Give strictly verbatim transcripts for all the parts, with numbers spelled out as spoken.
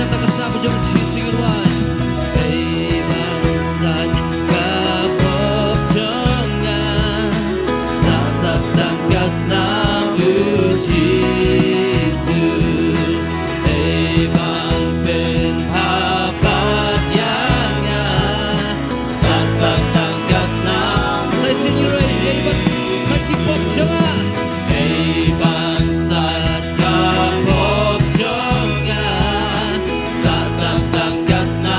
Ka snam jong Jisu ngi ruh. Ei ban sait ka pop jong nga, sa sah tang ka snam u Jisu. Ei ban pynpaw pat ïa nga, sa sah tang ka snam. Sa shisien ngi ruh, ei ban sait ki pop jong nga. Ei ban sait ka pop jong nga, sa sah tang ka snam.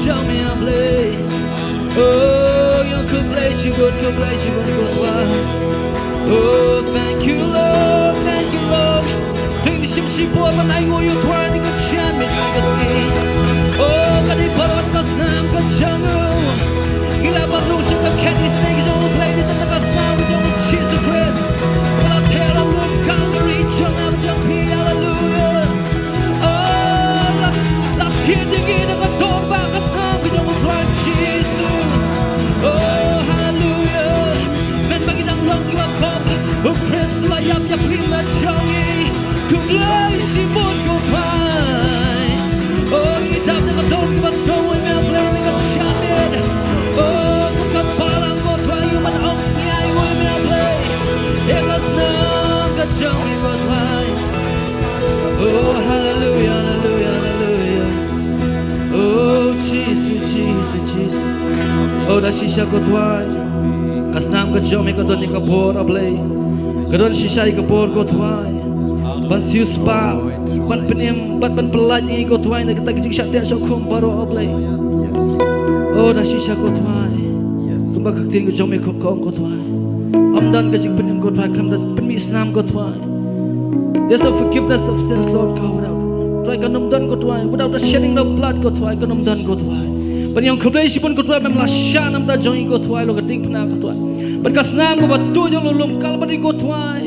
Jong me A Blei. Oh, ïa khublei shibun, khublei shibun ko Trai. Oh, thank you Lord, thank you Lord. Te ngin ïa shim shipor ban ainguh ïa u Trai ha kane ka janmiet, ha kane ka sngi. Oh, ka dei baroh ka snam ka jong u. Ngi lah ban rung sha ka khet isynei ka jong u Blei, dei tang ka snam ka jong u Jisu Khrist. Ba la theh ha u lum Kalbari jong nga bad jong phi, haleluya. Oh, la, la thied ïa ngi da ka dorbah ka snam ka jong u Trai Jisu. Oh, haleluya. Mynba ngi dang long kiba pop, u Khrist u la ïap ïa phi la jong ngi. Khublei shibun ko Trai. Oh, ngi dap da ka doh kiba sngewbha ïa me A Blei ha kane ka janmiet. Oh, kum ka balang ko Trai, u man ong ngi ainguh ïa me A Blei. Ïa ka snam ka jong me ko Trai. Oh, haleluya, haleluya, haleluya. Oh, Jisu, Jisu, Jisu. Oh, da shisha ko Trai. Ka snam ka jong me ka don ïa ka bor A Blei. Ka don shisha ïa ka bor ko Trai. Ban siewspah, ban pynim, ban, ban pyllait ïa ngi ko Trai na kata ka jingshah teh shah khum baroh A Blei. Oh, da shisha ko Trai. Kumba ka ktien ka jong me ka ong ko Trai. Ym don ka jingpynim ko Trai, khlem da pynmih snam ko Trai. There's no forgiveness of sins, Lord God, without, Trai, kan ym don ko Trai, without the shedding of blood ko Trai, kan ym don ko Trai. Ban ïa khublei shibun ko Trai, ba me la shah na ka bynta jong ngi ko Trai, halor ka diengphna ko Trai. Bad ka snam kaba tuid halor u lum Kalbari ko Trai.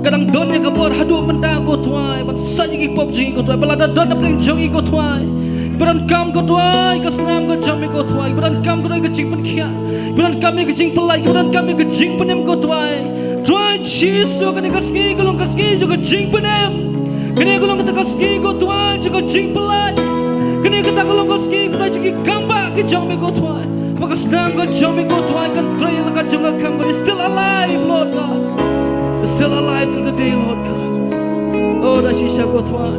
Ka dang don ïa ka bor haduh mynta ko Trai, ban sait ïa ki pop jong ngi ko Trai, ba lada don na pdeng jong ngi ko Trai, ba donkam ko Trai ka snam ka jong me ko Trai, ba donkam ko Trai ka jingpynkhiah, ba donkam ïa ka jingpyllait, ba donkam ïa ka jingpynim ko Trai. Trai Jisu, kane ka sngi ka long ka sngi jong ka jingpynim. Kane ka long kata ka sngi ko Trai jong ka jingpyllait. Kane kata ka long ka sngi ko Trai jong ki kambah ki jong me ko Trai. Ba ka snam ka jong me ko Trai kan trei la ka jong ka kam, but it's still alive, Lord God. It's still alive till the day, Lord God. Oh, da shisha ko Trai.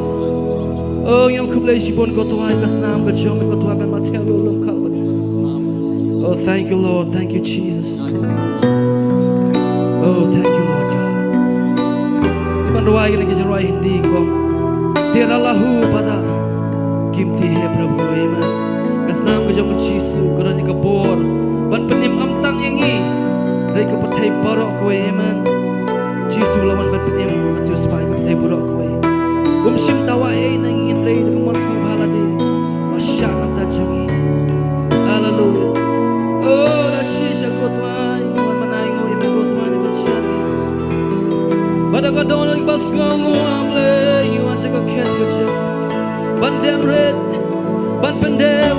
Oh, ngi ong khublei shibun ko Trai, ka snam ka jong me ko Trai, ba me la theh halor u lum Kalbari. Oh, thank you, Lord. Thank you, Jesus. Oh, thank you, Lord God. Ngi ban rwai kane ka jingrwai Hindi ko. Tera lahu bada kimti hai Prabhu, amen. Ka snam ka jong u Jisu ka don ïa ka bor ban pynim ym tang ïa ngi, hynrei ka pyrthei baroh kawei, amen. Jisu u la wan ban pynim, ban siewspah ïa ka pyrthei baroh kawei. Um shim dawa ei na ngi, hynrei da ka mon sngewbha lade u la shah na ka bynta jong ngi. Haleluya. Oh, da shisha ko Trai, ngi wan ban ainguh ïa me ko Trai ha kane ka janmiet. Bad da ka dohnud kaba sngewnguh A Blei, ngi wan sha ka khet ka jong, ban dem rit, ban pyndem,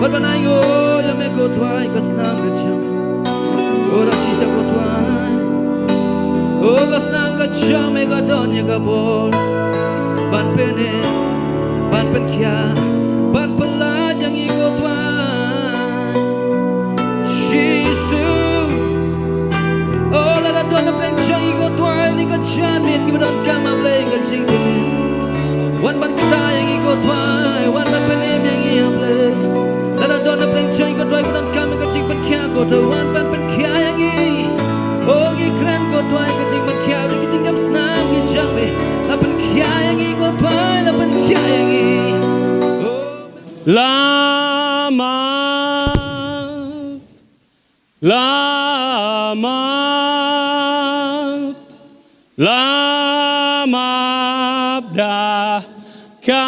bad ban ainguh ïa me ko Trai, ka snam ka jong. Oh, da shisha ko Trai. Oh, ka snam ka jong me ka don ïa ka bor ban pynim, ban pynkhiah, ban pyllait ïa ngi ko Trai Jisu. Oh, lada don na pdeng jong ngi ko Trai ha kane ka janmiet kiba donkam A Blei ka jingpynim, wan ban kta ïa ngi ko Trai, wan ban pynim ïa ngi A Blei. Lada don na pdeng jong ngi ko Trai ba donkam ïa ka jingpynkhiah ko Trai, wan ban pynkhiah ïa ngi. Oh, ngi kren ko Trai ka jingpynkhiah, ka jingïap snam ka jong me. La pynkhiah ïa ngi ko Trai, la pynkhiah ïa ngi. Oh. Lama Lama, lama da ka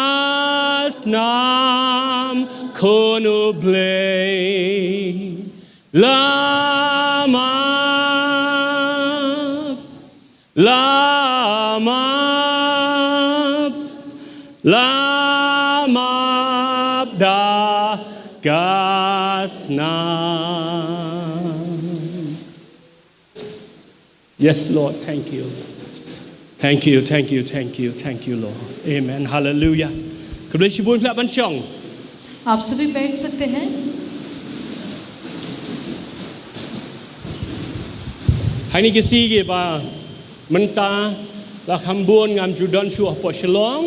snam khun U Blei. Lama, lama, lama da ka snam. Yes, Lord, thank you. Thank you, thank you, thank you, thank you, Lord. Amen. Hallelujah. Khublei shibun, phi lah ban shong. आप सभी बैठ सकते हैं। Hangne ki sngi kiba mynta la kham bun ngam ju don shuh hapoh Shillong.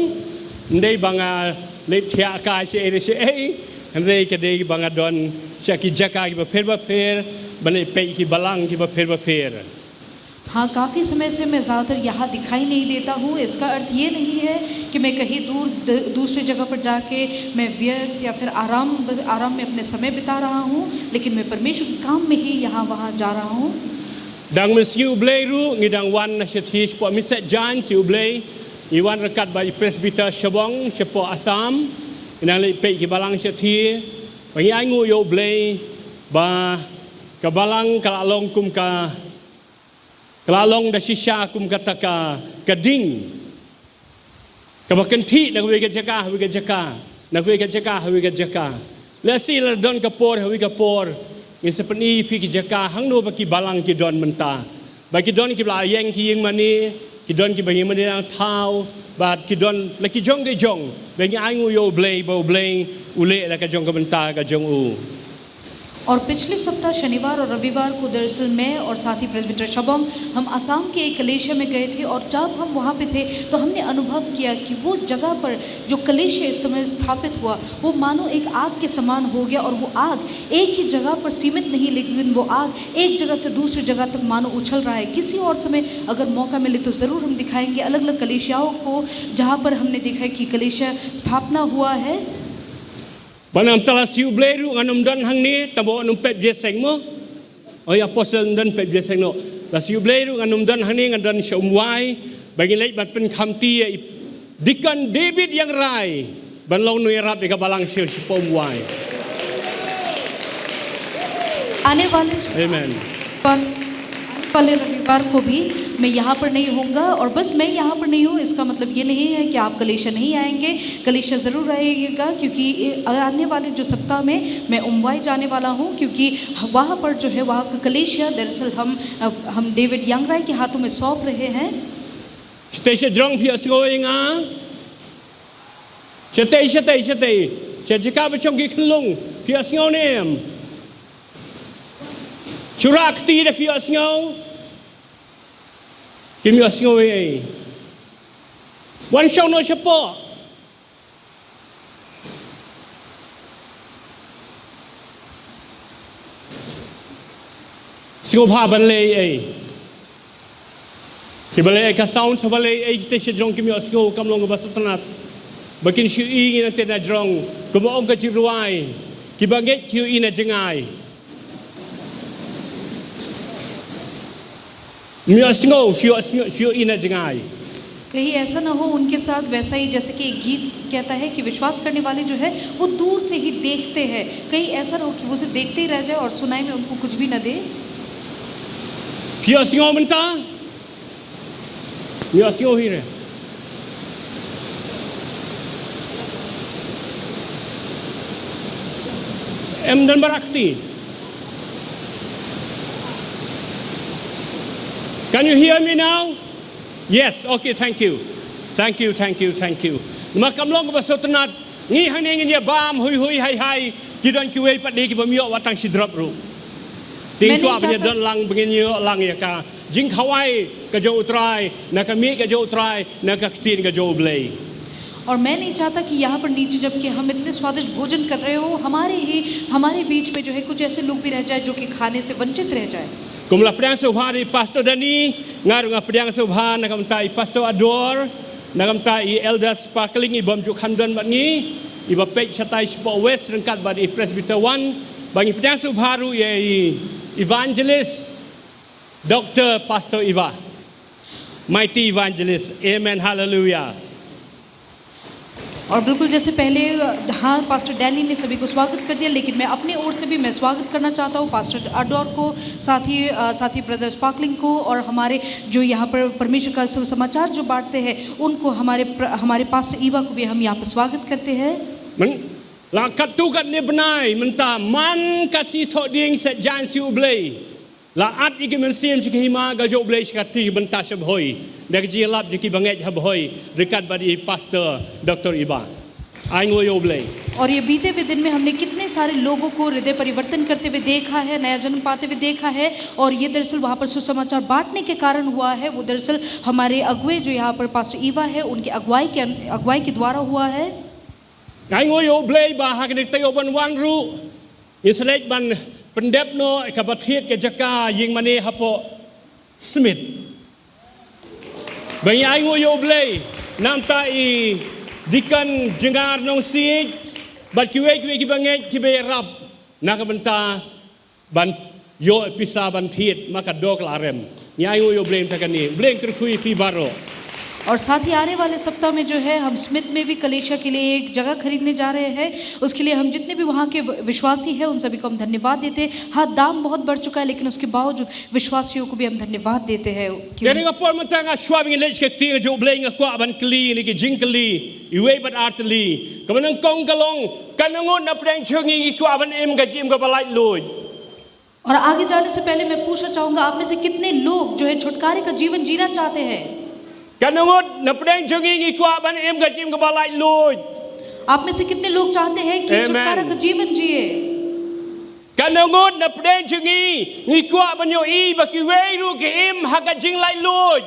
Ym dei ba nga leit thiah kai shaei re shaei. Hynrei ka dei ba nga don sha ki jaka kiba pher ba pher, ban leit peit ki balang kiba pher ba pher. हाँ, काफ़ी समय से मैं ज़्यादातर यहाँ दिखाई नहीं देता हूँ। इसका अर्थ ये नहीं है कि मैं कहीं दूर द-, दूसरी जगह पर जाके मैं व्यर्थ या फिर आराम, आराम में अपने समय बिता रहा हूँ, लेकिन मैं परमेश्वर के काम में ही यहाँ वहाँ जा रहा हूँ। Dang mynsngi U Blei ruh ngi dang wan na shathie shapoh Misa Jan shi U Blei. Ngi wan ryngkat bad i Presbyter Shabong shapoh Assam. Ngi dang leit peit ki balang shathie. Ba ngi ainguh ïa U Blei ba ka balang ka la long kum ka, ka la long da shisha kum kata ka, ka ding. Kaba kynthih na kawei ka jaka ha kawei ka jaka, na kawei ka jaka ha kawei ka jaka. Lehse la don ka por ha kawei ka por, ngin sa pyni ïa phi ki jaka hangno ba ki balang ki don mynta. Ba ki don kiba la ïeng ki ïing mane, ki don kiba ïing mane dang thaw, bad ki don la ki jong ki jong. Ba ngi ainguh ïa U Blei, ba U Blei u leh la ka jong ka bynta ka jong u. और पिछले सप्ताह शनिवार और रविवार को दरअसल मैं और साथी प्रेस्बिटर शबोंग, हम असम के एक कलीसिया में गए थे और जब हम वहाँ पे थे तो हमने अनुभव किया कि वो जगह पर जो कलीसिया इस समय स्थापित हुआ, वो मानो एक आग के समान हो गया और वो आग एक ही जगह पर सीमित नहीं, लेकिन वो आग एक जगह से दूसरी जगह तक मानो उछल रहा है। किसी और समय अगर मौका मिले तो ज़रूर हम दिखाएंगे अलग-अलग कलीसियाओं को, जहाँ पर हमने देखा है कि कलीसिया स्थापना हुआ है। Ba namar la shi U Blei ruh ngan ym don hangne, tang ba ngan ym pep jingïaseng mo. Oi, Apostle ym don pep jingïaseng noh. La shi U Blei ruh ngan ym don hangne, ngan don sha Umwai. Ba ngin leit ban pynkhamti ïa i Deacon David Ïangrai ban long nongïarap ïa ka balang sha, shapoh Umwai. आने वाले Amen. आने वाले रविवार को भी मैं यहाँ पर नहीं होऊंगा, और बस मैं यहाँ पर नहीं हूँ, इसका मतलब ये नहीं है कि आप कलीसिया नहीं आएंगे। कलीसिया ज़रूर आइएगा, क्योंकि ये आने वाले जो सप्ताह में मैं उम्वाई जाने वाला हूँ, क्योंकि वहाँ पर जो है, वहाँ का कलीसिया, दरअसल हम, हम डेविड यांगराय के हाथों में सौंप रहे हैं। Shatei sha jrong phi ïohsngew ïa nga. Shatei, shatei, shatei. Sha jaka ba shong ki khyllung phi ïohsngew ne em? Shu rah kti da phi ïohsngew. Kim ïohsngew ei ei. Wan shong noh shapoh. Sngewbha ban leh ei ei. Kiba leh ei ka sound, sngewbha leh ei ei, shatei sha jrong kim ïohsngew, kam long kaba sngewtynnat. Ba kin shu ïohi ngi na tei na jrong, kumba ong ka jingrwai, kiba ngeit ki ïohi na jngai. Ym ïohsngew, shu ïoh, shu ïoh, shu ïohi na jngai. कहीं ऐसा ना हो उनके साथ वैसा ही, जैसे कि एक गीत कहता है कि विश्वास करने वाले जो है, वो दूर से ही देखते हैं। कहीं ऐसा ना हो कि वो सिर्फ देखते ही रह जाए और सुनाई में उनको कुछ भी ना दे। Phi ïohsngew mynta? Ym ïohsngew hi re. Em don ba rah kti. Can you hear me now? Yes, okay, thank you. Thank you, thank you, thank you. Namar kam long kaba sngewtynnat, ngi hangne ngin ïa bam hui hui hai hai, ki don kiwei pat de kiba ym ïoh wat tang shi drop ruh. Te ngi kwah ban ïa don lang, ba ngin ïoh lang ïa ka jingkhawai ka jong U Trai, na ka miej ka jong U Trai, na ka ktien ka jong U Blei. और मैं नहीं चाहता कि यहाँ पर नीचे जबकि हम इतने स्वादिष्ट भोजन कर रहे हो, हमारे ही, हमारे बीच में जो है कुछ ऐसे लोग भी रह जाए जो कि खाने से वंचित रह जाए। Kum la pdiang sngewbha da i Pastor Danny, nga ruh nga pdiang sngewbha na ka bynta i Pastor Ador, na ka bynta i Elder Sparkling iba ym ju kham don bad ngi, iba peit shatai shapoh West ryngkat bad i Presbyter One, ba ngi pdiang sngewbha ruh ïa i Evangelist Doctor Pastor Eva. Mighty Evangelist. Amen. Hallelujah. और बिल्कुल जैसे पहले, हाँ, पास्टर डैनी ने सभी को स्वागत कर दिया, लेकिन मैं अपनी ओर से भी मैं स्वागत करना चाहता हूँ पास्टर अडोर को, साथ ही, अ, साथ ही ब्रदर स्पार्कलिंग को, और हमारे जो यहाँ पर परमेश्वर का सुसमाचार जो बांटते हैं उनको, हमारे प्र-, हमारे पास्टर ईवा को भी हम यहाँ पर स्वागत करते हैं। Myn-, la katto katne bnai mynta man ka sngi Thohdieng Saitjaiñ sngi U Blei. La at ïa ki mynsiem sha ka hima ka jong U Blei sha ka kti bynta sha Bhoi, da ka jingïalap jong ki bangeit ha Bhoi ryngkat bad i Pastor Doctor Iba. Ainguh ïa U Blei. और ये बीते हुए दिन में हमने कितने सारे लोगों को हृदय परिवर्तन करते हुए देखा है, नया जन्म पाते हुए देखा है, और ये दरअसल वहाँ पर सुसमाचार बांटने के कारण हुआ है। वो दरअसल हमारे अगुए जो यहाँ पर पास्टर ईवा है, उनकी अगुवाई के अन-, अगुवाई के द्वारा हुआ है। Ainguh ïa U Blei ba ha kane ka taïew ban wan ruh ngin sa leit ban pyndep noh ïa kaba thied ka jaka ïing mane hapoh Smith. Ba ngi ainguh ïa U Blei namar i Deacon Jngar Nongsiej bad kiwei kiwei kiba ngeit kiba ïarap na ka bynta ban ïoh pisa ban thied ma ka dok la rem. Ngi ainguh ïa U Blei mynta kane, U Blei un kyrkhu ïa phi baroh. और साथ ही आने वाले सप्ताह में जो है हम स्मिथ में भी कलीसिया के लिए एक जगह खरीदने जा रहे हैं। उसके लिए हम जितने भी वहाँ के विश्वासी हैं उन सभी को हम धन्यवाद देते हैं। हाँ, दाम बहुत बढ़ चुका है लेकिन उसके बावजूद विश्वासियों को भी हम धन्यवाद देते हैं। Te ning ka por mynta nga shuwa ba ngi leit sha ka ktien jong U Blei nga kwah ban kylli ïa ki jingkylli iwei bad ar tylli. Kaba nyngkong ka long, katno ngut na pdeng jong ngi ngi kwah ban im ka jingim kaba laitluid? और आगे जाने से पहले मैं पूछना चाहूंगा, आप में से कितने लोग जो है छुटकारे का जीवन जीना चाहते हैं? Katno ngut na pdeng jong ngi ngi kwah ban im ka jingim kaba laitluid? आप में से कितने लोग चाहते हैं कि Amen. छुटकारा का जीवन जिए? Katno ngut na pdeng jong ngi ngi kwah ban ïohi ba kiwei ruh ki im ha ka jinglaitluid?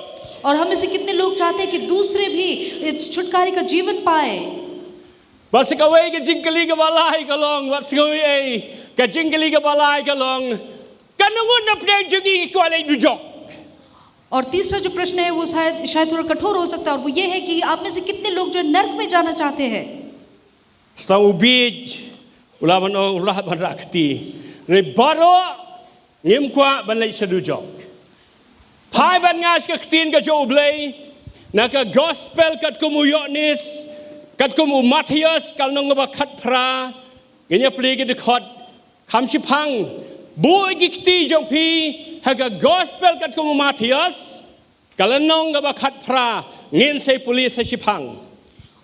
और हम में से कितने लोग चाहते हैं कि दूसरे भी इस छुटकारे का जीवन पाए? Bad sa kawei ka jingkylli kaba lai ka long, bad sa kawei ei, ka jingkylli kaba lai ka long, katno ngut na pdeng jong ngi ngi kwah leit dujok? और तीसरा जो प्रश्न है वो शायद शायद थोड़ा कठोर हो सकता है, और वो ये है कि आप में से कितने लोग जो है नर्क में जाना चाहते हैं? Sdang u bieit u lah ban ong, u lah ban rah kti. Re baroh ngim kwah ban leit sha dujok. Phai bad nga sha ka ktien ka jong U Blei na ka gospel katkum u Ïoannis, katkum u Mathaios ka lynnong kaba khatphra, ngin ïa plie ki dkhot kham shiphang. Buh ïa ki kti jong phi ha ka gospel katkum u Mathaios ka lynnong kaba khatphra, ngin sa ïa pule sa shiphang.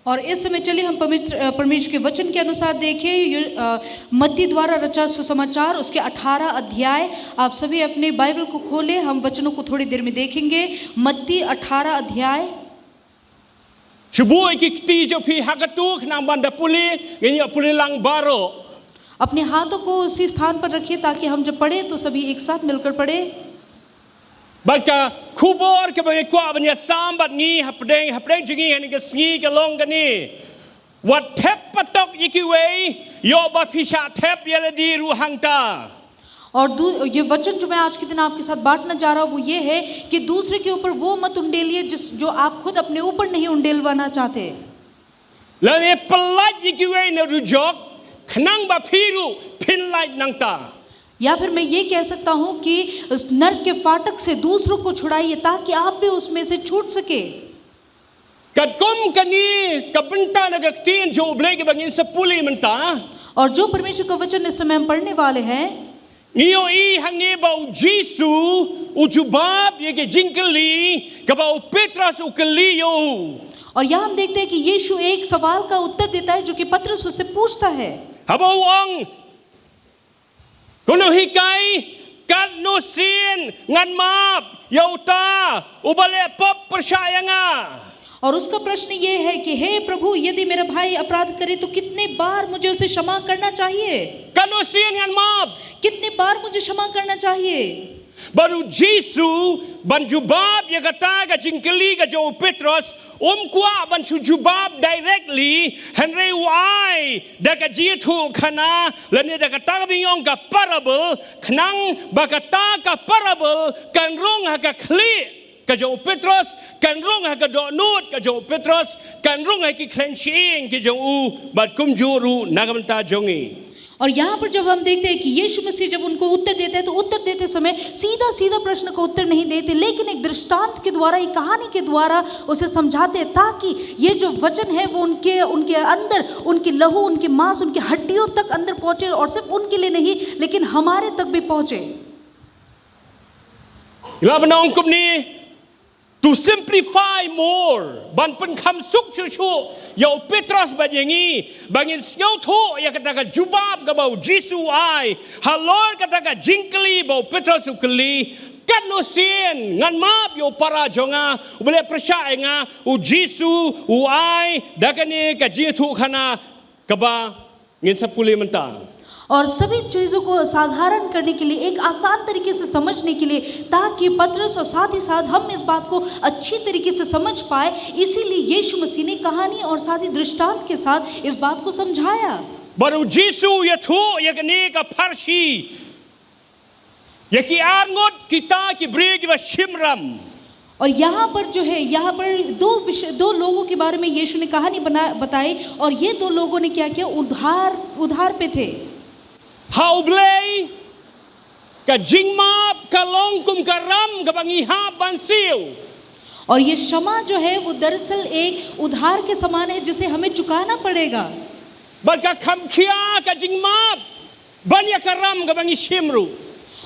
और इस समय चलिए हम पवित्र अ, परमेश्वर के वचन के अनुसार देखें। यू- अ, मत्ती द्वारा रचा सुसमाचार, उसके अठारह अध्याय। आप सभी अपने बाइबल को खोलें, हम वचनों को थोड़ी देर में देखेंगे। मत्ती अठारह अध्याय। Shu buh ïa ki kti jong phi ha katu khnang ban da pule, ngin ïa pule lang baroh. अपने हाथों को उसी स्थान पर रखिए ताकि हम जब पढ़ें तो सभी एक साथ मिलकर पढ़ें। Bad ka khubor kaba ngi kwah ban ïasam bad ngi hapdeng, hapdeng jong ngi ha kane ka sngi ka long kane: Wat thep patok ïa kiwei, ïoh ba phin shah thep ïa lade ruh hangta. और दू- ये वचन जो मैं आज के दिन आपके साथ बांटना चाह रहा हूँ वो ये है कि दूसरे के ऊपर वो मत उंडेलिए जिस जो आप खुद अपने ऊपर नहीं उंडेलवाना चाहते। Lane pyllait ïa kiwei na dujok khnang ba phi ruh phin lait nangta. या फिर मैं ये कह सकता हूँ कि उस नर्क के फाटक से दूसरों को छुड़ाइए ताकि आप भी उसमें से छूट सके। Katkum kane ka bynta na ka ktien jong U Blei kaba ngin sa pule mynta, और जो परमेश्वर का वचन इस समय हम पढ़ने वाले हैं, ngi ïohi hangne ba U Jisu u jubab ïa ka jingkylli kaba u Petros u kylli ïa u. और यहाँ हम देखते हैं कि यीशु एक सवाल का उत्तर देता है जो कि पतरस उससे पूछता है। Haba u ong, Ko Nonghikai, katno sien ngan map ïa uta uba leh pop pyrshah ïa nga? और उसका प्रश्न ये है कि हे प्रभु, यदि मेरा भाई अपराध करे तो कितने बार मुझे उसे क्षमा करना चाहिए? Katno sien ngan map? कितने बार मुझे क्षमा करना चाहिए? Bad U Jisu ban jubab ïa kata ka jingkylli ka jong u Petros, um kwah ban shu jubab directly, hynrei u ai da ka jingïathuhkhana lane da kata kaba ngi ong ka parable, khnang ba kata ka parable kan rung ha ka khlieh ka jong u Petros, kan rung ha ka dohnud ka jong u Petros, kan rung ha ki khlaiñ shyieng ki jong u, bad kumjuh ruh na ka bynta jong ngi. और यहाँ पर जब हम देखते हैं कि यीशु मसीह जब उनको उत्तर देते हैं तो उत्तर देते समय सीधा सीधा प्रश्न का उत्तर नहीं देते, लेकिन एक दृष्टांत के द्वारा, एक कहानी के द्वारा उसे समझाते हैं, ताकि ये जो वचन है वो उनके उनके अंदर, उनकी लहू, उनके मांस, उनकी हड्डियों तक अंदर पहुंचे, और सिर्फ उनके लिए नहीं लेकिन हमारे तक भी पहुंचे। Ngi lah ban ong kumne, to simplify more, ban pynkham suk shuh shuh ïa u Petros bad ïa ngi, ba ngin sngewthuh ïa kata ka jubab kaba u Jisu u ai halor kata ka jingkylli ba u Petros u kylli, katno sien ngan map ïa u para jong nga uba leh pyrshah ïa nga? U Jisu u ai da kane ka jingïathuhkhana kaba ngin sa pule mynta. और सभी चीजों को साधारण करने के लिए, एक आसान तरीके से समझने के लिए, ताकि पतरस और साथ ही साथ हम इस बात को अच्छी तरीके से समझ पाए, इसीलिए यीशु मसीह ने कहानी और साथ ही दृष्टांत के साथ इस बात को समझाया। Bad u Jisu u ïathuh ïa kane ka pharshi Ïa ki arngut kita ki briew kiba shim ram. और यहाँ पर जो है, यहाँ पर दो विषय, दो लोगों के बारे में यीशु ने कहानी बना बताई। और ये दो लोगों ने क्या किया? उधार, उधार पे थे। Ha U Blei, ka jingmap ka long kum ka ram kaba ngi hap ban siew. और ये क्षमा जो है, वो दरअसल एक उधार के समान है, जिसे हमें चुकाना पड़ेगा। Bad ka kham khia ka jingmap ban ïa ka ram kaba ngi shim ruh.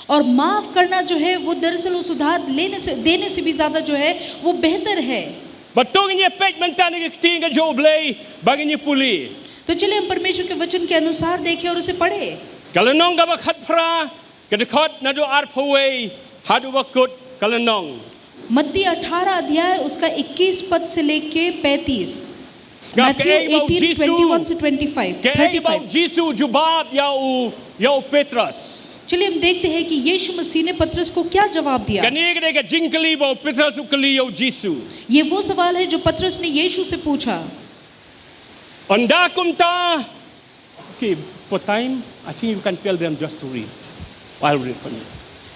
और माफ करना जो है, वो दरअसल उस उधार लेने से, देने से भी ज्यादा जो है, वो बेहतर है। Bad to ngin ïa peit mynta na ka ktien ka jong U Blei ba ngin ïa pule. तो चलिए, हम परमेश्वर के वचन के अनुसार देखें और उसे पढ़ें। Ka lynnong kaba khatphra, ka dkhot naduh arphew wei haduh ba kut ka lynnong. मत्ती अठारह अध्याय, उसका इक्कीस पद से लेके पैंतीस। Sngap Matthew kaei ba U eighteen, Jisu, twenty-one से twenty-five, kaei ba U thirty-five। Jisu u jubab ïa u, ïa u Petros. चलिए, हम देखते हैं कि यीशु मसीह ने पतरस को क्या जवाब दिया। Kane ka dei ka jingkylli ba u Petros u kylli ïa u Jisu. ये वो सवाल है जो पतरस ने यीशु से पूछा। Ynda kumta, okay, for time, I think you can tell them just to read. I'll read for you.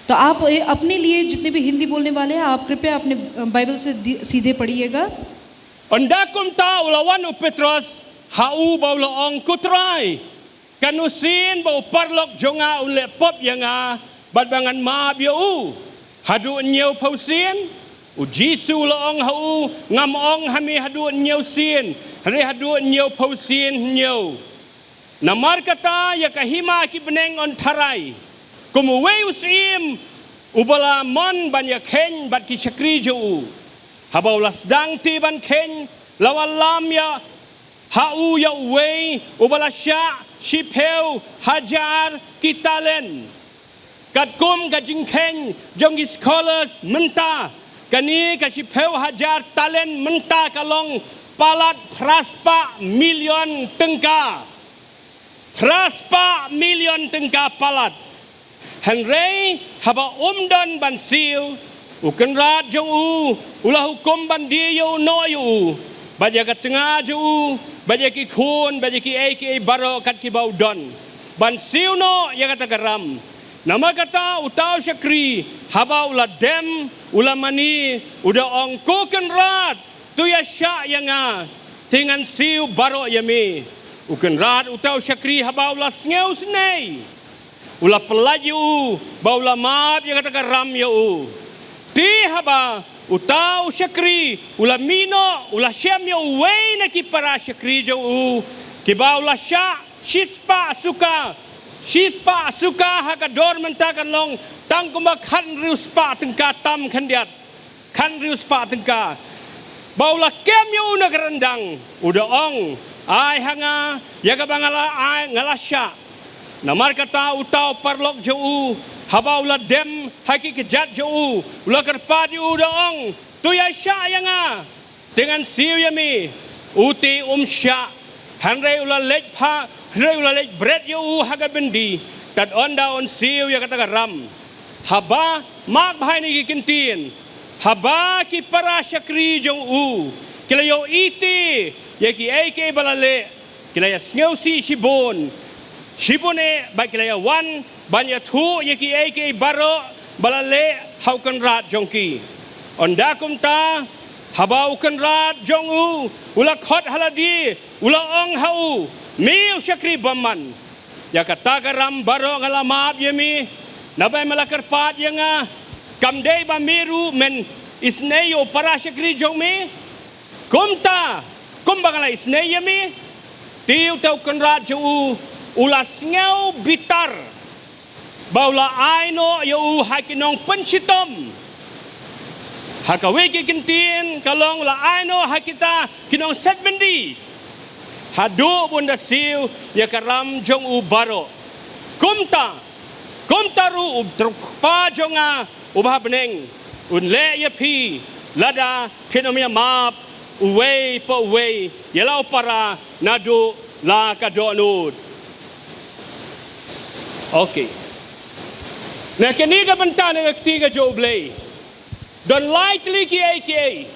तो आप ए, अपने लिए जितने भी हिंदी बोलने वाले हैं, आप कृपया अपने अ, बाइबल से दि- सीधे पढ़िएगा। Ynda kumta u la wan u Petros ha u ba u la ong, Ko Trai, katno sien ba u paralok jong nga un leh pop ïa nga, bad ba ngan map ïa u? Haduh hynñiewphew sien? U Jisu u la ong ha u, Ngam ong ha me haduh hynñiew sien, hynrei haduh hynñiewphew sien hynñiew. Namar kata ïa ka hima ki bneng yn tharai kum uwei u syiem uba la mon ban ïakheiñ bad ki shakri jong u. Haba u la sdang te ban kheiñ, la wallam ïa ha u ïa uwei uba la shah shiphew hajar ki talent. Katkum ka jingkheiñ jong ki scholars mynta, kane ka shiphew hajar talent mynta ka long palat phra spah million tyngka. Phra spah million tyngka palat. Hynrei haba um don ban siew, u kynrad jong u u la hukum ban die ïa u noh ïa u, bad ïa ka tnga jong u, bad ïa ki khun, bad ïa kiei kiei baroh kat kiba u don, ban siew noh ïa kata ka ram. Namar kata uta u shakri, haba u la dem, u la mane, u da ong, Ko kynrad, to ïa shah ïa nga, te ngan siew baroh ïa me. U kynrad uta u shakri, haba u la sngewsynei, u la pyllait ïa u ba u la map ïa kata ka ram ïa u. Te haba uta u shakri u la mih noh, u la shem ïa uwei na ki para shakri jong u, kiba u la shah shispah suka. Shispah suka ha ka dor mynta kan long tang kumba khathynriew spah tyngka tam khyndiat. Khathynriew spah tyngka. Ba u la kem ïa u na ka ryndang, u da ong, Ai ha nga ïa kaba nga la ai, nga la shah. Namar kata uta u paralok jong u, haba u la dem ha ki kjat jong u, u la kyrpad ïa u, da ong, To ïa shah ïa nga, te ngan siew ïa me. U te um shah, hynrei u la leit pha, hynrei u la leit bret ïa u ha ka byndi, tad ynda un siew ïa kata ka ram. Haba, mark bha ïa kine ki kyntien, haba ki para shakri jong u ki la ïohi te ïa kiei kiei ba la leh, ki la ïa sngewsih shibun, shibun eh, bad ki la ïa wan ban ïathuh ïa kiei kiei baroh ba la leh ha u kynrad jong ki. Ynda kumta, haba u kynrad jong u u la khot ha lade, u la ong ha u, Me u shakri bymman, ïa kata ka ram baroh nga la map ïa me, naba me la kyrpad ïa nga. Kam dei ba me ruh men isynei ïa u para shakri jong me? Kumta, kumba nga la isynei ïa me. Te uta u kynrad jong u u la sngew bitar ba u la ai noh ïa u ha ki nongpynshitom. Ha kawei ki kyntien ka long u la ai noh ha kita ki nongset byndi, haduh ba un da siew ïa ka ram jong u baroh. Kumta, kumta ruh u Kpa jong nga uba ha bneng un leh ïa phi, lada phin ym ïa map uwei pa uwei ïa la u para naduh la ka dohnud. Okay. Na kane ka bynta na ka kti ka jong U Blei, don lai tylli kiei kiei.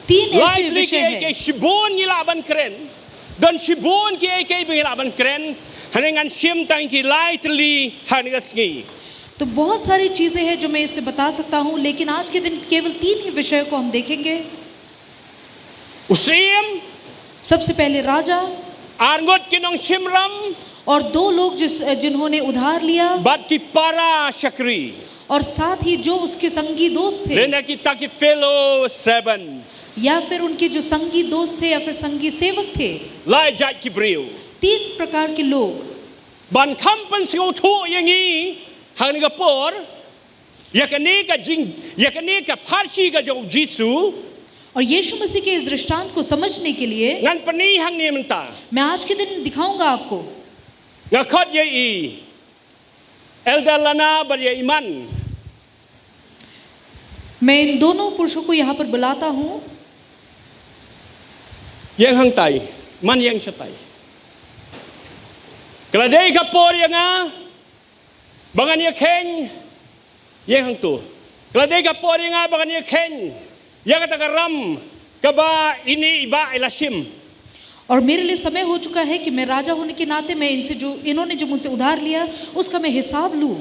तीन Lai ऐसे tylli विषय kiei हैं। kiei, shibun ngi lah ban kren. Don shibun kiei kiei ba ngi lah ban kren. Hynrei ngan shim tang ki lai tylli ha kane ka sngi. तो बहुत सारी चीजें हैं जो मैं इससे बता सकता हूँ, लेकिन आज के दिन केवल तीन ही विषय को हम देखेंगे। U syiem, सबसे पहले राजा, arngut ki nongshim ram, और दो लोग जिस जिन्होंने उधार लिया, bad ki para shakri, और साथ ही जो उसके संगी दोस्त थे, lane kita ki fellow servants, या फिर उनके जो संगी दोस्त थे या फिर संगी सेवक थे। Lai jait ki briew. तीन प्रकार के लोग। Ban kham pynsngewthuh ïa ngi ha kane ka por, ïa kane ka jing, ïa kane ka pharshi ka jong u Jisu, और यीशु मसीह के इस दृष्टांत को समझने के लिए ngan pyni hangne mynta, मैं आज के दिन दिखाऊंगा आपको। Nga khot ïa i Elder Lana bad ïa i man. मैं इन दोनों पुरुषों को यहाँ पर बुलाता हूँ। Ïeng hangtai, man ïeng shatai. Ka la dei ka por ïa nga ba ngan ïakheiñ, ïeng hangto. Ka la dei ka por ïa nga ba ngan ïakheiñ ïa kata ka ram kaba ine i bah i la shim. और मेरे लिए समय हो चुका है कि मैं राजा होने के नाते मैं इनसे जो, इन्होंने जो मुझसे उधार लिया, उसका मैं हिसाब लूं।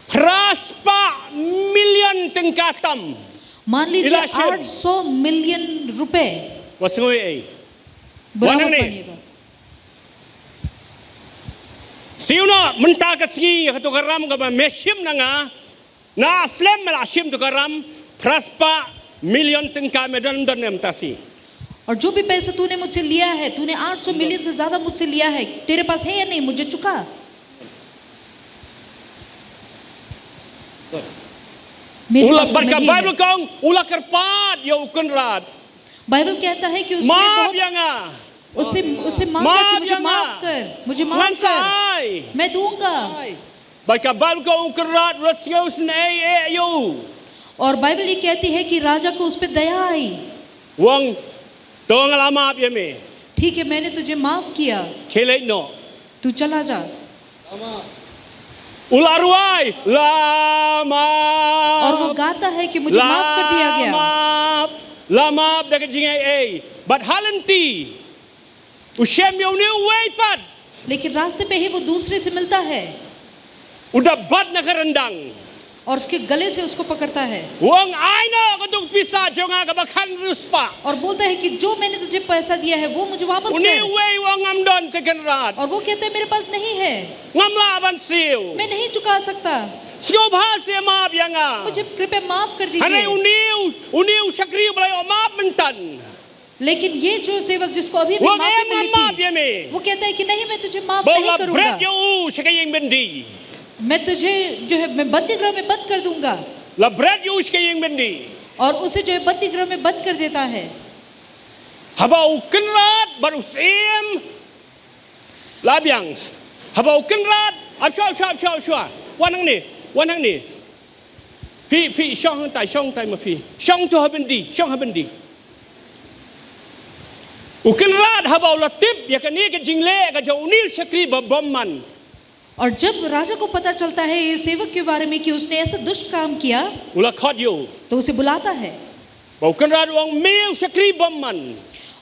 Phra spah million tyngka tam. मान लीजिए, i la shim. आठ सौ मिलियन रुपए। Wat sngew ei. बुरा मत मानिएगा। Siew noh mynta ka sngi, kato ka ram kaba me shim na nga, na slem me la shim to ka ram, phra spah million tyngka me don don em tasi. और जो भी पैसा तूने मुझसे लिया है, तूने आठ सौ मिलियन से ज्यादा मुझसे लिया है, तेरे पास है या नहीं, मुझे चुका। मेरे पास तो नहीं है। Bad ka Baibl ka ong, u la kyrpad ïa u Kynrad. बाइबल कहता है कि उसने बहुत, माफ ïa nga, उसे, उसे मांगा कि माफ ïa nga, मुझे माफ कर, मुझे माफ कर, मैं दूंगा। Bad ka Baibl ka ong u Kynrad u la sngewsynei eh ïa u. और बाइबल ये कहती है कि राजा को उस पे दया आई। U ong, to nga la map ïa me. ठीक है, मैंने तुझे माफ किया। Khie leit noh. तू चला जा। U la rwai, la map. और वो गाता है कि मुझे माफ कर दिया गया। La map, la map da ka jingaiei. Bad ha lynti, u shem ïa une uwei pat. लेकिन रास्ते पे ही वो दूसरे से मिलता है। U da bat na ka ryndang. और उसके गले से उसको पकड़ता है। U ong, ai noh kato ka pisa jong nga kaba khatnriew spah. और बोलता है कि जो मैंने तुझे पैसा दिया है, वो मुझे वापस कर। Une uwei u ong, ngam don te Kynrad. और वो कहता है, मेरे पास नहीं है। Ngam lah ban siew. मैं नहीं चुका सकता। Sngewbha seh map ïa nga. मुझे कृपया माफ कर दीजिए। Hynrei une u, une u shakri uba la ïoh map mynta, लेकिन ये जो सेवक जिसको अभी भी माफी मिली थी, वो कहता है कि नहीं, मैं तुझे माफ नहीं करूंगा। Ba u la bret ïa u sha ka ïing byndi. मैं तुझे जो है, मैं बंदी गृह में बंद कर दूंगा। La bret ïa u sha ka ïing byndi. और उसे जो है बंदी गृह में बंद कर देता है। Haba u Kynrad bad u syiem la biang. Haba u Kynrad, ap shwa, ap shwa, ap shwa, ap shwa. Wan hangne, wan hangne. Phi, phi, shong hangtai, shong hangtai ma phi. Shong to ha byndi, shong ha byndi. U Kynrad haba u la tip ïa kane ka jingleh ka jong une u shakri ba bymman. और जब राजा को पता चलता है ये सेवक के बारे में कि उसने ऐसा दुष्ट काम किया, u la khot ïa u. तो उसे बुलाता है। Ba u Kynrad u ong, me u shakri bymman.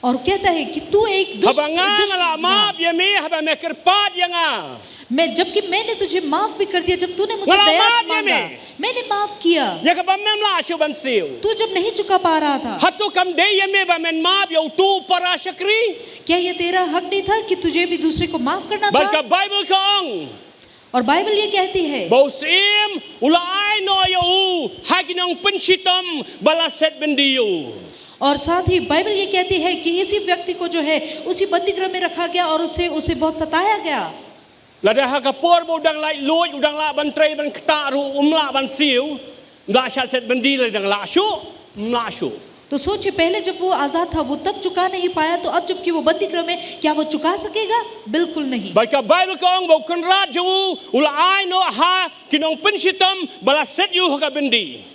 और कहता है कि तू एक दुष्ट, haba nga nga la map ïa me, haba me kyrpad ïa nga. मैं, जबकि मैंने तुझे माफ भी कर दिया, जब तूने मुझे दया मांगा, मैंने माफ किया। Ïa kaba mem lah shuh ban siew. तू जब नहीं चुका पा रहा था। Hato kam dei ïa me ba men map ïa uto u para shakri? क्या ये तेरा हक नहीं था कि तुझे भी दूसरे को माफ करना था? Bad ka Baibl ka ong, और बाइबल ये कहती है, ba u syiem u la ai noh ïa u ha ki nongpynshitom ba la set byndi ïa u. और साथ ही बाइबल ये कहती है कि इसी व्यक्ति को जो है उसी बंदी गृह में रखा गया और उसे, उसे बहुत सताया गया। Lada ha ka por ba u dang laitluid, u dang lah ban trei ban ktah ruh um lah ban siew, ym lah shah set byndi, lada dang lah shuh, ym lah shuh. तो सोचिए, पहले जब वो आजाद था, वो तब चुका नहीं पाया, तो अब जबकि वो बंदी गृह में, क्या वो चुका सकेगा? बिल्कुल नहीं। Bad ka Baibl ka ong ba u Kynrad jong u u la ai noh ha ki nongpynshitom ba la set ïa u ha ka byndi.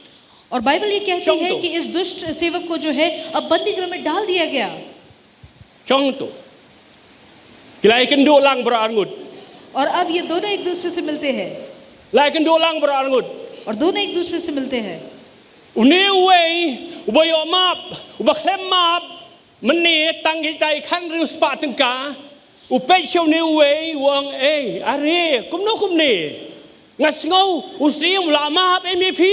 और बाइबल ये कहती है कि इस दुष्ट सेवक को जो है अब बंदी गृह में डाल दिया गया। Shong to. Ki la ïakynduh lang baroh arngut. और अब ये दोनों एक दूसरे से मिलते हैं। La ïakynduh lang baroh arngut. और दोनों एक दूसरे से मिलते हैं। Une uwei uba ïoh map, uba khlem map mynne tang kita i khatnriew spah tyngka, u peit sha une uwei u ong, ei, are, kumno kumne? Nga sngew u Syiem u la map em ïa phi.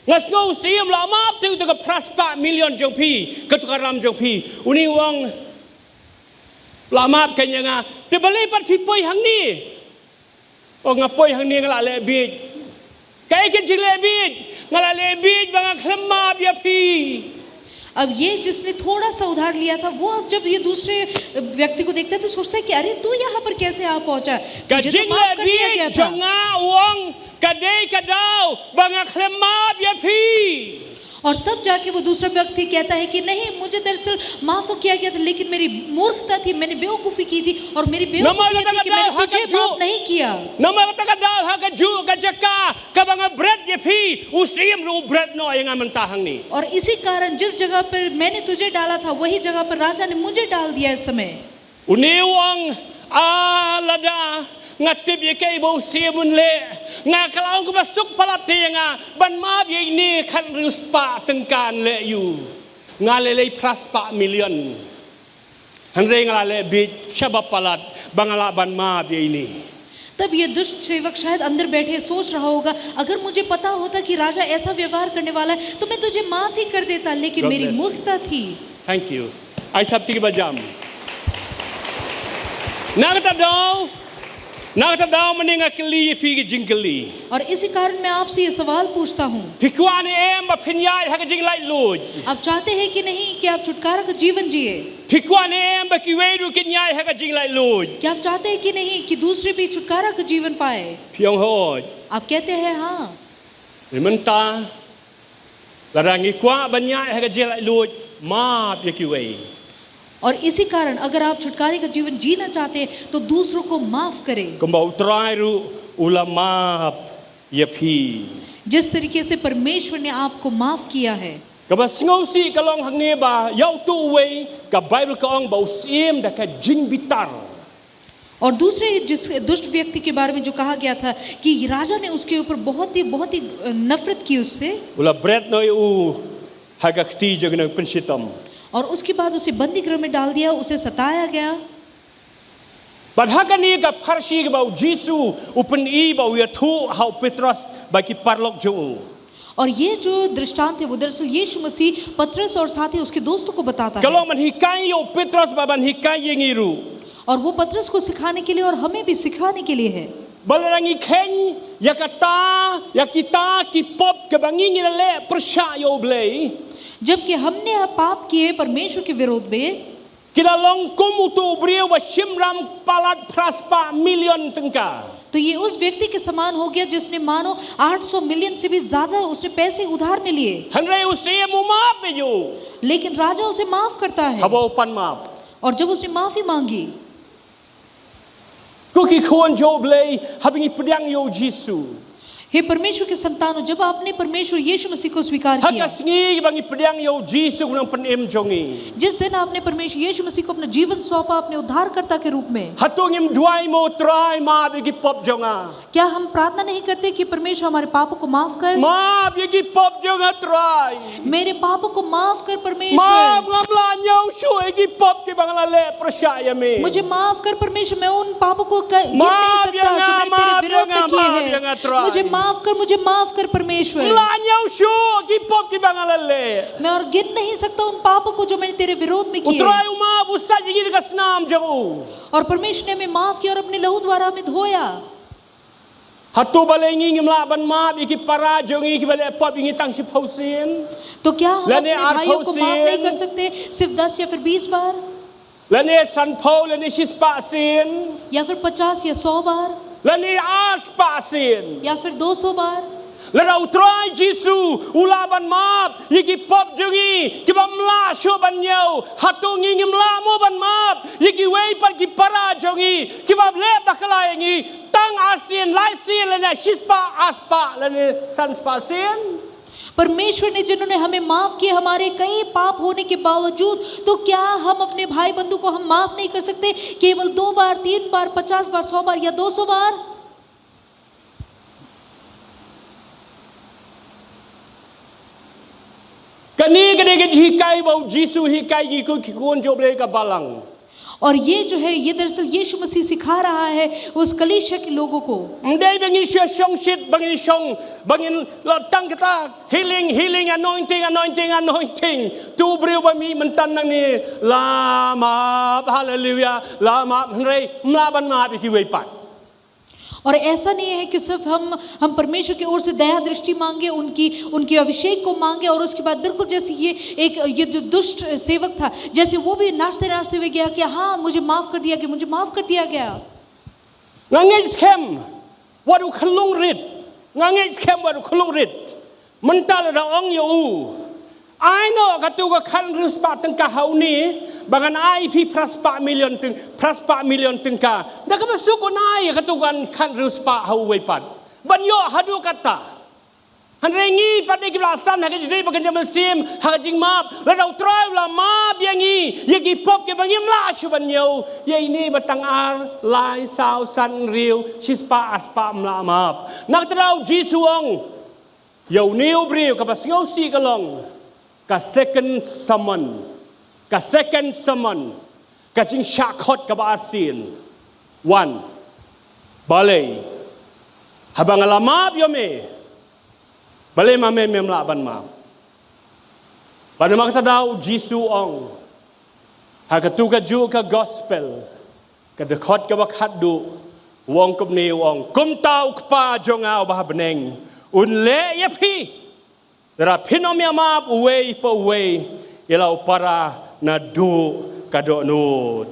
Nga sngew u Syiem u la map te uto ka phra spah million jong phi, kato ka ram jong phi. Une u ong u la map kein ïa nga. Te balei pat phi poi hangne? O, nga poi hangne nga la leh bieit. Kaei ka jingleh bieit? Nga la leh bieit ba nga khlem map ïa phi. अब ये जिसने थोड़ा सा उधार लिया था, वो अब जब ये दूसरे व्यक्ति को देखता है तो सोचता है कि अरे, तू यहाँ पर कैसे आ पहुंचा? Ka jingleh bieit jong nga, u ong, ka dei ka daw ba nga khlem map ïa phi. और तब जाके वो दूसरा व्यक्ति कहता है कि नहीं, मुझे दरअसल माफ तो किया गया था, लेकिन मेरी मूर्खता थी, मैंने बेवकूफी की थी और मेरी बेवकूफी थी कि मैंने तुझे माफ नहीं किया। Namar kata ka daw ha kajuh ka jaka kaba nga bret ïa phi, u Syiem ruh u bret noh ïa nga mynta hangne. और इसी कारण जिस जगह पर मैंने तुझे डाला था, वही जगह पर राजा ने मुझे डाल दिया इस समय। Une u ong, ah, lada nga tip ïa kaei ba u Syiem un leh, nga ka la ong kaba suk palat te ïa nga ban map ïa ine khathynriew spah tyngka, nleh ïa u. Nga lei lei phra spah million. Hynrei nga la leh bieit shaba palat ba nga lah ban map ïa ine. तब ये दुष्ट सेवक शायद अंदर बैठे सोच रहा होगा, अगर मुझे पता होता कि राजा ऐसा व्यवहार करने वाला है तो मैं तुझे माफ ही कर देता, लेकिन मेरी मूर्खता थी। Thank you. Ai sap tiki ba jam. Na kata daw, na kata daw mynne nga kylli ïa phi ka jingkylli. और इसी कारण मैं आपसे ये सवाल पूछता हूँ, Phi kwah ne em ba phin ïaid ha ka jinglaitluid? आप चाहते हैं कि नहीं कि आप छुटकारा का जीवन जिए? Phi kwah ne em ba kiwei ruh kin ïaid ha ka jinglaitluid? क्या आप चाहते हैं कि नहीं कि दूसरे भी छुटकारा का जीवन पाए? Phi ong hooid. आप कहते हैं हाँ। Mynta lada ngi kwah ban ïaid ha ka jinglaitluid, map ïa kiwei. और इसी कारण अगर आप छुटकारे का जीवन जीना चाहते हैं तो दूसरों को माफ करें। Kumba U Trai ruh u la map ïa phi. जिस तरीके से परमेश्वर ने आपको माफ किया है। Kaba sngewsih ka long hangne ba ïa uto uwei ka Baibl ka ong ba u syiem da ka jingbitar. और दूसरे जिस दुष्ट व्यक्ति के बारे में जो कहा गया था कि राजा ने उसके ऊपर बहुत ही, बहुत ही नफरत की उससे। U la bret noh ïa u ha ka kti jong ki nongpynshitom. और उसके बाद उसे बंदी गृह में डाल दिया, उसे सताया गया। Bad ha kane ka pharshi kaba u Jisu u pyni ba u ïathuh ha u Petros bad ki paralok jong u. और ये जो दृष्टांत है वो दरअसल यीशु मसीह पतरस और साथ ही उसके दोस्तों को बताता है। Ka long ban hikai ïa u Petros bad ban hikai ïa ngi ruh. और वो पतरस को सिखाने के लिए और हमें भी सिखाने के लिए है। Ba lada ngi kheiñ ïa kata, ïa kita ki pop kiba ngi ngi la leh pyrshah ïa U Blei, जबकि हमने पाप किए परमेश्वर के विरोध में, ki la long kum uto u briew ba shim ram palat phra spah million tyngka. तो ये उस व्यक्ति के समान हो गया जिसने मानो आठ सौ मिलियन से भी ज्यादा उसने पैसे उधार में लिए। Hynrei u syiem u map ïa u. लेकिन राजा उसे माफ करता है। Haba u pan map. और जब उसने माफी मांगी। Ko ki khun jong U Blei, haba ngi pdiang ïa u Jisu, हे परमेश्वर के संतानों, जब आपने परमेश्वर यीशु मसीह को स्वीकार ha किया, ka sngi ba ngi pdiang ïa u Jisu kum u nongpynim jong ngi, जिस दिन आपने परमेश्वर यीशु मसीह को अपना जीवन सौंपा अपने उद्धारकर्ता के रूप में, hato ngim duwai mo, Trai, map ïa ki pop jong nga? क्या हम प्रार्थना नहीं करते कि परमेश्वर हमारे पापों को माफ कर? Map ïa ki pop jong nga, Trai. मेरे पापों को माफ कर परमेश्वर। Map, ngam lah ñiew shuh ïa ki pop kiba nga la leh pyrshah ïa me. मुझे माफ कर परमेश्वर, मैं उन पापों को गिन नहीं सकता जो मैंने तेरे विरोध में किए हैं। मुझे माफ कर, मुझे माफ कर परमेश्वर। Ngam lah ñiew shuh ïa ki pop kiba nga la leh. मैं और गिन नहीं सकता उन पापों को जो मैंने तेरे विरोध में किए। U Trai u map, u sait ïa ngi da ka snam jong u. और परमेश्वर ने हमें माफ किया और अपने लहू द्वारा हमें धोया। Hato balei ngi ngim lah ban map ïa ki para jong ngi kiba leh pop ïa ngi tang shiphew sien? तो क्या हम अपने भाइयों को माफ नहीं कर सकते, सिर्फ दस या फिर बीस बार? Lane sanphew, lane shispah sien? या फिर पचास या सौ बार? Lane arspah sien? या फिर दो सौ बार? Lada u Trai Jisu u lah ban map ïa ki pop jong ngi kiba ym lah shuh ban ñiew, hato ngi ngim lah mo ban map ïa kiwei pat ki para jong ngi kiba leh bakla ïa ngi tang arsien, laisien, lane shispah, arspah, lane sanspah sien? परमेश्वर ने जिन्होंने हमें माफ किए हमारे कई पाप होने के बावजूद, तो क्या हम अपने भाई बंधु को हम माफ नहीं कर सकते केवल दो बार, तीन बार, पचास बार, सौ बार या दो सौ बार? Kane ka dei ka jinghikai ba u Jisu u hikai ïa ngi ko ki khun jong U Blei ka balang. और ये जो है, ये दरअसल यीशु मसीह सिखा रहा है उस कलीसिया के लोगों को। Ym dei ba ngin shu shong shit, ba ngin shong, ba ngin la tang kata healing, healing, anointing, anointing, anointing. To u briew ba mih mynta nangne, la map, haleluya, la map, hynrei ym lah ban map ïa kiwei pat. और ऐसा नहीं है कि सिर्फ हम हम परमेश्वर की ओर से दया दृष्टि मांगे, उनकी उनकी अभिषेक को मांगे, और उसके बाद बिल्कुल जैसे ये एक, ये जो दुष्ट सेवक था, जैसे वो भी नाचते नाचते हुए गया कि हाँ, मुझे माफ कर दिया गया, मुझे माफ कर दिया गया। Nga ngeit skhem wat u khyllung rit. Nga ngeit skhem wat u khyllung rit. Mynta lada ong ïa u, ai noh katu ka khathynriew spah tyngka ha une, ba ngan ai phi phra spah million tyng-, phra spah million tyngka. Da kaba suk un ai ïa katu ka khathynriew spah ha uwei pat ban ïoh haduh katta. Hynrei ngi pat dei kiba la san ha ka jingïadei bad ka jingmynsiem, ha ka jingmap. Lada u Trai u la map ïa ngi ïa ki pop kiba ngim lah shuh ban ñiew, ïa ine ba tang ar, lai, saw, san, hynriew, shispah, arspah ym lah map. Na kata daw u Jisu u ong ïa une u briew, kaba sngewsih ka long ka second summon, ka second summon, ka jingshah khot kaba arsien. Wan, balei, haba nga la map ïa me, balei ma me mem lah ban map? Bad namar kata daw u Jisu u ong ha katu kajuh ka gospel, ka dkhot kaba khatduh, u ong kumne, u ong, kumta u Kpa jong nga uba ha bneng un leh ïa phi, lada phin ym ïa map uwei pa uwei ïa la u para naduh ka dohnud.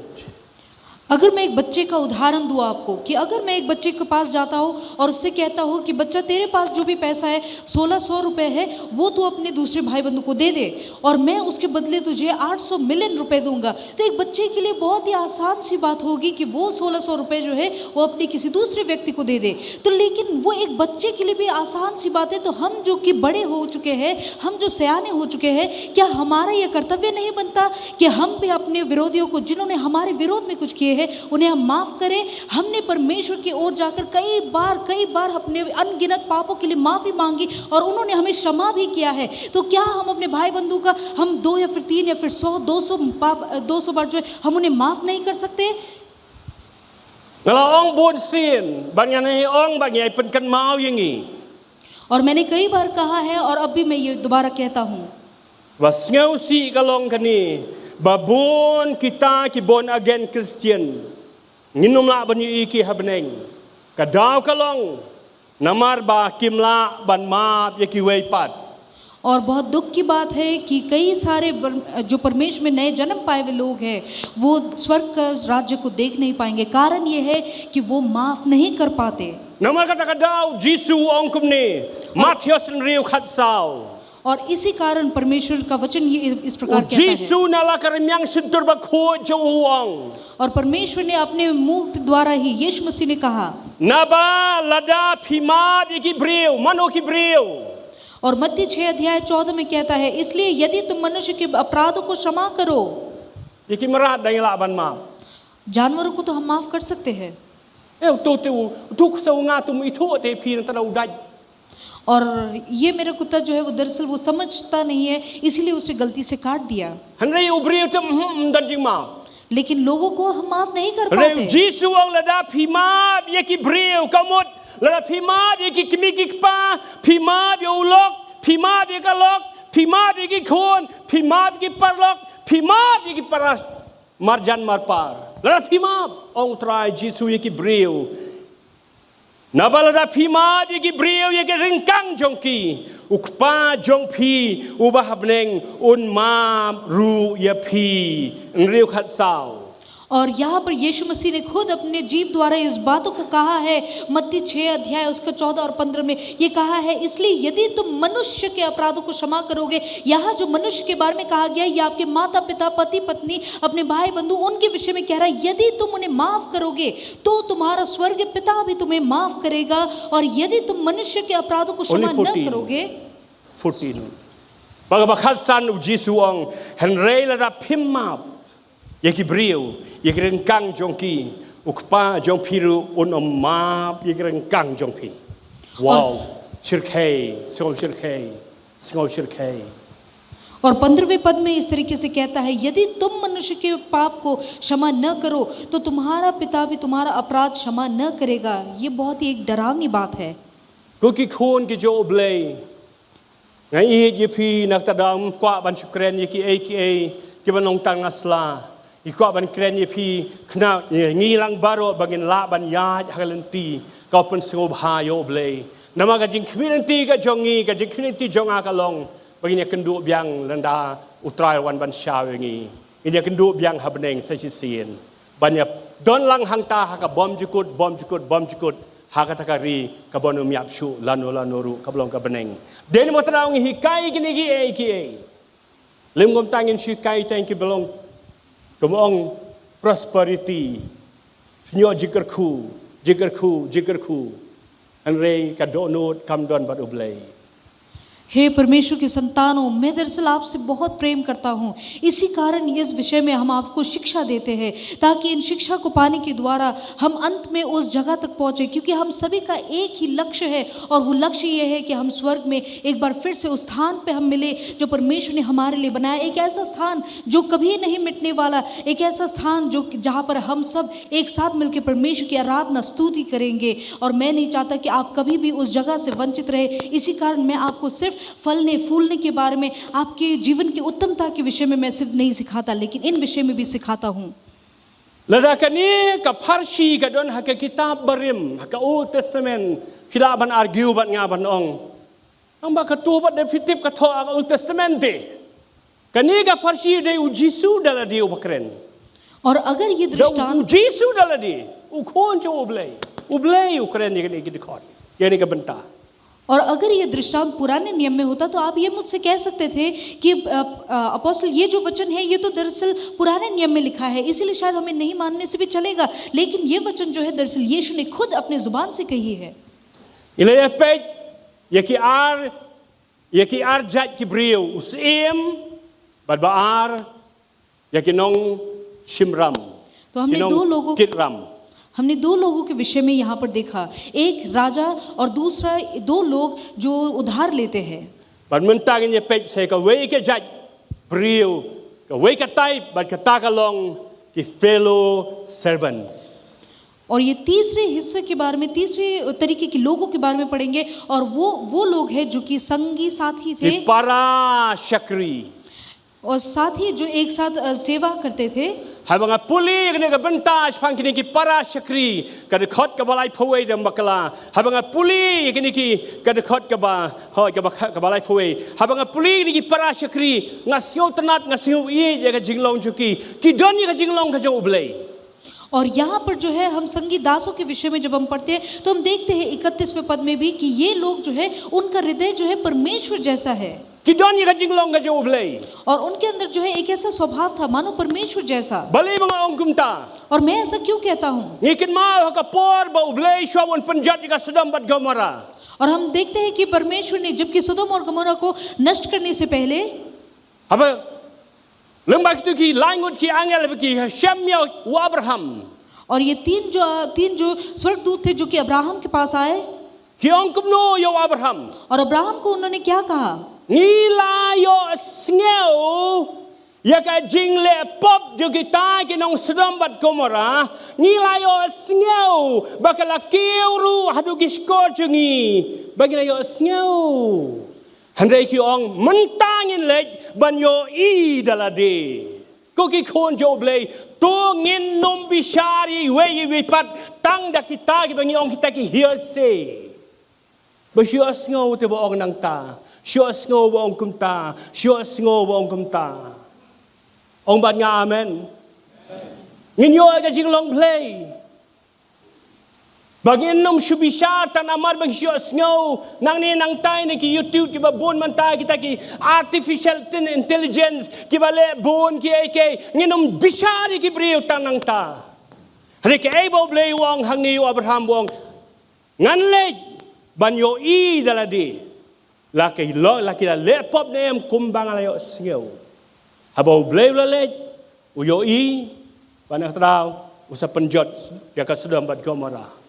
अगर मैं एक बच्चे का उदाहरण दूं आपको, कि अगर मैं एक बच्चे के पास जाता हूँ और उससे कहता हूँ कि बच्चा, तेरे पास जो भी पैसा है, सोलह सौ रुपए है, वो तू अपने दूसरे भाई बंधु को दे दे, और मैं उसके बदले तुझे आठ सौ मिलियन रुपए दूंगा। तो एक बच्चे के लिए बहुत ही आसान सी बात होगी कि वो सोलह सौ रुपए जो है, वो अपने किसी दूसरे व्यक्ति को दे दे। तो लेकिन वो एक बच्चे के लिए भी आसान सी बात है, तो हम जो कि बड़े हो चुके हैं, हम जो सयाने हो चुके हैं, क्या हमारा यह कर्तव्य नहीं बनता कि हम भी अपने विरोधियों को, जिन्होंने हमारे विरोध में कुछ किए हैं, उन्हें हम माफ करें? हमने परमेश्वर की ओर जाकर कई बार, कई बार अपने अनगिनत पापों के लिए माफी मांगी और उन्होंने हमें क्षमा भी किया है। तो क्या हम अपने भाई बंधु का, हम दो या फिर तीन या फिर सौ, दो सौ पाप, दो सौ बार जो है, हम उन्हें माफ नहीं कर सकते? Nga la ong bun sien, bad ngan ïa ong, bad ngan ïa pynkynmaw ïa ngi. और मैंने कई बार कहा है और अब भी मैं ये दोबारा कहता हूँ। Ba sngewsih ka long kane, ba bun kita ki born again Christian, ngin ym lah ban ïohi ki ha bneng. Ka daw ka long namar ba kim lah ban map ïa kiwei pat. और बहुत दुख की बात है कि कई सारे बर-, जो परमेश्वर में नए जन्म पाए हुए लोग हैं, वो स्वर्ग का राज्य को देख नहीं पाएंगे। कारण ये है कि वो माफ नहीं कर पाते। Namar kata ka daw u Jisu u ong kumne, Mathaios hynriew khatsaw. और इसी कारण परमेश्वर का वचन ये इस प्रकार कहता है। U Jisu na la ka rmiang shyntur bakhuid jong u u ong. और परमेश्वर ने अपने मुख द्वारा ही, यीशु मसीह ने कहा, Naba lada phi map ïa ki briew, mano ki briew? और मत्ती छह अध्याय चौदह में कहता है, इसलिए यदि तुम मनुष्य के अपराधों को क्षमा करो। Ïa ki mrad dang lah ban map. जानवरों को तो हम माफ कर सकते हैं। Eh, uto te u, uto ksew nga te um ithuh te phi, nangta da u dait. और ये मेरा कुत्ता जो है, वो दरअसल वो समझता नहीं है, इसीलिए उसे गलती से काट दिया। Hynrei u briew te, hmm, ym don jingmap. लेकिन लोगों को हम माफ नहीं कर पाते। Hynrei u Jisu u ong lada phi map ïa ki briew, ka mut lada phi map ïa ki kmie ki kpa, phi map ïa u lok, phi map ïa ka lok, phi map ïa ki khun, phi map ïa ki paralok, phi map ïa ki para marjan marpar. Lada phi map, ong u Trai Jisu, ïa ki briew. Naba lada phi map ïa ki briew ïa ki ryngkang jong ki, u Kpa jong phi uba ha bneng un map ruh ïa phi. Hynriew khatsaw. और यहाँ पर यीशु मसीह ने खुद अपने जीभ द्वारा इस बातों को कहा है। मत्ती छह अध्याय उसका चौदह और पन्द्रह में ये कहा है, इसलिए यदि तुम मनुष्य के अपराधों को क्षमा करोगे, यहाँ जो मनुष्य के बारे में कहा गया है, ये आपके माता पिता, पति पत्नी, अपने भाई बंधु, उनके विषय में कह रहा है। यदि तुम उन्हें माफ करोगे, तो तुम्हारा स्वर्गीय पिता भी तुम्हें माफ करेगा, और यदि तुम मनुष्य के अपराधों को क्षमा न करोगे। Fourteen. Bad kaba khatsan u Jisu u ong, hynrei lada phim map ïa ki briew ïa ki ryngkang jong ki, u Kpa jong phi ruh un ym map ïa ki ryngkang jong phi. Wow. Shyrkhei, sngewshyrkhei, sngewshyrkhei. और पंद्रहवें पद में इस तरीके से कहता है, यदि तुम मनुष्य के पाप को क्षमा न करो, तो तुम्हारा पिता भी तुम्हारा अपराध क्षमा न करेगा। ये बहुत ही एक डरावनी बात है। Ko ki khun ki jong U Blei, nga ïeit ïa phi na kata da ngam kwah ban shu kren ïa kiei kiei kiba nongtang na sla. Ngi kwah ban kren ïa phi khnang ngi lang baroh ba ngin lah ban ïaid ha ka lynti kaba pynsngewbha ïa U Blei. Namar ka jingkhmih lynti ka jong ngi, ka jingkhmih lynti jong nga ka long ba ngin ïakynduh biang lada U Trai u wan ban shaw ïa ngi. Ngin ïakynduh biang ha bneng sa shisien ban ïa don lang hangta ha ka bymjukut, bymjukut, bymjukut ha kata ka ri kaba ym ïap shuh lano lano ruh kaba long ka bneng. Dei namar kata ngi hikai kine kiei kiei. Lym kumta ngin shu hikai tang kiba long, kumba ong, prosperity. Pynïoh jingkyrkhu, jingkyrkhu, jingkyrkhu. Hynrei ka dohnud kam don bad U Blei. हे परमेश्वर की संतानों, मैं दरअसल आपसे बहुत प्रेम करता हूँ। इसी कारण इस विषय में हम आपको शिक्षा देते हैं, ताकि इन शिक्षा को पाने के द्वारा हम अंत में उस जगह तक पहुँचे, क्योंकि हम सभी का एक ही लक्ष्य है, और वो लक्ष्य ये है कि हम स्वर्ग में एक बार फिर से उस स्थान पे हम मिले, जो परमेश्वर ने हमारे लिए बनाया, एक ऐसा स्थान जो कभी नहीं मिटने वाला, एक ऐसा स्थान जो, जहाँ पर हम सब एक साथ मिलकर परमेश्वर की आराधना, स्तुति करेंगे। और मैं नहीं चाहता कि आप कभी भी उस जगह से वंचित रहे। इसी कारण मैं आपको सिर्फ फलने फूलने के बारे में, आपके जीवन की उत्तमता के विषय में मैं सिर्फ नहीं सिखाता, लेकिन इन विषय में भी सिखाता हूँ। Lada kane ka pharshi ka don ha ka kitab barim, ha ka Old Testament, phi lah ban argue bad nga ban ong, tang ba kato pat da phi tip ka thoh ha ka Old Testament te. Kane ka pharshi dei U Jisu da lade uba kren. और अगर ये Da U, दृष्टांत U Jisu da lade, U Khun jong U Blei. U Blei u kren ïa kane ka dkhot, ïa kane ka bynta. और अगर ये दृष्टांत पुराने नियम में होता, तो आप ये मुझसे कह सकते थे कि, अ, अ, अपोस्टल, ये जो वचन है, ये तो दरअसल पुराने नियम में लिखा है, इसीलिए शायद हमें नहीं मानने से भी चलेगा। लेकिन ये वचन जो है, दरअसल यीशु ने खुद अपने जुबान से कही है। Ngi la ïa peit ïa ki ar, ïa ki ar jait ki briew, u syiem bad ba ar ïa ki nongshim ram. तो हमने Ki nong दो लोगों kit ram. हमने दो लोगों के विषय में यहाँ पर देखा, एक राजा और दूसरा दो लोग जो उधार लेते हैं। Bad mynta ngin ïa peit sa ïa kawei ka jait briew, kawei ka type, bad kata ka long ki fellow servants. और ये तीसरे हिस्से के बारे में, तीसरे तरीके के लोगों के बारे में पढ़ेंगे, और वो, वो लोग हैं जो कि संगी साथी थे। Ki para shakri. और साथ ही जो एक साथ, अ, सेवा करते थे। Haba nga pule ïa kane ka bynta shaphang kine ki para shakri, ka dkhot kaba laiphew wei da bakla. Haba nga pule ïa kine ki, ka dkhot kaba, hooid, kaba, kaba laiphew wei. Haba nga pule ïa kine ki para shakri, nga sngewtynnat, nga sngew ïeit ïa ka jinglong jong ki. Ki don ïa ka jinglong ka jong U Blei. और यहाँ पर जो है, हम संगी दासों के विषय में जब हम पढ़ते हैं, तो हम देखते हैं इकतीसवें पद में भी कि ये लोग जो है, उनका हृदय जो है, परमेश्वर जैसा है। Ki don ïa ka jinglong ka jong U Blei. और उनके अंदर जो है, एक ऐसा स्वभाव था, मानो परमेश्वर जैसा। Balei ba nga ong kumta? और मैं ऐसा क्यों कहता हूँ? Ngi kynmaw ha ka por ba U Blei shu wan pynjot ïa ka Sodom bad Gomorrah. और हम देखते हैं कि परमेश्वर ने, जबकि सदोम और गमोरा को नष्ट करने से पहले, Haba, lem bad kito ki lai ngut ki angel ba ki shem ïa u Abraham. और ये तीन जो, तीन जो स्वर्गदूत थे जो कि अब्राहम के पास आए। Ki ong kumno ïa u Abraham? और अब्राहम को उन्होंने क्या कहा? Ngi la ïohsngew ïa ka jingleh pop jong kita ki nong Sodom bad Gomorrah. Ngi la ïohsngew ba ka la kiew ruh haduh ki shkor jong ngi. Ba ngi la ïohsngew. Hynrei ki ong, mynta ngin leit ban ïohi da lade. Ko ki khun jong U Blei, to ngin nym bishar ïa iwei ïa iwei pat tang da kita kiba ngi ong kita ki hearsay. Ba shu ïohsngew te ba ong nangta, shu ïohsngew ba ong kumta, shu ïohsngew ba ong kumta. Ong bad nga amen. Ngin ïoh ïa ka jinglong Blei. Ba ngin nym shu bishar tang namar ba ngi shu ïohsngew nangne nangtai na ki YouTube kiba bun mynta kita ki artificial tin-, intelligence kiba leh bun kiei kiei. Ngin nym bishar ïa ki briew tang nangta. Hynrei kaei ba U Blei u ong hangne ïa u Abraham u ong, ngan leit ban ïohi da lade. La ki la, la ki la leh pop ne em kumba nga la ïohsngew. Haba U Blei u la leit, u ïohi, bad na kata ka daw, u sa pynjot ïa ka Sodom bad Gomorrah.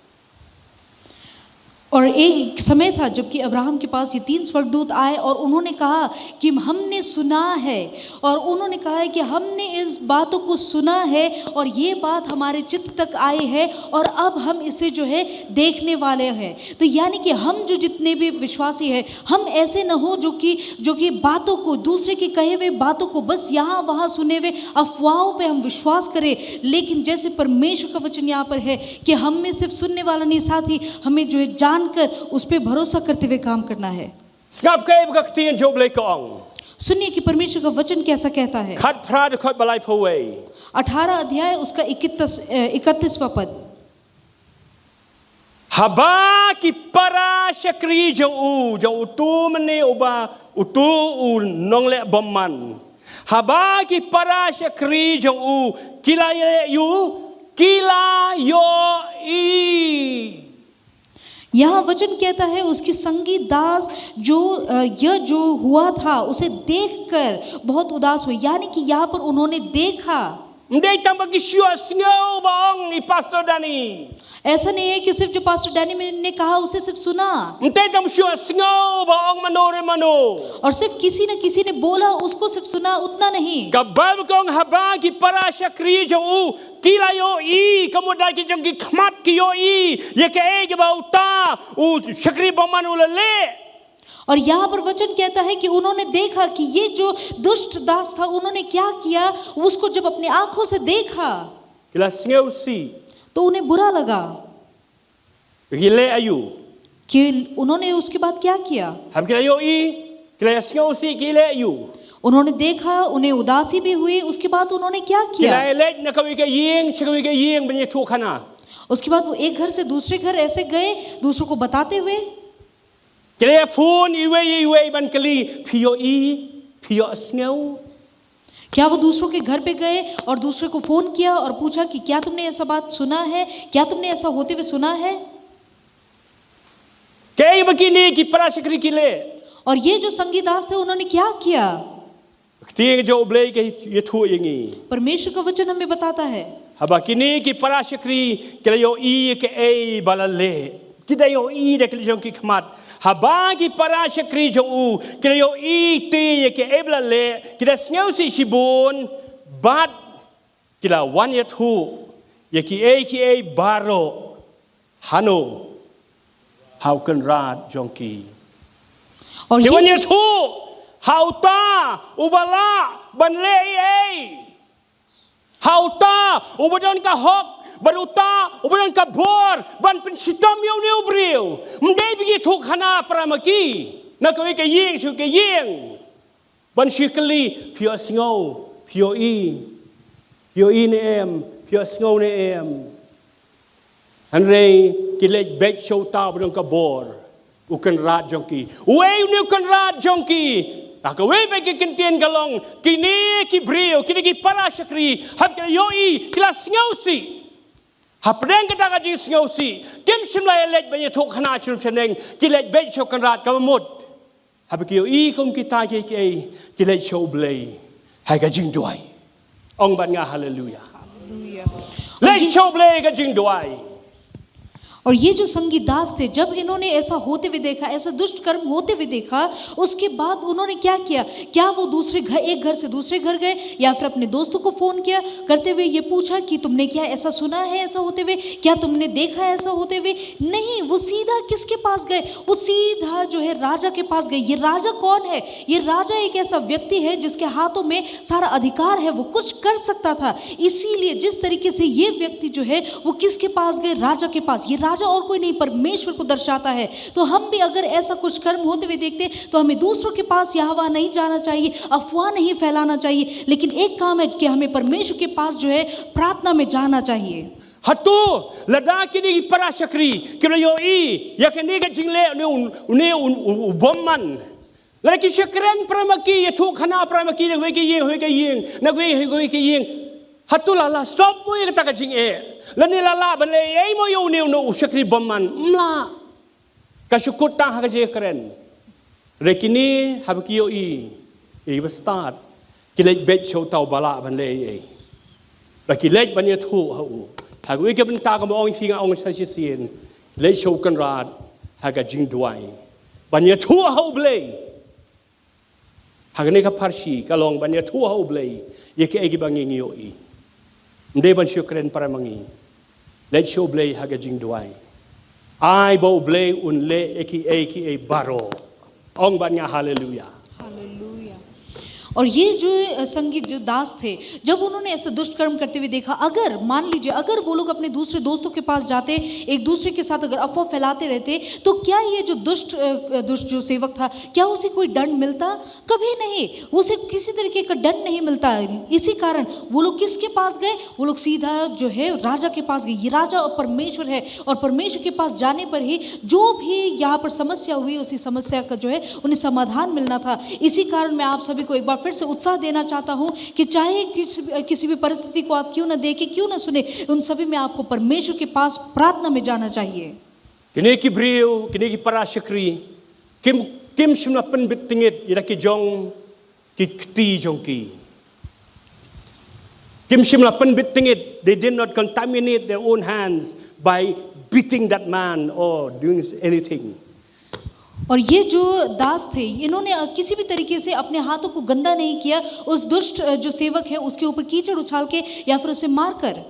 और एक समय था जबकि अब्राहम के पास ये तीन स्वर्गदूत आए और उन्होंने कहा कि हमने सुना है, और उन्होंने कहा है कि हमने इस बातों को सुना है और ये बात हमारे चित्त तक आई है, और अब हम इसे जो है देखने वाले हैं। तो यानी कि हम जो जितने भी विश्वासी हैं, हम ऐसे न हो जो कि जो कि बातों को, दूसरे के कहे हुए बातों को बस यहाँ वहाँ सुने हुए अफवाहों पे हम विश्वास करें, लेकिन जैसे परमेश्वर का वचन यहाँ पर है कि हम में सिर्फ सुनने वाला नहीं, साथ ही हमें जो है जानकर उस पे भरोसा करते हुए काम करना है। Sngap kaei ba ka ktien jong U Blei ka ong. सुनिए कि परमेश्वर का वचन कैसा कहता है। Khatphra dkhot ba laiphew wei. अठारह अध्याय उसका इकतीस, अ, इकतीसवां पद। Haba ki para shakri jong u, jong utu mynne uba utu u nongleh bymman. Haba ki para shakri jong u ki la ïohi, ki la ïohi. यहाँ वचन कहता है, उसकी संगी दास जो, अ, यह जो हुआ था, उसे देखकर बहुत उदास हुए, यानी कि यहाँ पर उन्होंने देखा। Ym dei tang ba ki shu sngew ba ong i Pastor Danny. ऐसा नहीं है कि सिर्फ जो पास्टर डैनी ने कहा, उसे सिर्फ सुना। Ym dei tang ba shu sngew ba ong mano re mano. और सिर्फ किसी न किसी ने बोला, उसको सिर्फ सुना, उतना नहीं। Ka Baibl ka ong haba ki para shakri jong u ki la ïohi, ka mut da ki jong ki khmat ki ïohi ïa kaei kaba uta u shakri bymman u la leh. और यहाँ पर वचन कहता है कि उन्होंने देखा कि ये जो दुष्ट दास था, उन्होंने क्या किया, उसको जब अपनी आंखों से देखा, Ki la sngewsih. तो उन्हें बुरा लगा। Ki leh aïu? कि उन्होंने उसके बाद क्या किया? Haba ki la ïohi, ki la sngewsih, ki leh aïu? उन्होंने देखा, उन्हें उदासी भी हुई। उसके बाद उन्होंने क्या किया? Ki la leit na kawei ka ïing sha kawei ka ïing ban ïathuh khana. उसके बाद वो एक घर से दूसरे घर ऐसे गए, दूसरों को बताते हुए। Ki la phone iwei iwei ban kylli, phi ïohi, phi ïohsngew? क्या वो दूसरों के घर पे गए और दूसरे को फोन किया और पूछा कि क्या तुमने ऐसा बात सुना है, क्या तुमने ऐसा होते हुए सुना है? Kaei ba kine ki para shakri ki leh? और ये जो संगी दास थे, उन्होंने क्या किया? Ka ktien jong U Blei ka ïathuh ïa ngi. परमेश्वर का वचन हमें बताता है। Haba kine ki para shakri ki la ïohi kaei ba la leh, ki da ïohi da ki jong ki khmat. Haba ki para shakri jong u ki la ïohi te ïa kaei ba la leh, ki da sngewsih shibun, bad ki la wan ïathuh ïa kiei kiei baroh. Hano? Ha u kynrad jong ki. और ki ये wan जो ïathuh ha uta uba lah ban leh ei ei. Ha uta uba don ka hok, bad uta uba don ka bor ban pynshitom ïa une u briew. Ym dei ba ki ïathuh khana para ma ki na kawei ka ïing sha kawei ka ïing ban shu kylli, phi ïohsngew, phi ïohi, phi ïohi ne em, phi ïohsngew ne em. Hynrei ki leit beit sha uta uba don ka bor, u kynrad jong ki. Uei une u kynrad jong ki? Ha kawei pat ka kyntien ka long, kine ki briew, kine ki para shakri, haba ki la ïohi, ki la sngewsih. Hapdeng kata ka jingsngewsih, kim shym la ïaleit ban ïathuh khana sha rum sha neng, ki leit beit sha u kynrad, kaba mut haba ki ïohi kum kita kiei kiei, ki leit sha U Blei ha ka jingduwai. Ong bad nga haleluya. Leit sha U Blei ha ka jingduwai. और ये जो संगी दास थे, जब इन्होंने ऐसा होते हुए देखा, ऐसा दुष्ट कर्म होते हुए देखा, उसके बाद उन्होंने क्या किया? क्या वो दूसरे घर, एक घर से दूसरे घर गए, या फिर अपने दोस्तों को फोन किया, करते हुए ये पूछा कि तुमने क्या ऐसा सुना है ऐसा होते हुए, क्या तुमने देखा है ऐसा होते हुए? नहीं, वो सीधा किसके पास गए? वो सीधा जो है राजा के पास गए। ये राजा कौन है? ये राजा एक ऐसा व्यक्ति है जिसके हाथों में सारा अधिकार है, वो कुछ कर सकता था। इसीलिए जिस तरीके से ये व्यक्ति जो है वो किसके पास गए? राजा के पास। ये राजा और कोई नहीं, परमेश्वर को दर्शाता है। तो हम भी अगर ऐसा कुछ कर्म होते हुए देखते तो हमें दूसरों के पास यहाँ वहाँ नहीं जाना चाहिए, अफवाह नहीं फैलाना चाहिए, लेकिन एक काम है कि हमें परमेश्वर के पास जो है प्रार्थना में जाना चाहिए। Hato lada kine ki para shakri ki la ïohi ïa kane ka jingleh une u, une u, u, u bymman, lada ki shakren para ma ki, ïathuh khana para ma ki na kawei ka ïing, kawei ka ïing, na kawei, kawei ka ïing, hato la la sop mo ïa kata ka jingeh? Lane la lah ban leh ei mo ïa une, une u shakri bymman? Ym lah. Ka shu kut tang ha ka jingkren. Hynrei kine haba ki ïohi ïa kiba stad, ki leit beit sha uta uba lah ban leh ei ei. Ba ki leit ban ïathuh ha u. Ha kawei ka bynta, kumba ong phi, nga ong sa shisien, leit sha u kynrad ha ka jingduwai. Ban ïathuh ha U Blei. Ha kane ka pharshi ka long ban ïathuh ha U Blei ïa kiei kiba ngi ïohi. Ym dei ban shu kren para ma ngi. Leit sha U Blei ha ka jingduwai. Ai ba U Blei un leh ïa kiei kiei baroh. Ong bad nga haleluya. हालेलुया। और ये जो अ, संगीत जो दास थे, जब उन्होंने ऐसा दुष्ट कर्म करते हुए देखा, अगर मान लीजिए, अगर वो लोग अपने दूसरे दोस्तों के पास जाते, एक दूसरे के साथ अगर अफवाह फैलाते रहते, तो क्या ये जो दुष्ट अ, अ, दुष्ट जो सेवक था, क्या उसे कोई दंड मिलता? कभी नहीं। उसे किसी तरीके का दंड नहीं मिलता। इसी कारण वो लोग किसके पास गए? वो लोग सीधा जो है राजा के पास गए। ये राजा और परमेश्वर है, और परमेश्वर के पास जाने पर ही जो भी यहाँ पर समस्या हुई, उसी समस्या का जो है उन्हें समाधान मिलना था। इसी कारण मैं आप सभी को एक बार फिर से उत्साह देना चाहता हूँ कि चाहे किस किसी भी परिस्थिति को आप क्यों ना देखें, क्यों ना सुने, उन सभी में आपको परमेश्वर के पास प्रार्थना में जाना चाहिए। Kine ki briew, kine ki para shakri, kim kim shym la pynbit tyngit ïa la ki jong ki kti jong ki. Kim shym la pynbit tyngit, they did not contaminate their own hands by beating that man or doing anything. और ये जो दास थे, इन्होंने अ, किसी भी तरीके से अपने हाथों को गंदा नहीं किया उस दुष्ट अ, जो सेवक है, उसके ऊपर कीचड़ उछाल के या फिर उसे मारकर।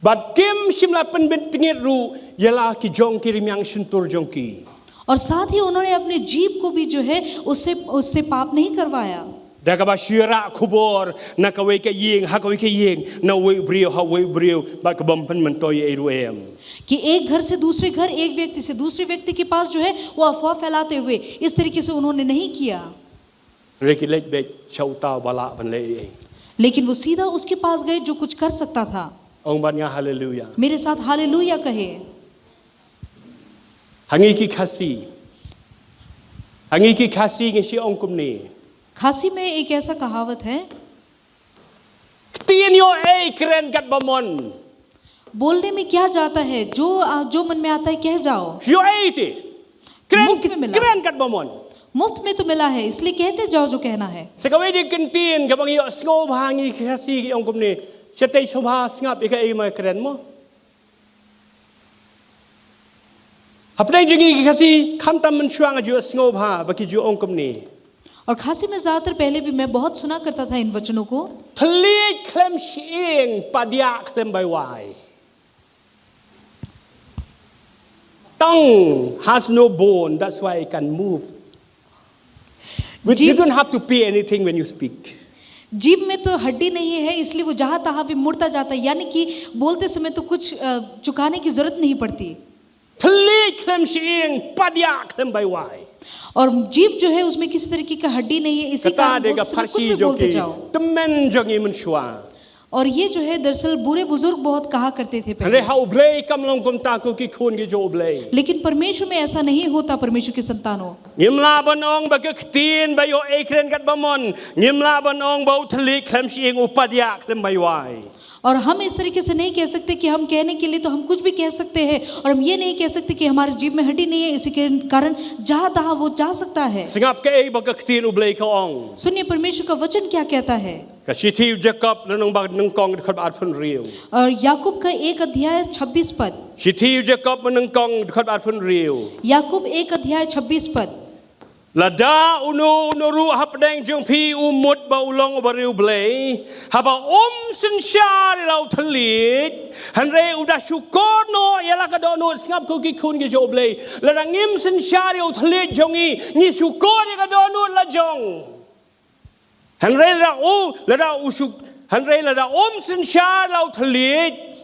Bad kim shym la pynbit tyngit ruh ïa la ki jong ki rmiang shyntur jong ki. और साथ ही उन्होंने अपने जीभ को भी जो है उससे उससे पाप नहीं करवाया। Da kaba shu ïarap khubor na kawei ka ïing ha kawei ka ïing, na uwei u briew ha uwei u briew, bad ka bym pynmyntoi ei ruh em. कि एक घर से दूसरे घर, एक व्यक्ति से दूसरे व्यक्ति के पास जो है वो अफवाह फैलाते हुए इस तरीके से उन्होंने नहीं किया। Hynrei ki leit beit sha uta uba lah ban leh ei. लेकिन वो सीधा उसके पास गए जो कुछ कर सकता था। Ong bad nga haleluya. मेरे साथ हालेलुया कहे। Ha ngi ki Khasi. Ha ngi ki Khasi ngi shu ong kumne. खासी में एक ऐसा कहावत है, Ktien ïoh ei, kren katba mon. बोलने में क्या जाता है, जो आ, जो मन में आता है कह जाओ। Ïoh ei te. Kren Muft mein mila. Kren katba mon. मुफ्त में तो मिला है, इसलिए कहते जाओ जो कहना है। Sa kawei de ka ktien kaba ngi ïohsngew bha ngi ki Khasi ki ong kumne. Shatei sngewbha sngap ïa kaei ba nga kren mo. Hapdeng jong ngi ki Khasi khamtam mynshuwa nga ju ïohsngew bha ba ki ju ong kumne. और खासी में ज्यादातर पहले भी मैं बहुत सुना करता था इन वचनों को। Thylliej khlem shyieng, padiah khlem bai wai. Tongue has no bone, that's why it can move. But you जीभ don't have to pay anything when you speak. जीभ में तो हड्डी नहीं है, इसलिए वो जहां तहां भी मुड़ता जाता है, यानी कि बोलते समय तो कुछ अ, चुकाने की जरूरत नहीं पड़ती। Thylliej khlem shyieng, padiah khlem bai wai. और जीभ जो है उसमें किसी तरीके का हड्डी नहीं है, इसी Kata कारण de बोलते ka समय कुछ pharshi भी jong बोलते ki जाओ। Tymmen jong ngi mynshuwa. और ये जो है दरअसल बूढ़े बुजुर्ग बहुत कहा करते थे Hynrei पहले, ha U Blei kam long kumta, ko ki khun ki jong U Blei. लेकिन परमेश्वर में ऐसा नहीं होता। परमेश्वर के संतानों, Ngim lah ban ong ba ka ktien ba ïoh ei kren katba mon. Ngim lah ban ong ba u thylliej khlem shyieng, u padiah khlem bai wai. और हम इस तरीके से नहीं कह सकते कि हम कहने के लिए तो हम कुछ भी कह सकते हैं, और हम ये नहीं कह सकते कि हमारे जीभ में हड्डी नहीं है, इसी के कारण जहां तहां वो जा सकता है। Sngap kaei ba ka ktien U Blei ka ong. सुनिए, परमेश्वर का वचन क्या कहता है। Ka shithi u Jakob lynnong ba nyngkong dkhot ba arphew hynriew. और याकूब का एक अध्याय छब्बीस पद। Shithi u Jakob nyngkong dkhot ba arphew hynriew. याकूब एक अध्याय छब्बीस पद। Lada uno uno ruh hapdeng jong phi u mut ba u long uba riewblei, haba um synshar ïa la u thylliej, hynrei u da shukor noh ïa la ka dohnud. Sngap ko ki khun ki jong U Blei. Lada ngim synshar ïa u thylliej jong ngi, ngi shukor ïa ka dohnud la jong. Hynrei lada u, lada u shuk, hynrei lada um synshar la u thylliej,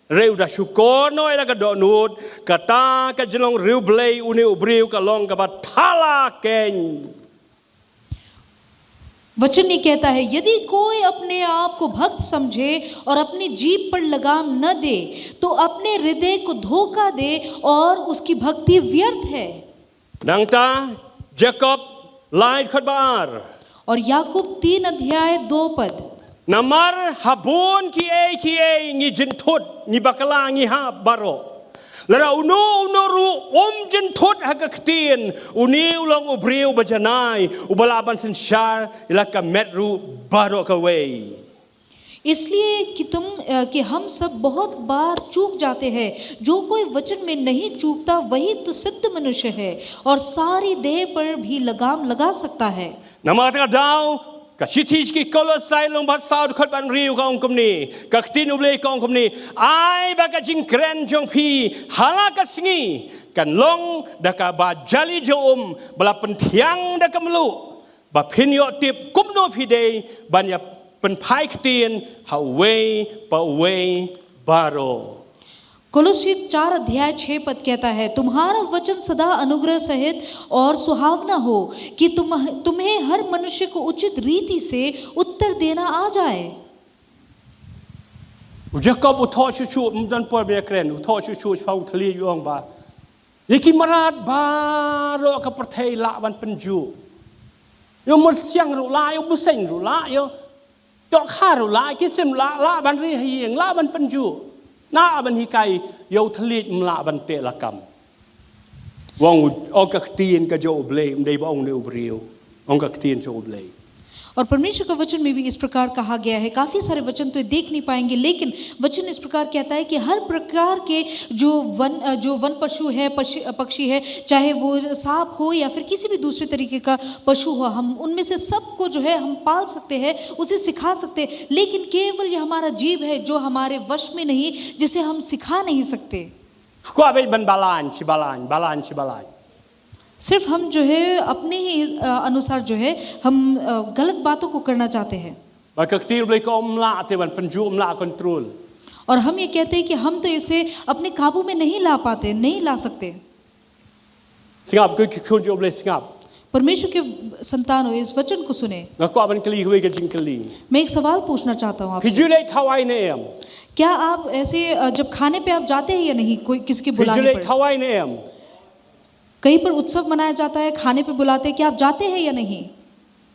hynrei u da shukor noh ïa la ka dohnud, kata ka jinglong riewblei une u briew ka long kaba thala keiñ. वचन ये कहता है, यदि कोई अपने आप को भक्त समझे और अपनी जीभ पर लगाम न दे, तो अपने हृदय को धोखा दे और उसकी भक्ति व्यर्थ है। Nangta, Jakob lai dkhot ba ar. और याकूब तीन अध्याय दो पद। Namar ha bun kiei kiei ngi jynthut, ngi bakla, ngi hap baroh. Lada uno uno ruh um jynthut ha ka ktien, une u long u briew ba janai, uba lah ban synshar ïa la ka met ruh baroh kawei. इसलिए कि तुम अ, कि हम सब बहुत बार चूक जाते हैं। जो कोई वचन में नहीं चूकता, वही तो सिद्ध मनुष्य है और सारी देह पर भी लगाम लगा सकता है। Namar kata ka daw, ka shithi sha ki Kolosai lynnong ba saw dkhot ba hynriew ka ong kumne, ka ktien U Blei ka ong kumne, ai ba ka jingkren jong phi ha la ka sngi kan long da kaba jali ja um ba la pynthiang da ka mluh, ba phin ïoh tip kumno phi dei ban ïa pynphai ktien ha uwei pa uwei baroh. कोलोसी चार अध्याय छह पद कहता है, तुम्हारा वचन सदा अनुग्रह सहित और सुहावना हो, कि तुम तुम्हें हर मनुष्य को उचित रीति से उत्तर देना आ जाए। U Jakob u thoh shuh shuh, ym don por ba ïa kren, u thoh shuh shuh shaphang u thylliej, u ong ba ïa ki mrad baroh ka pyrthei lah ban pynjuh. Ïa u myrsiang ruh lah, ïa u bseiñ ruh lah, ïa u dohkha ruh lah, ki sim lah, lah ban ri ha ïing, lah ban pynjuh. Lah ban hikai, ïa u thylliej ym lah ban teh lakam. U ong, ong ka ktien ka jong U Blei, ym dei ba ong ne u briew. Ong ka ktien jong U Blei. और परमेश्वर का वचन में भी इस प्रकार कहा गया है। काफी सारे वचन तो देख नहीं पाएंगे, लेकिन वचन इस प्रकार कहता है कि हर प्रकार के जो वन अ, जो वन पशु है, पशु पक्षी है, चाहे वो सांप हो या फिर किसी भी दूसरे तरीके का पशु हो, हम उनमें से सबको जो है हम पाल सकते हैं, उसे सिखा सकते हैं, लेकिन केवल ये हमारा जीभ है जो हमारे वश में नहीं, जिसे हम सिखा नहीं सकते। Kwah beit ban balan shi balan, balan shi balan. सिर्फ हम जो है अपने ही अ, अनुसार जो है हम अ, गलत बातों को करना चाहते हैं। Ba ka ktien U Blei ka ym lah te ban pynjuh, ym lah control. और हम ये कहते हैं कि हम तो इसे अपने काबू में नहीं ला पाते, नहीं ला सकते। Sngap, ko ki khun jong U Blei, sngap. परमेश्वर के संतानों, इस वचन को सुने। Nga kwah ban kylli kawei ka jingkylli. मैं एक सवाल पूछना चाहता हूँ आपसे। Phi ju leit khawai ne em? क्या आप ऐसे अ, जब खाने पे आप जाते हैं या नहीं, कोई किसी के बुलाने पर? Phi ju leit khawai ne em? कहीं पर उत्सव मनाया जाता है, खाने पे बुलाते हैं, क्या आप जाते हैं या नहीं?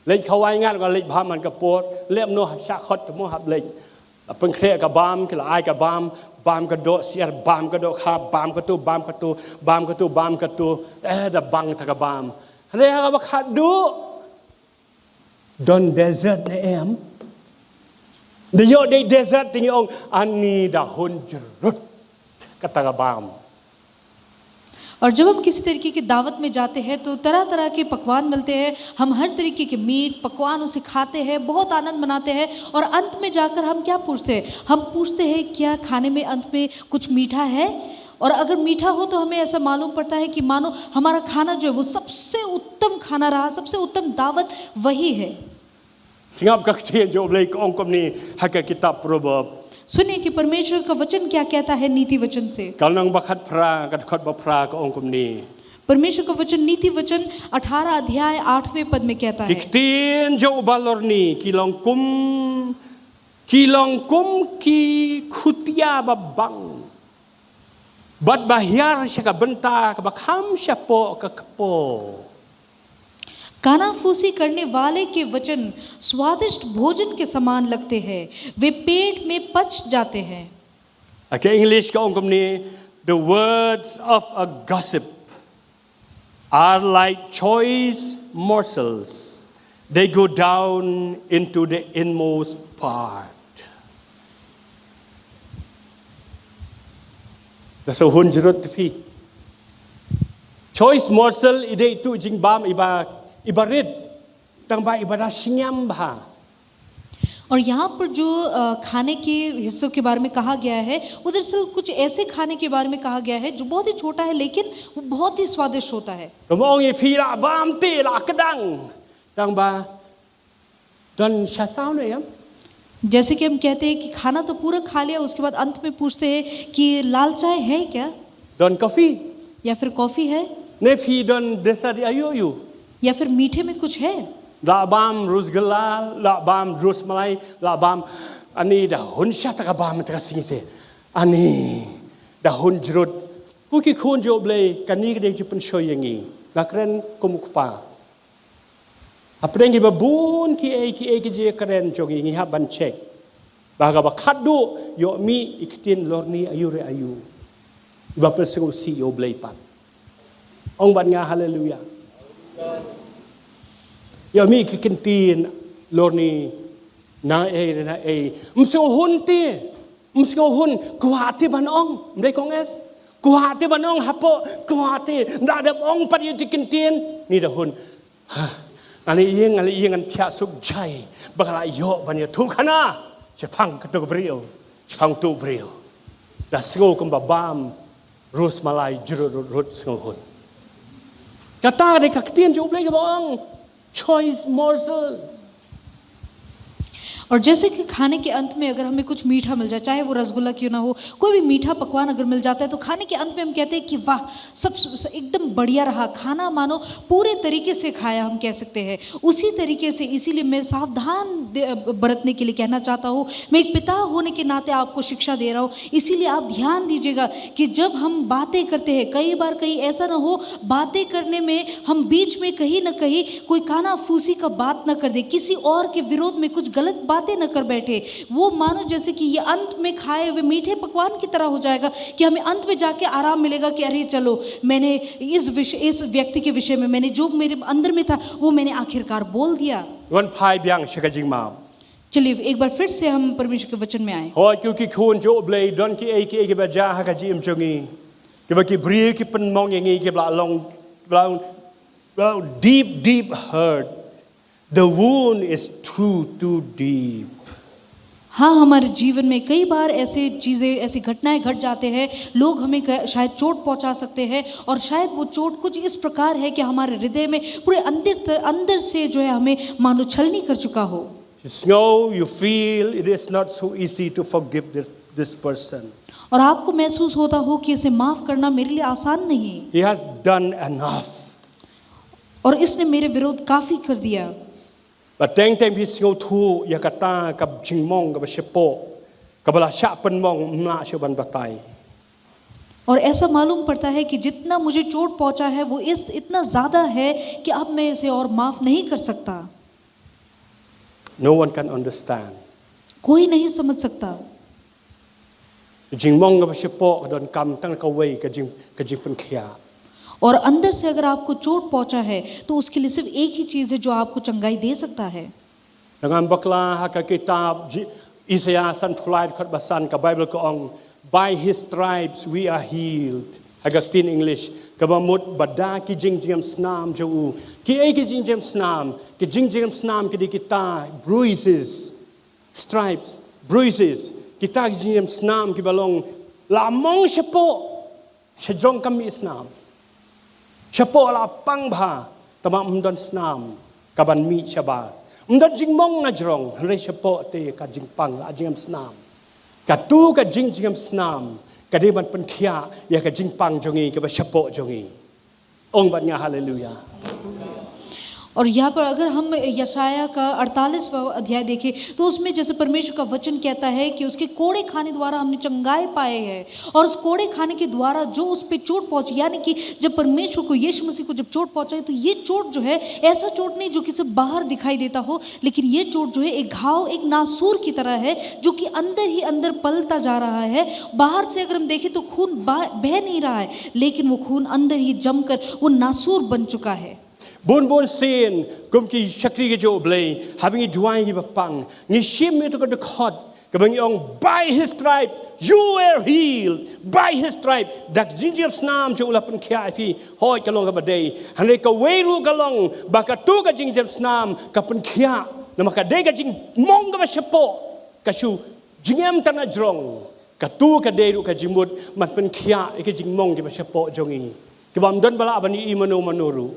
Leit khawai, ngat nga leit bha man ka por, leit noh sha khot te mo hap leit. Pynkhreh ka bam, ki la ai ka bam, bam ka doh siar, bam ka doh kha, bam katu, bam katu, bam katu, bam katu. Eh, da bang ta ka bam. Hynrei ha kaba khatduh, don dessert ne em? Da ïoh dei dessert te ngi ong, ani da hun jrut kata ka bam. और जब हम किसी तरीके की दावत में जाते हैं तो तरह तरह के पकवान मिलते हैं, हम हर तरीके के मीट पकवान उसे खाते हैं, बहुत आनंद मनाते हैं, और अंत में जाकर हम क्या पूछते हैं? हम पूछते हैं, क्या खाने में अंत में कुछ मीठा है? और अगर मीठा हो तो हमें ऐसा मालूम पड़ता है कि मानो हमारा खाना जो है वो सबसे उत्तम खाना रहा, सबसे उत्तम दावत वही है। Sngap, ka ktien jong U Blei ka ong kumne ha ka kitab Proverb. सुनिए कि परमेश्वर का वचन क्या कहता है नीति वचन से। Ka lynnong ba khatphra, ka dkhot ba phra ka ong kumne. परमेश्वर का वचन, नीति वचन अठारह अध्याय आठवें पद में कहता है। Ki ktien jong u balorni ki long kum, ki long kum ki khutia ba bang, bad ba hiar sha ka bynta kaba kham shapoh ka kpoh. कानाफूसी करने वाले के वचन स्वादिष्ट भोजन के समान लगते हैं, वे पेट में पच जाते हैं। Ha ka English ka ong kumne, the words of a gossip are like choice morsels. They go down into the inmost part. Da sa hun jrut phi. Choice morsel i dei tu jingbam iba, iba rit. Tang ba iba da sngem bha. और यहाँ पर जो अ, खाने के हिस्सों के बारे में कहा गया है, वो दरअसल कुछ ऐसे खाने के बारे में कहा गया है जो बहुत ही छोटा है, लेकिन वो बहुत ही स्वादिष्ट होता है। Ka ong ïa phi, la bam te la kdang. Tang ba don sha saw ne em? जैसे कि हम कहते हैं कि खाना तो पूरा खा लिया, उसके बाद अंत में पूछते हैं कि लाल चाय है क्या? Don coffee? या फिर कॉफी है? Ne phi don dessert ïa aïu aïu? या फिर मीठे में कुछ है? La bam rasgulla, la bam rasmalai, la bam, ani da hun sha ta ka bam ta ka sngi te. Ani da hun jrut. Ko ki khun jong U Blei, kane ka dei jingpynshoi ïa ngi. Nga kren kum u kpa. Hapdeng kiba bun kiei kiei ki jingkren jong ngi, ngi hap ban check. Ba ha kaba khatduh, ïoh mih i ktien lorni aïu re aïu. Iba pynsngewsih ïa U Blei pat. Ong bad nga haleluya. Ïoh mih ki ktien lorni Na ei na ei, ym sngewhun te, ym sngewhun, kwah te ban ong, ym dei kong es, kwah te ban ong hapoh, kwah te, nda dep ong pat ïa ki ktien, ni da hun. Ha, nga la ïeng, nga la ïeng ngan thiah suk jai, ba ka la ïoh ban ïathuh khana shaphang kato ka briew, shaphang uto u briew. Da sngew kumba bam, Rosmalai jrut rut rut sngewhun. Kata dei ka ktien jong U Blei kaba ong, choice morsel. और जैसे कि खाने के अंत में अगर हमें कुछ मीठा मिल जाए, चाहे वो रसगुल्ला क्यों ना हो, कोई भी मीठा पकवान अगर मिल जाता है, तो खाने के अंत में हम कहते हैं कि वाह, सब, सब एकदम बढ़िया रहा खाना, मानो पूरे तरीके से खाया, हम कह सकते हैं। उसी तरीके से, इसीलिए मैं सावधान दे- बरतने के लिए कहना चाहता हूँ। मैं एक पिता होने के नाते आपको शिक्षा दे रहा हूँ, इसीलिए आप ध्यान दीजिएगा कि जब हम बातें करते हैं, कई बार कहीं ऐसा ना हो, बातें करने में हम बीच में कहीं ना कहीं कोई कानाफूसी का बात ना कर दे, किसी और के विरोध में कुछ गलत बातें ना कर बैठे। वो मानो जैसे कि ये अंत में खाए हुए मीठे पकवान की तरह हो जाएगा कि हमें अंत में जाके आराम मिलेगा कि अरे चलो, मैंने इस विषय, इस व्यक्ति के विषय में, मैंने जो मेरे अंदर में था, वो मैंने आखिरकार बोल दिया। Wan phai biang sha ka jingmap. चलिए, एक बार फिर से हम परमेश्वर के वचन में आए। Hooid, ko ki khun jong U Blei, don kiei kiei kiba jia ha ka jingim jong ngi, kiba ki briew ki pynmong ïa ngi, kiba la long, kiba la long deep, deep hurt. The wound is too, too deep. हाँ, हमारे जीवन में कई बार ऐसे चीज़ें, ऐसी घटनाएं घट जाते हैं, लोग हमें कह- शायद चोट पहुंचा सकते हैं, और शायद वो चोट कुछ इस प्रकार है कि हमारे हृदय में पूरे अंदर त- अंदर से जो है, हमें मानो छलनी कर चुका हो। Sngew, you feel it is not so easy to forgive this, this person. और आपको महसूस होता हो कि इसे माफ करना मेरे लिए आसान नहीं है, He has done enough. और इसने मेरे विरोध काफी कर दिया। Ba teng teng phi sngewthuh ïa kata ka jingmong kaba shapoh, kaba la shah pynmong, ym lah shuh ban batai. और ऐसा मालूम पड़ता है कि जितना मुझे चोट पहुंचा है, वो इस इतना ज्यादा है कि अब मैं इसे और माफ नहीं कर सकता। No one can understand. कोई नहीं समझ सकता। Ka jingmong kaba shapoh ka donkam tang kawei, ka jing, ka jingpynkhiah. और अंदर से अगर आपको चोट पहुंचा है, तो उसके लिए सिर्फ एक ही चीज है जो आपको चंगाई दे सकता है। Ngan bakla ha ka kitab Ji- Isaiah sanphew lai dkhot ba san, ka Bible ka ong, "By his stripes we are healed." Ha ka ktien English, kaba mut ba da ki jingjngem snam jong u. Kiei ki jingjngem snam? Ki jingjngem snam ki dei kita bruises, stripes, bruises. Kita ki jingjngem snam kiba long la mong shapoh, sha jrong ka mih snam. Shapoh la pang bha, tangba ym don snam kaban mih shabar. Ym don jingmong na jrong, hynrei shapoh te ka jingpang la jingem snam. Katu ka jingjngem snam ka dei ban pynkhiah ïa ka jingpang jong ngi kaba shapoh jong ngi. Ong bad nga haleluya. और यहाँ पर अगर हम यशायाह का अड़तालीसवाँ अध्याय देखें, तो उसमें जैसे परमेश्वर का वचन कहता है कि उसके कोड़े खाने द्वारा हमने चंगाई पाए हैं। और उस कोड़े खाने के द्वारा जो उस पे चोट पहुंची, यानी कि जब परमेश्वर को, यीशु मसीह को जब चोट पहुंचाई, तो ये चोट जो है, ऐसा चोट नहीं जो किसी बाहर दिखाई देता हो, लेकिन ये चोट जो है, एक घाव, एक नासूर की तरह है, जो कि अंदर ही अंदर पलता जा रहा है। बाहर से अगर हम देखें, तो खून बा- बह नहीं रहा है, लेकिन वो खून अंदर ही जमकर वो नासूर बन चुका है। Bun bun sien, kum ki shakri ki jong U Blei, haba ngi duwai ngi ba pang, ngi shim ïa katu ka dkhot kaba ngi ong, "By his stripes you were healed." By his stripes, da ka jingjngem snam jong u la pynkhiah ïa phi. Hooid, ka long kaba dei. Hynrei kawei ruh ka long ba katu ka jingjngem snam ka pynkhiah, namar ka dei ka jingmong kaba shapoh, ka shu jingem tang na jrong. Katu ka dei ruh ka jingmut ban pynkhiah ïa ki jingmong kiba shapoh jong ngi, kiba ym don ba lah ban ïohi mano mano ruh.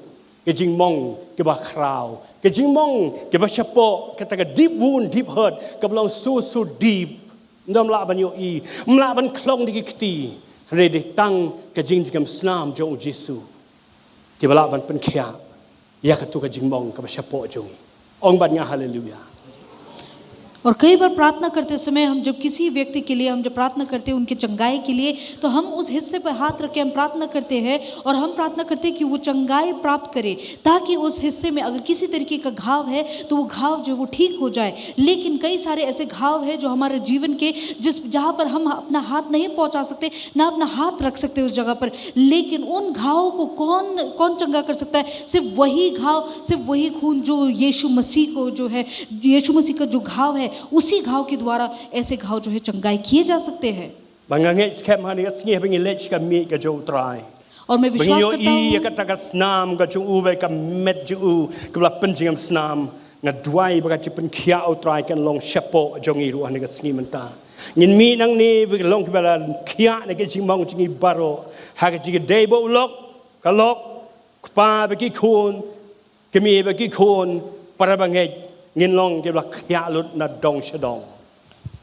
Ki jingmong kiba khraw, ki jingmong kiba shapoh, kata ka deep wound, deep hurt, kaba long so so deep. Ym don ba lah ban ïohi, ym lah ban khlong da ki kti. Hynrei dei tang ka jingjngem snam jong u Jisu kiba lah ban pynkhiah ïa katu ka jingmong kaba shapoh jong ngi. Ong bad nga haleluya. और कई बार प्रार्थना करते समय हम जब किसी व्यक्ति के लिए, हम जब प्रार्थना करते हैं उनकी चंगाई के लिए, तो हम उस हिस्से पर हाथ रख के हम प्रार्थना करते हैं और हम प्रार्थना करते हैं कि वो चंगाई प्राप्त करे, ताकि उस हिस्से में अगर किसी तरीके का घाव है, तो वो घाव जो है, वो ठीक हो जाए। लेकिन कई सारे ऐसे घाव हैं जो हमारे जीवन के, जिस, जहाँ पर हम अपना हाथ नहीं पहुँचा सकते, ना अपना हाथ रख सकते उस जगह पर, लेकिन उन घावों को कौन, कौन चंगा कर सकता है? सिर्फ वही घाव, सिर्फ वही खून जो यीशु मसीह को जो है, यीशु मसीह का जो घाव है, उसी घाव के द्वारा ऐसे घाव जो है चंगाई किए जा सकते हैं। Ba nga ngeit skhem ha kane ka sngi ba ngi leit sha ka miej ka jong U Trai. और मैं विश्वास करता हूँ, ba ngi ïohi ïa kata ka snam ka jong u bad ka met jong u kaba la pynjngai snam. Nga duwai ba ka jingpynkhiah U Trai kan long shapoh jong ngi ruh ha kane ka sngi mynta. Ngin mih nangne ba long kiba la khiah na ka jingmong jong ngi baroh ha ka jingïadei bad u lok, ka lok, kpa bad ki khun, kmie bad ki khun, para bangeit, ngin long kiba la khiah lut na dong sha dong.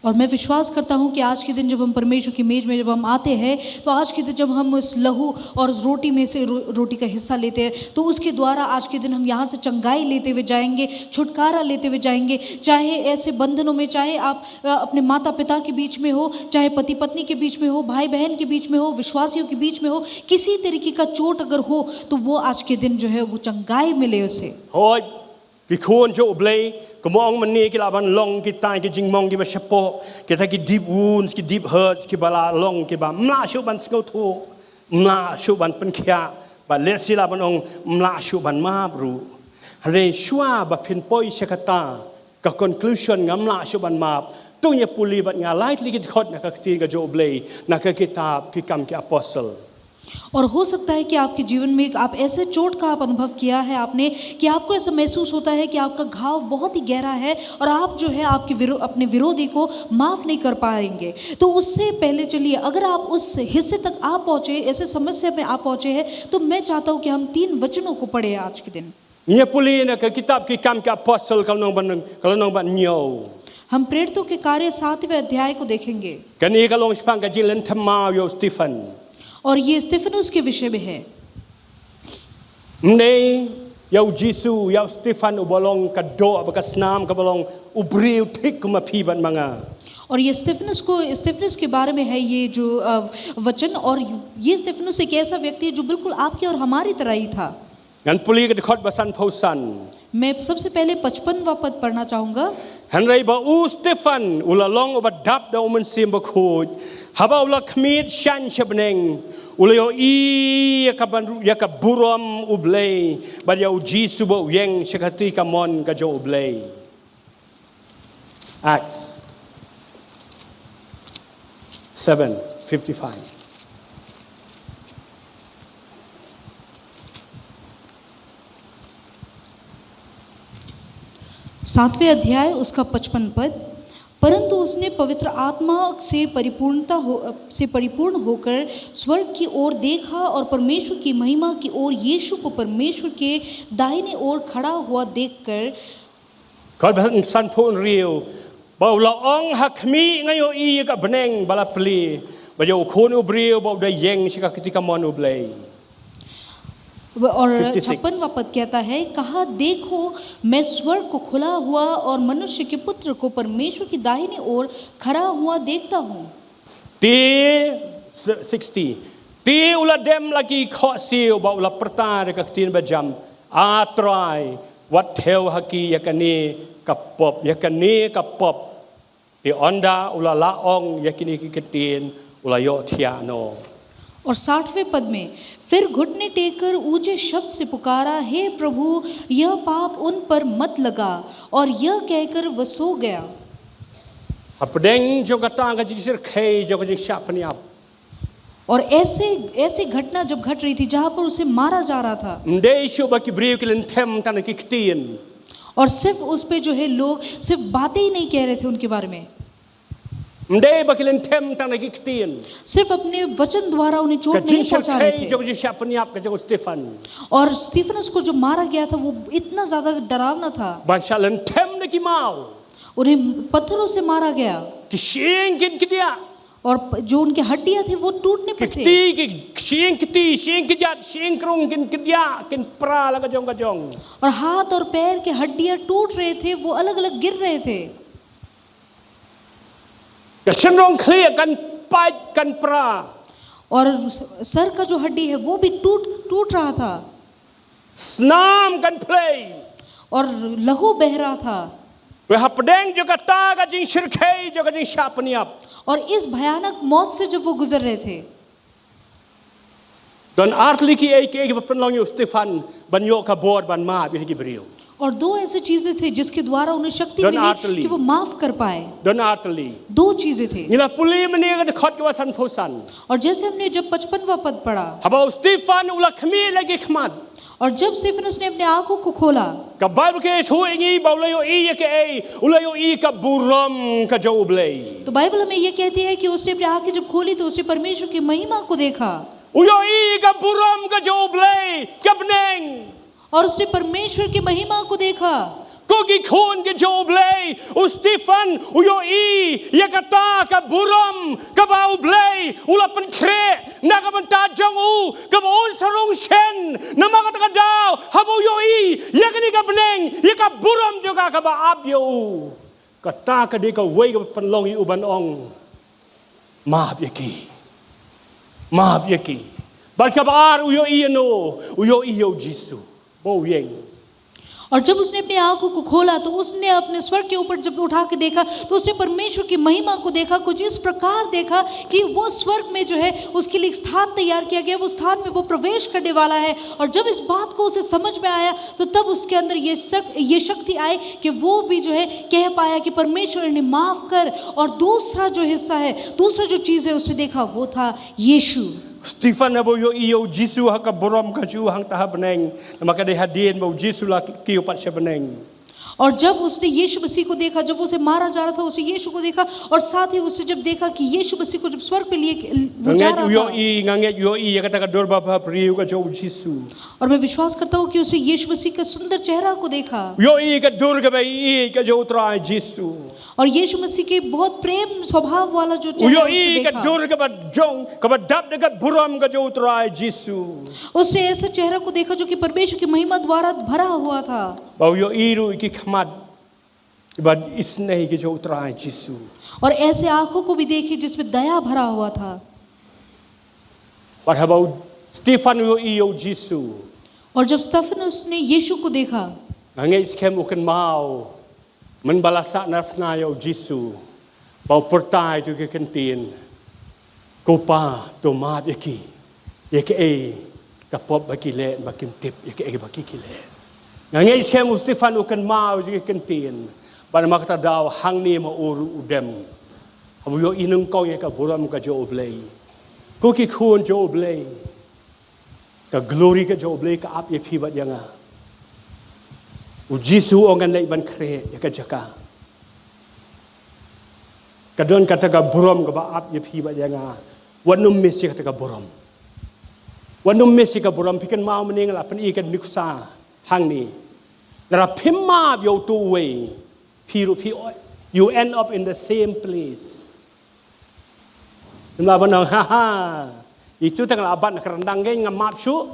और मैं विश्वास करता हूँ कि आज के दिन जब हम परमेश्वर की मेज में जब हम आते हैं, तो आज के दिन जब हम उस लहू और उस रोटी में से रो-, रोटी का हिस्सा लेते हैं, तो उसके द्वारा आज के दिन हम यहाँ से चंगाई लेते हुए जाएंगे, छुटकारा लेते हुए जाएंगे। चाहे ऐसे बंधनों में, चाहे आप, अ, अपने माता पिता के बीच में हो, चाहे पति पत्नी के बीच में हो, भाई बहन के बीच में हो, विश्वासियों के बीच में हो, किसी तरीके का चोट अगर हो, तो वो आज के दिन जो है, वो चंगाई मिले उसे। Hooid, ki khun jong U Blei, kumba ong mynne, ki lah ban long kita ki jingmong kiba shapoh, kita ki deep wounds, ki deep hurts, kiba la long kiba ym lah shuh ban sngewthuh, ym lah shuh ban pynkhiah, bad lehse lah ban ong ym lah shuh ban map ruh. Hynrei shuwa ba phin poi sha kata ka conclusion ngam lah shuh ban map, to ngin ïa pule bad nga lai tylli ki dkhot na ka ktien ka jong U Blei, na ka kitab Ki Kam ki Apostol. और हो सकता है कि आपके जीवन में एक, आप ऐसे चोट का आप अनुभव किया है आपने, कि आपको ऐसा महसूस होता है कि आपका घाव बहुत ही गहरा है और आप जो है आपके विरो-, अपने विरोधी को माफ नहीं कर पाएंगे। तो उससे पहले चलिए, अगर आप उस हिस्से तक आ पहुंचे, ऐसे समस्या में आ पहुंचे हैं, तो मैं चाहता हूं कि हम तीन वचनों को पढ़े आज के दिन। Ngin ïa pule na ka kitab Ki Kam ki Apostol, ka lynnong ba, ka lynnong ba hynñiew. हम प्रेरितों के कार्य सातवें अध्याय को देखेंगे। Kane ka long shaphang ka jinglynthem maw ïa u Stephan. और ये स्तिफनुस के विषय में है। Mynne, ïa u Jisu, ïa u Stephan uba long ka doh bad ka snam kaba long u briew thik kum ma phi bad ma nga. और ये स्तिफनुस को, स्तिफनुस के बारे में है ये जो, अ, वचन, और ये स्तिफनुस एक ऐसा व्यक्ति है जो बिल्कुल आपके और हमारी तरह ही था। Ngan pule ka dkhot ba sanphew san. मैं सबसे पहले पचपनवां पद पढ़ना चाहूंगा। Hynrei ba u Stephan u la long uba dap da U Mynsiem Bakhuid, haba u la khmied shaiñ sha bneng, u la ïohi ïa ka ban, ïa ka burom U Blei bad ïa u Jisu ba u ïeng sha ka kti kamon ka jong U Blei. Acts seven fifty-five. सातवें अध्याय, उसका पचपन पद। परंतु उसने पवित्र आत्मा से परिपूर्णता हो, से परिपूर्ण होकर स्वर्ग की ओर देखा और परमेश्वर की महिमा की ओर यीशु को परमेश्वर के दाहिने ओर खड़ा हुआ देखकर Ka dkhot ba sanphew hynriew, ba u la ong, ha khmih nga ïohi ïa ka bneng ba la plie, bad ïa u Khun u briew ba u da ïeng sha ka kti kamon U Blei. और fifty-six. छप्पनवां पद कहता है, कहा, देखो, मैं स्वर्ग को खुला हुआ और मनुष्य के पुत्र को परमेश्वर की दाहिनी ओर खड़ा हुआ देखता हूँ। Te, sixty. Te u la dem la ki khohsiew bad u la pyrta da ka ktien bajam, A Trai, wat thew ha ki ïa kane ka pop, ïa kane ka pop. Te ynda u la lah ong ïa kine ki ktien, u la ïohthiah noh. और साठवें पद में, फिर घुटने टेककर ऊंचे शब्द से पुकारा, हे प्रभु, यह पाप उन पर मत लगा, और यह कहकर वह सो गया। Hapdeng jong kata ka jingshyrkhei jong ka jingshah pynïap. और ऐसे, ऐसी घटना जब घट रही थी, जहां पर उसे मारा जा रहा था। Ym dei shuh ba ki briew ki lynthem tang da ki ktien. और सिर्फ उस पे जो है, लोग सिर्फ बातें ही नहीं कह रहे थे उनके बारे में। Ym dei ba ki lynthem tang da ki ktien. सिर्फ अपने वचन द्वारा उन्हें चोट नहीं पहुंचा रहे थे। Ka jingshyrkhei jong ka jingshah pynïap ka jong u Stephan. और स्तिफनुस को जो मारा गया था, वो इतना ज्यादा डरावना था। Ban shah lynthem da ki maw. उन्हें पत्थरों से मारा गया। Ki shyieng kin kdiah. और प-, जो उनकी हड्डियां थी, वो टूटने पर थे। Ki kti, ki shyieng kti, shyieng kjat, shyieng krung kin kdiah, kin pra la ka jong ka jong. और हाथ और पैर के हड्डियां टूट रहे थे, वो अलग-अलग गिर रहे थे। Ka shynrong khlieh kan pait kan pra. और स-, सर का जो हड्डी है, वो भी टूट, टूट रहा था। Snam kan phlei. और लहू बह रहा था। Hapdeng jong kata ka jingshyrkhei jong ka jingshah pynïap. और इस भयानक मौत से जब वो गुजर रहे थे, don ar tylli kiei kiei kiba pynlong ïa u Stephan ban ïoh ka bor ban map ïa ki briew. और दो ऐसी चीजें थी जिसके द्वारा उन्हें शक्ति Don मिली Arteli. कि वो माफ कर पाए। Don Arteli. दो चीजें थी। Ngi la pule mynne ka dkhot kaba sanphew san. और जैसे हमने जब पचपनवा पद पढ़ा, Haba u Stephan u la khmih la ki khmat. और जब स्तिफनुस ने अपने आंखों को खोला, Ka Baibl ka ïathuh ïa ngi ba u la ïohi ïa kaei, u la ïohi ka burom ka jong U Blei. तो बाइबल हमें ये कहती है कि उसने अपनी आंखें जब खोली तो उसने परमेश्वर की महिमा को देखा। U ïohi ka burom ka jong U Blei, ka bneng. और उसने परमेश्वर की महिमा को देखा। Ko ki khun ki jong U Blei, u Stephan u ïohi ïa kata ka burom kaba U Blei u la pynkhreh na ka bynta jong u, kaba un sa rung shen. Namar kata ka daw haba u ïohi ïa kane ka bneng, ïa ka burom jong ka kaba ap ïa u, kata ka dei kawei kaba pynlong ïa u ban ong, map ïa ki. Map ïa ki. Bad kaba ar u ïohi ïano, u ïohi ïa u Jisu ba u ïeng. और जब उसने अपनी आंखों को खोला तो उसने अपने स्वर्ग के ऊपर जब उठा के देखा तो उसने परमेश्वर की महिमा को देखा। कुछ इस प्रकार देखा कि वो स्वर्ग में जो है उसके लिए एक स्थान तैयार किया गया, वो स्थान में वो प्रवेश करने वाला है। और जब इस बात को उसे समझ में आया तो तब उसके अंदर ये शक, ये शक्ति आई कि वो भी जो है कह पाया कि परमेश्वर इन्हें माफ कर। और दूसरा जो हिस्सा है, दूसरा जो चीज है उसने देखा, वो था यीशु। Stephan haba u ïohi ïa u Jisu ha ka burom ka jong u hangta ha bneng, namar ka dei hadien ba u Jisu la kiew pat sha bneng. और जब उसने यीशु मसीह को देखा, जब उसे मारा जा रहा था, उसने यीशु को देखा, और साथ ही उसने जब देखा कि यीशु मसीह को जब स्वर्ग पे लिए वो जा Nga ngeit रहा u था, ïohi, nga ngeit u ïohi ïa kata ka dur ba bhabriew ka jong u Jisu. और मैं विश्वास करता हूँ कि उसने यीशु मसीह का सुंदर चेहरा को देखा, U ïohi ka dur kaba ïeit ka jong u Trai Jisu. और यीशु मसीह के बहुत प्रेम स्वभाव वाला जो U चेहरा ïohi उसने ka देखा, dur kaba jong, kaba dap da ka burom ka jong u Trai Jisu. उसने ऐसा चेहरा को देखा जो कि परमेश्वर की महिमा द्वारा भरा हुआ था। Bad u ïohi ruh ïa ki khmat kiba isynei ki jong u Trai Jisu. और ऐसे आंखों को भी देखी जिसमें दया भरा हुआ था। Bad haba u Stephan u ïohi ïa u Jisu, और जब स्तिफनुस ने यीशु को देखा, nga ngeit skhem u kynmaw mynba la sah narphna ïa u Jisu, ba u pyrta ïa kito ki kyntien, ko Pa, to map ïa ki, ïa kaei ka pop ba ki leh, ba kim tip ïa kaei ba ki ki leh. Nga ngeit skhem u Stephan u kynmaw ïa kito ki kyntien, bad namar kata ka daw hangne ma u ruh u dem, haba u ïohi nyngkong ïa ka burom ka jong u Blei. Ko ki khun jong u Blei, ka glory ka jong u Blei ka ap ïa phi bad ïa nga. U Jisu u ong, ngan leit ban khreh ïa ka jaka. Ka don kata ka burom kaba ap ïa phi bad ïa nga. Wat nym miss ïa kata ka burom. Wat nym miss ïa ka burom. Phi kynmaw mynne nga la pyni ka nuksa hangne. Lada phim map ïa uto uwei, phi ruh phi, you end up in the same place. Ngim lah ban ong, ha ha, ïa uto te nga la bat na ka ryndang kein, ngam map shuh.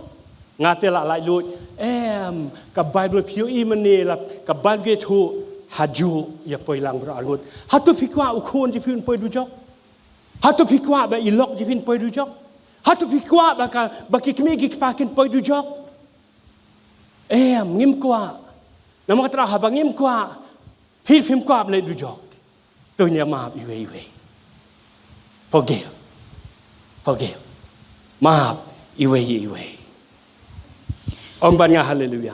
Nga te la laitluid. Em, ka Baibl phi ïohi mynne, la ka Baibl ka ïathuh, hajuh ïa poi lang baroh arngut. Hato phi kwah u khun jong phi un poi dujok? Hato phi kwah ba i lok jong phi un poi dujok? Hato phi kwah ba ka, ba ki kmie ki kpa kin poi dujok? Em, ngim kwah. Namar kata haba ngim kwah, phi phim kwah ban leit dujok, to ngin ïa map iwei iwei. Forgive. Forgive. Map iwei iwei. Ong bad nga haleluya.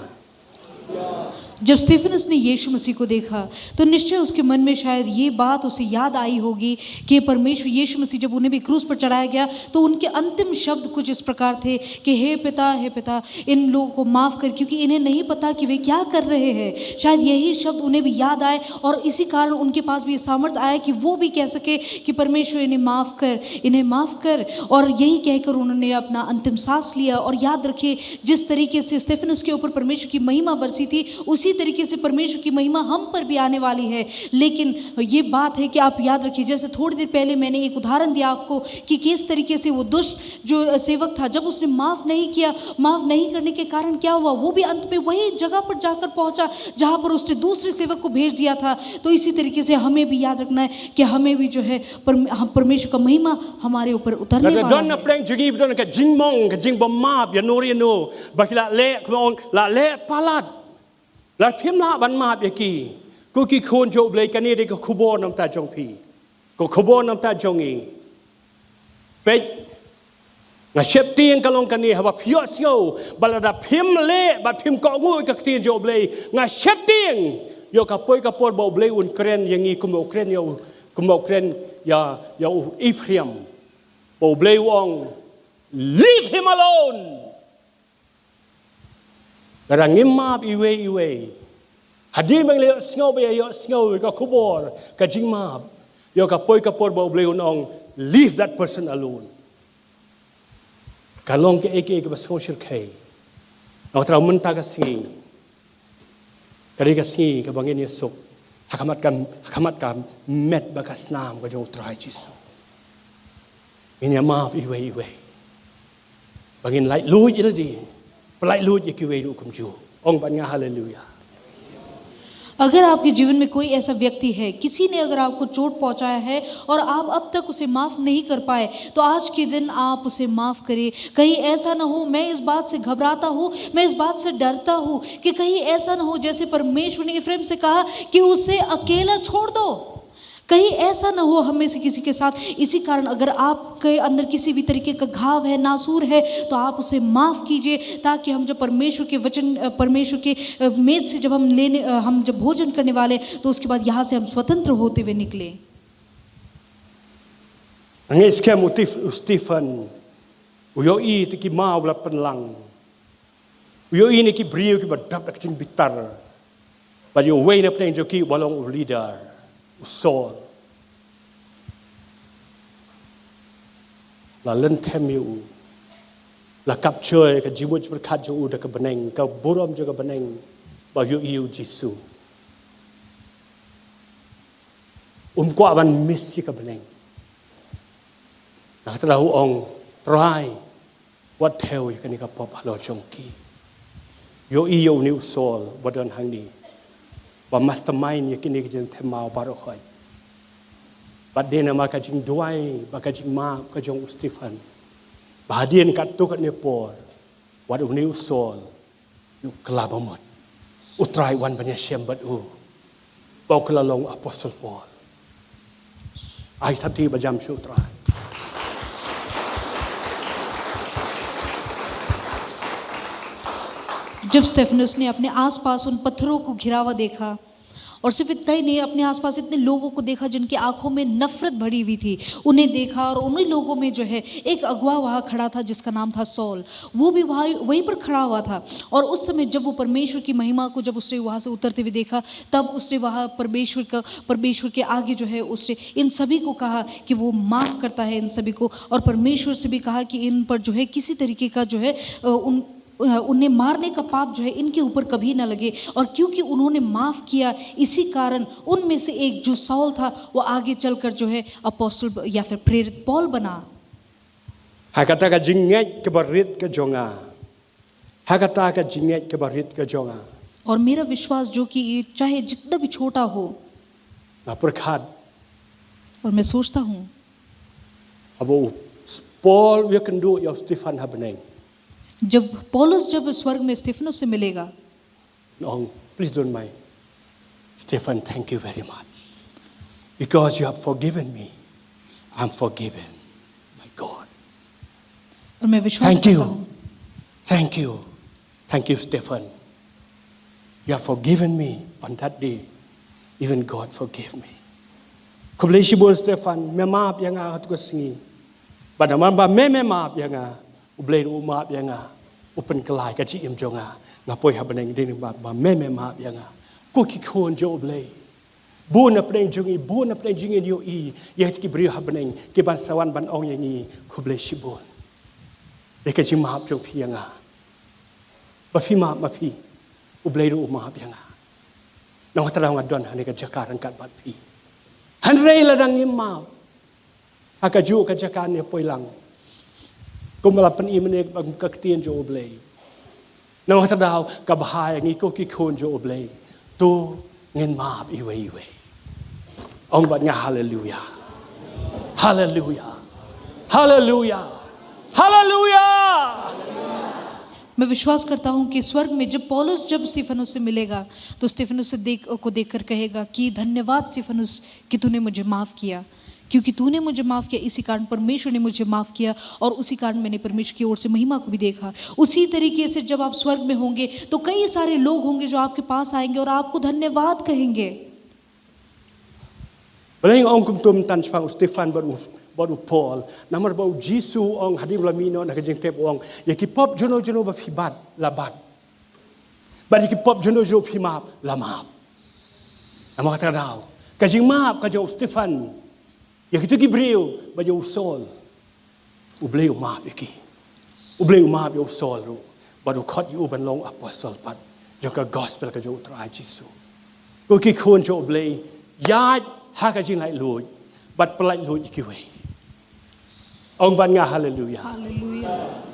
जब स्तिफनुस ने यीशु मसीह को देखा तो निश्चय उसके मन में शायद ये बात उसे याद आई होगी कि परमेश्वर यीशु मसीह, जब उन्हें भी क्रूस पर चढ़ाया गया तो उनके अंतिम शब्द कुछ इस प्रकार थे कि हे पिता, हे पिता, इन लोगों को माफ कर, क्योंकि इन्हें नहीं पता कि वे क्या कर रहे हैं। शायद यही शब्द उन्हें भी याद आए और इसी कारण उनके पास भी ये सामर्थ्य आया कि वो भी कह सके कि परमेश्वर, इन्हें माफ कर, इन्हें माफ कर। और यही कहकर उन्होंने अपना अंतिम सांस लिया। और याद रखिए, जिस तरीके से स्तिफनुस के ऊपर परमेश्वर की महिमा बरसी थी, उसी तरीके से परमेश्वर की महिमा हम पर भी आने वाली है। लेकिन ये बात है कि आप याद रखिए, जैसे थोड़ी देर पहले मैंने एक उदाहरण दिया आपको कि किस तरीके से वो दुष्ट जो सेवक था, जब उसने माफ नहीं किया, माफ नहीं करने के कारण क्या हुआ, वो भी अंत में वही जगह पर जाकर पहुंचा जहां पर उसने दूसरे सेवक को भेज दिया था। तो इसी तरीके से हमें भी याद रखना है कि हमें भी जो है परम-, हम, परमेश्वर का महिमा हमारे ऊपर उतरने Lada वाला don na है। pdeng jong ngi ba don ka jingmong, ka jingbym map ïano ïano, ba ki la leh, kumba ong, la leh palat. La phim lah ban map ïa ki. Ko ki khun jong U Blei, kane dei ka khubor na bynta jong phi. Ka khubor na bynta jong ngi. Peit, Nga sheptieng ka long kane, haba phi ïohsngew ba lada phim leh bad phim kohnguh ïa ka ktien jong U Blei, nga sheptieng ïa ka poi ka por ba U Blei un kren ïa ngi kumba u kren ïa u, kumba u kren ïa, ïa u Ephraim. Ba U Blei u ong, "Leave him alone." Lada ngim map iwei iwei, hadien ba ngi la ïohsngew ba ïa ïohsngew ïa ka khubor ka jingmap, ïa ka poi ka por ba U Blei un ong, "Leave that person alone." Ka long kaei kaei kaba sngewshyrkhei. Nga tharai mynta ka sngi ka dei ka sngi kaba ngin ïasuk ha khmat ka, ha khmat ka met bad ka snam ka jong U Trai Jisu. Ngin ïa map iwei iwei. Ba ngin laitluid ïa lade, ba laitluid ïa kiwei ruh kumjuh. Ong bad nga haleluya. अगर आपके जीवन में कोई ऐसा व्यक्ति है, किसी ने अगर आपको चोट पहुंचाया है और आप अब तक उसे माफ नहीं कर पाए, तो आज के दिन आप उसे माफ करिए। कहीं ऐसा ना हो, मैं इस बात से घबराता हूँ, मैं इस बात से डरता हूँ कि कहीं ऐसा ना हो जैसे परमेश्वर ने इफ्रेम से कहा कि उसे अकेला छोड़ दो। कहीं ऐसा ना हो हम में से किसी के साथ। इसी कारण अगर आपके अंदर किसी भी तरीके का घाव है, नासूर है, तो आप उसे माफ कीजिए, ताकि हम जब परमेश्वर के वचन, अ, परमेश्वर के, अ, मेज से जब हम लेने, अ, हम जब भोजन करने वाले, तो उसके बाद यहाँ से हम स्वतंत्र होते हुए निकले। Ngi skhem u Tif-, u Stephen, u ïohi te ki maw ba la pynlang. U ïohi ne ki briew kiba dap da ka jingbitar. Bad ïa uwei na pdeng jong ki uba long u leader, u Saul. La lynthem ïa u. La capture ka jingmut jingpyrkhat jong u da ka bneng, ka burom jong ka bneng. Ba u ïohi ïa u Jisu. Um kwah ban miss ïa ka bneng. Nga kata u ong, Trai, wat thew ïa kane ka pop halor jong ki. Ïohi ïa une u Saul ba don hangne, ba mastermind ïa kine ki jingthymmai baroh khoit. Bad dei namar ka jingduwai bad ka jingmap ka jong u Stephen, ba hadien katto katne por, wat une u Saul u kylla bamut. U Trai u wan ban ïashem bad u, ba u kylla long u Apostol Paul. Ai sati ba jam sha u Trai. जब स्टेफनस ने अपने आसपास उन पत्थरों को घिरा हुआ देखा, और सिर्फ इतना ही नहीं, अपने आसपास इतने लोगों को देखा जिनकी आंखों में नफरत भरी हुई थी। उन्हें देखा और उन्हीं लोगों में जो है, एक अगुवा वहाँ खड़ा था जिसका नाम था सॉल। वो भी वहाँ, वहीं पर खड़ा हुआ था। और उस समय जब वो परमेश्वर की महिमा को, जब उसने वहाँ से उतरते हुए देखा, तब उसने वहाँ परमेश्वर का, परमेश्वर के आगे जो है, उसने इन सभी को कहा कि वो माफ़ करता है इन सभी को, और परमेश्वर से भी कहा कि इन पर जो है, किसी तरीके का जो है, अ, उन अ, उन्हें मारने का पाप जो है, इनके ऊपर कभी ना लगे। और क्योंकि उन्होंने माफ किया, इसी कारण उनमें से एक जो सॉल था, वो आगे चलकर जो है, अपोस्टल ब-, या फिर प्रेरित पौल बना। Ha kata ka jingngeit kaba rit ka jong nga. Ha kata ka jingngeit kaba rit ka jong nga. और मेरा विश्वास, जो कि ये चाहे जितना भी छोटा हो, Nga pyrkhat. और मैं सोचता हूँ, Haba u Paul u ïakynduh ïa u Stephen ha bneng. जब पौलुस जब स्वर्ग में स्तिफनुस से मिलेगा, Nong, please don't mind. Stephen, thank you very much. Because you have forgiven me, I'm forgiven by God. और मैं विश्वास Thank करता you. हूँ, Thank you. Thank you, Stephen. You have forgiven me on that day. Even God forgave me. Khublei shibun Stephen, me map ïa nga ha katu ka sngi. Bad namar ba me me map ïa nga, U Blei ruh u map ïa nga. U pynkylla ïa ka jingim jong nga. Nga poi ha bneng dei namar ba me me map ïa nga. Ko ki khun jong U Blei. Bun na pdeng jong ngi, bun na pdeng jong ngi ïohi ïa ki briew ha bneng kiban sa wan ban ong ïa ngi khublei shibun. Dei ka jingmap jong phi ïa nga. Ba phi map ma phi, U Blei ruh u map ïa nga. Nangta nga don ha kane ka jaka ryngkat bad phi. Hynrei lada ngim map, ha kajuh ka jaka ne poi lang. Kumba la pyni mynne bad ka ktien jong U Blei. Nangta ka bha ïa ngi ko ki khun jong U Blei. To ngin map iwei iwei. Ong bad nga haleluya. Haleluya. Haleluya. Haleluya. मैं विश्वास करता हूँ कि स्वर्ग में जब पौलुस जब स्तिफनुस से मिलेगा, तो स्तिफनुस से देख, को देखकर कहेगा कि धन्यवाद स्तिफनुस कि तूने मुझे माफ किया। क्योंकि तूने मुझे माफ किया, इसी कारण परमेश्वर ने मुझे माफ किया और उसी कारण मैंने परमेश्वर की ओर से महिमा को भी देखा। उसी तरीके से जब आप स्वर्ग में होंगे तो कई सारे लोग होंगे जो आपके पास आएंगे और आपको धन्यवाद कहेंगे। Balei nga ong kumta, tang shaphang u Stephan bad u, bad u Paul. Namar ba u Jisu u ong hadien ba la mih noh na ka jingtep, u ong, ïa ki pop jong no jong no ba phi bat, la bat. Bad ïa ki pop jong no jong no phi map, la map. Namar kata ka daw, ka jingmap ka jong u Stephan ïa kito ki briew, bad ïa u Saul, U Blei u map ïa ki. U Blei u map ïa u Saul ruh, bad u khot ïa u ban long apostol pat jong ka gospel ka jong U Trai Jisu. Ko ki khun jong U Blei, ïaid ha ka jinglaitluid bad pyllaitluid ïa kiwei. Ong bad nga haleluya. हालेलुया।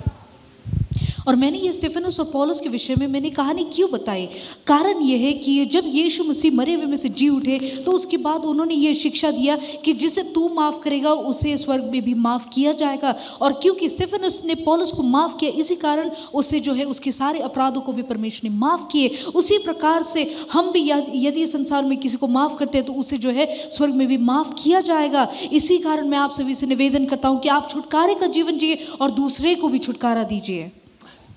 और मैंने ये स्टेफनस और पौलुस के विषय में मैंने कहानी क्यों बताई? कारण यह है कि जब यीशु मसीह मरे हुए में से जी उठे तो उसके बाद उन्होंने ये शिक्षा दिया कि जिसे तू माफ करेगा उसे स्वर्ग में भी माफ किया जाएगा। और क्योंकि स्टेफनस ने पौलुस को माफ किया, इसी कारण उसे जो है उसके सारे अपराधों को भी परमेश्वर ने माफ किए। उसी प्रकार से हम भी यद- यदि इस संसार में किसी को माफ करते हैं तो उसे जो है स्वर्ग में भी माफ किया जाएगा। इसी कारण मैं आप सभी से निवेदन करता हूँ कि आप छुटकारे का जीवन जिए और दूसरे को भी छुटकारा दीजिए।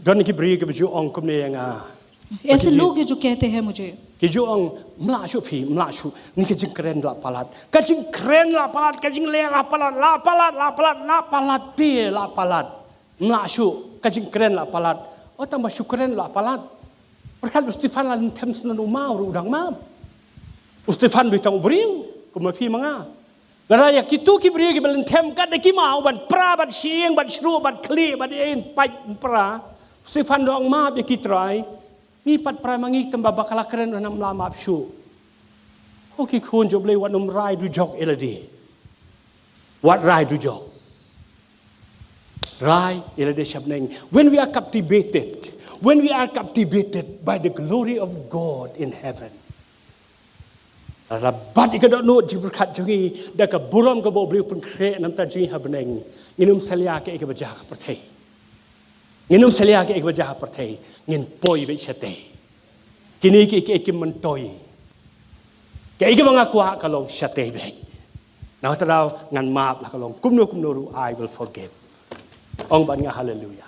Don ki briew kiba ju ong kumne ïa nga. ऐसे लोग हैं जो कहते हैं मुझे, Ki ju ong, mlah shuh phi, mlah shuh. Ni ka jingkren la palat. Ka jingkren la palat, ka jingleh la palat, la palat, la palat, la palat, te la palat. Mlah shuh, ka jingkren la palat. O, tang ba shu kren la palat. Pyrkhat u Stephan la lynthem shen u maw ruh u dang map. U Stephan beit tang u briew, kum ma phi ma nga. Lada ïa kito ki briew kiba lynthem kat da ki maw ban pra, ban shyieng, ban shruh, ban khlieh, ban ïain pait pra, u Stephan u dang map ïa ki, Trai, ngi pat pra ma ngi, tang ba ba ka la kren u nang mlah map shuh. Ko ki khun jong U Blei, wat nym rai dujok ïa lade. Wat rai dujok. Rai ïa lade sha bneng. When we are captivated, when we are captivated by the glory of God in heaven, lada bat ïa ka dohnud jingpyrkhat jong ngi da ka burom kaba U Blei u pynkhreh na ka bynta jong ngi ha bneng, ngin ym salia kaei kaei kaba jia ha pyrthei. Ngin ym salia kaei kaei kaba jia ha pyrthei. Ngin poi beit shatei. Kine kiei kiei kim myntoi. Kaei kaba nga kwah ka long shatei beit. Na kata ka daw ngan map, la ka long kumno kumno ruh, I will forgive. Ong bad nga haleluya.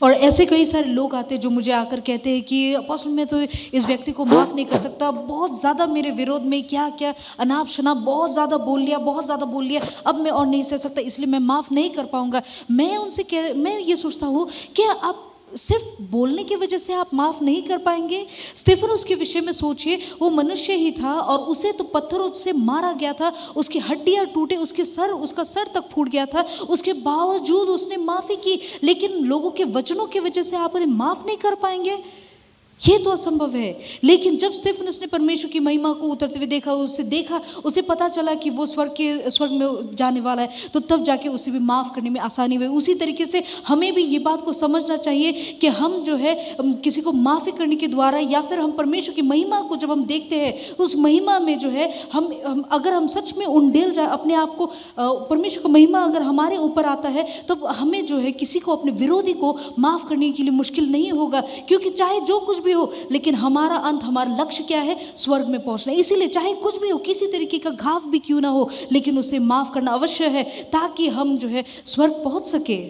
और ऐसे कई सारे लोग आते हैं जो मुझे आकर कहते हैं कि अपोस्टल, मैं तो इस व्यक्ति को माफ़ नहीं कर सकता, बहुत ज़्यादा मेरे विरोध में क्या क्या अनाप शनाप बहुत ज़्यादा बोल लिया, बहुत ज़्यादा बोल लिया, अब मैं और नहीं सह सकता, इसलिए मैं माफ़ नहीं कर पाऊंगा। मैं उनसे कह मैं ये सोचता हूँ, क्या आप सिर्फ बोलने की वजह से आप माफ नहीं कर पाएंगे? स्टेफनस के विषय में सोचिए, वो मनुष्य ही था और उसे तो पत्थरों से मारा गया था, उसकी हड्डियां टूटे, उसके सर, उसका सर तक फूट गया था, उसके बावजूद उसने माफी की। लेकिन लोगों के वचनों की वजह से आप उन्हें माफ नहीं कर पाएंगे? ये तो असंभव है। लेकिन जब स्टेफनस ने परमेश्वर की महिमा को उतरते हुए देखा, उसे देखा, उसे पता चला कि वो स्वर्ग के स्वर्ग में जाने वाला है, तो तब जाके उसे भी माफ करने में आसानी हुई। उसी तरीके से हमें भी ये बात को समझना चाहिए कि हम जो है, हम किसी को माफी करने के द्वारा या फिर हम परमेश्वर की महिमा को जब हम देखते हैं, उस महिमा में जो है हम, हम अगर हम सच में उंडेल जाए अपने आप को, अ, परमेश्वर का महिमा अगर हमारे ऊपर आता है, तब हमें जो है किसी को, अपने विरोधी को माफ करने के लिए मुश्किल नहीं होगा, क्योंकि चाहे जो कुछ भी हो, लेकिन हमारा अंत, हमारा लक्ष्य क्या है? स्वर्ग में पहुंचना। इसीलिए चाहे कुछ भी हो, किसी तरीके का घाव भी क्यों ना हो, लेकिन उसे माफ करना अवश्य है, ताकि हम जो है स्वर्ग पहुंच सके।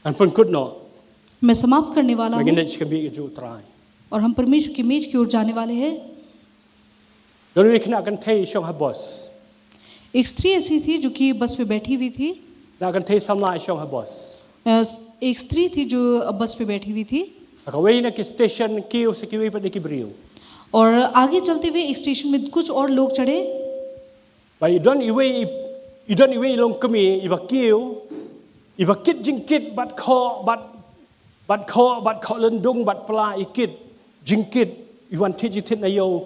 Ngan pynkut noh. मैं समाप्त करने वाला Ba हूँ ngin leit sha ka miej ka jong U Trai. और हम परमेश्वर की मेज की ओर जाने वाले हैं। Don iwei i khynnah kynthei i shong ha bus. एक स्त्री ऐसी थी जो कि बस पे बैठी हुई थी। Khynnah kynthei samla i shong ha bus. अ, एक स्त्री थी जो बस पे बैठी हुई थी। Ha kawei na ki station kiew sa kiwei pat de ki briew. और आगे चलते हुए एक स्टेशन में कुछ और लोग चढ़े। Ba i don iwei i, i don iwei i longkmie iba kiew, iba kit jingkit bad khoh, bad, bad khoh, bad khoh lyndung, bad pla i kit jingkit, i wan thied jingthied na ïew.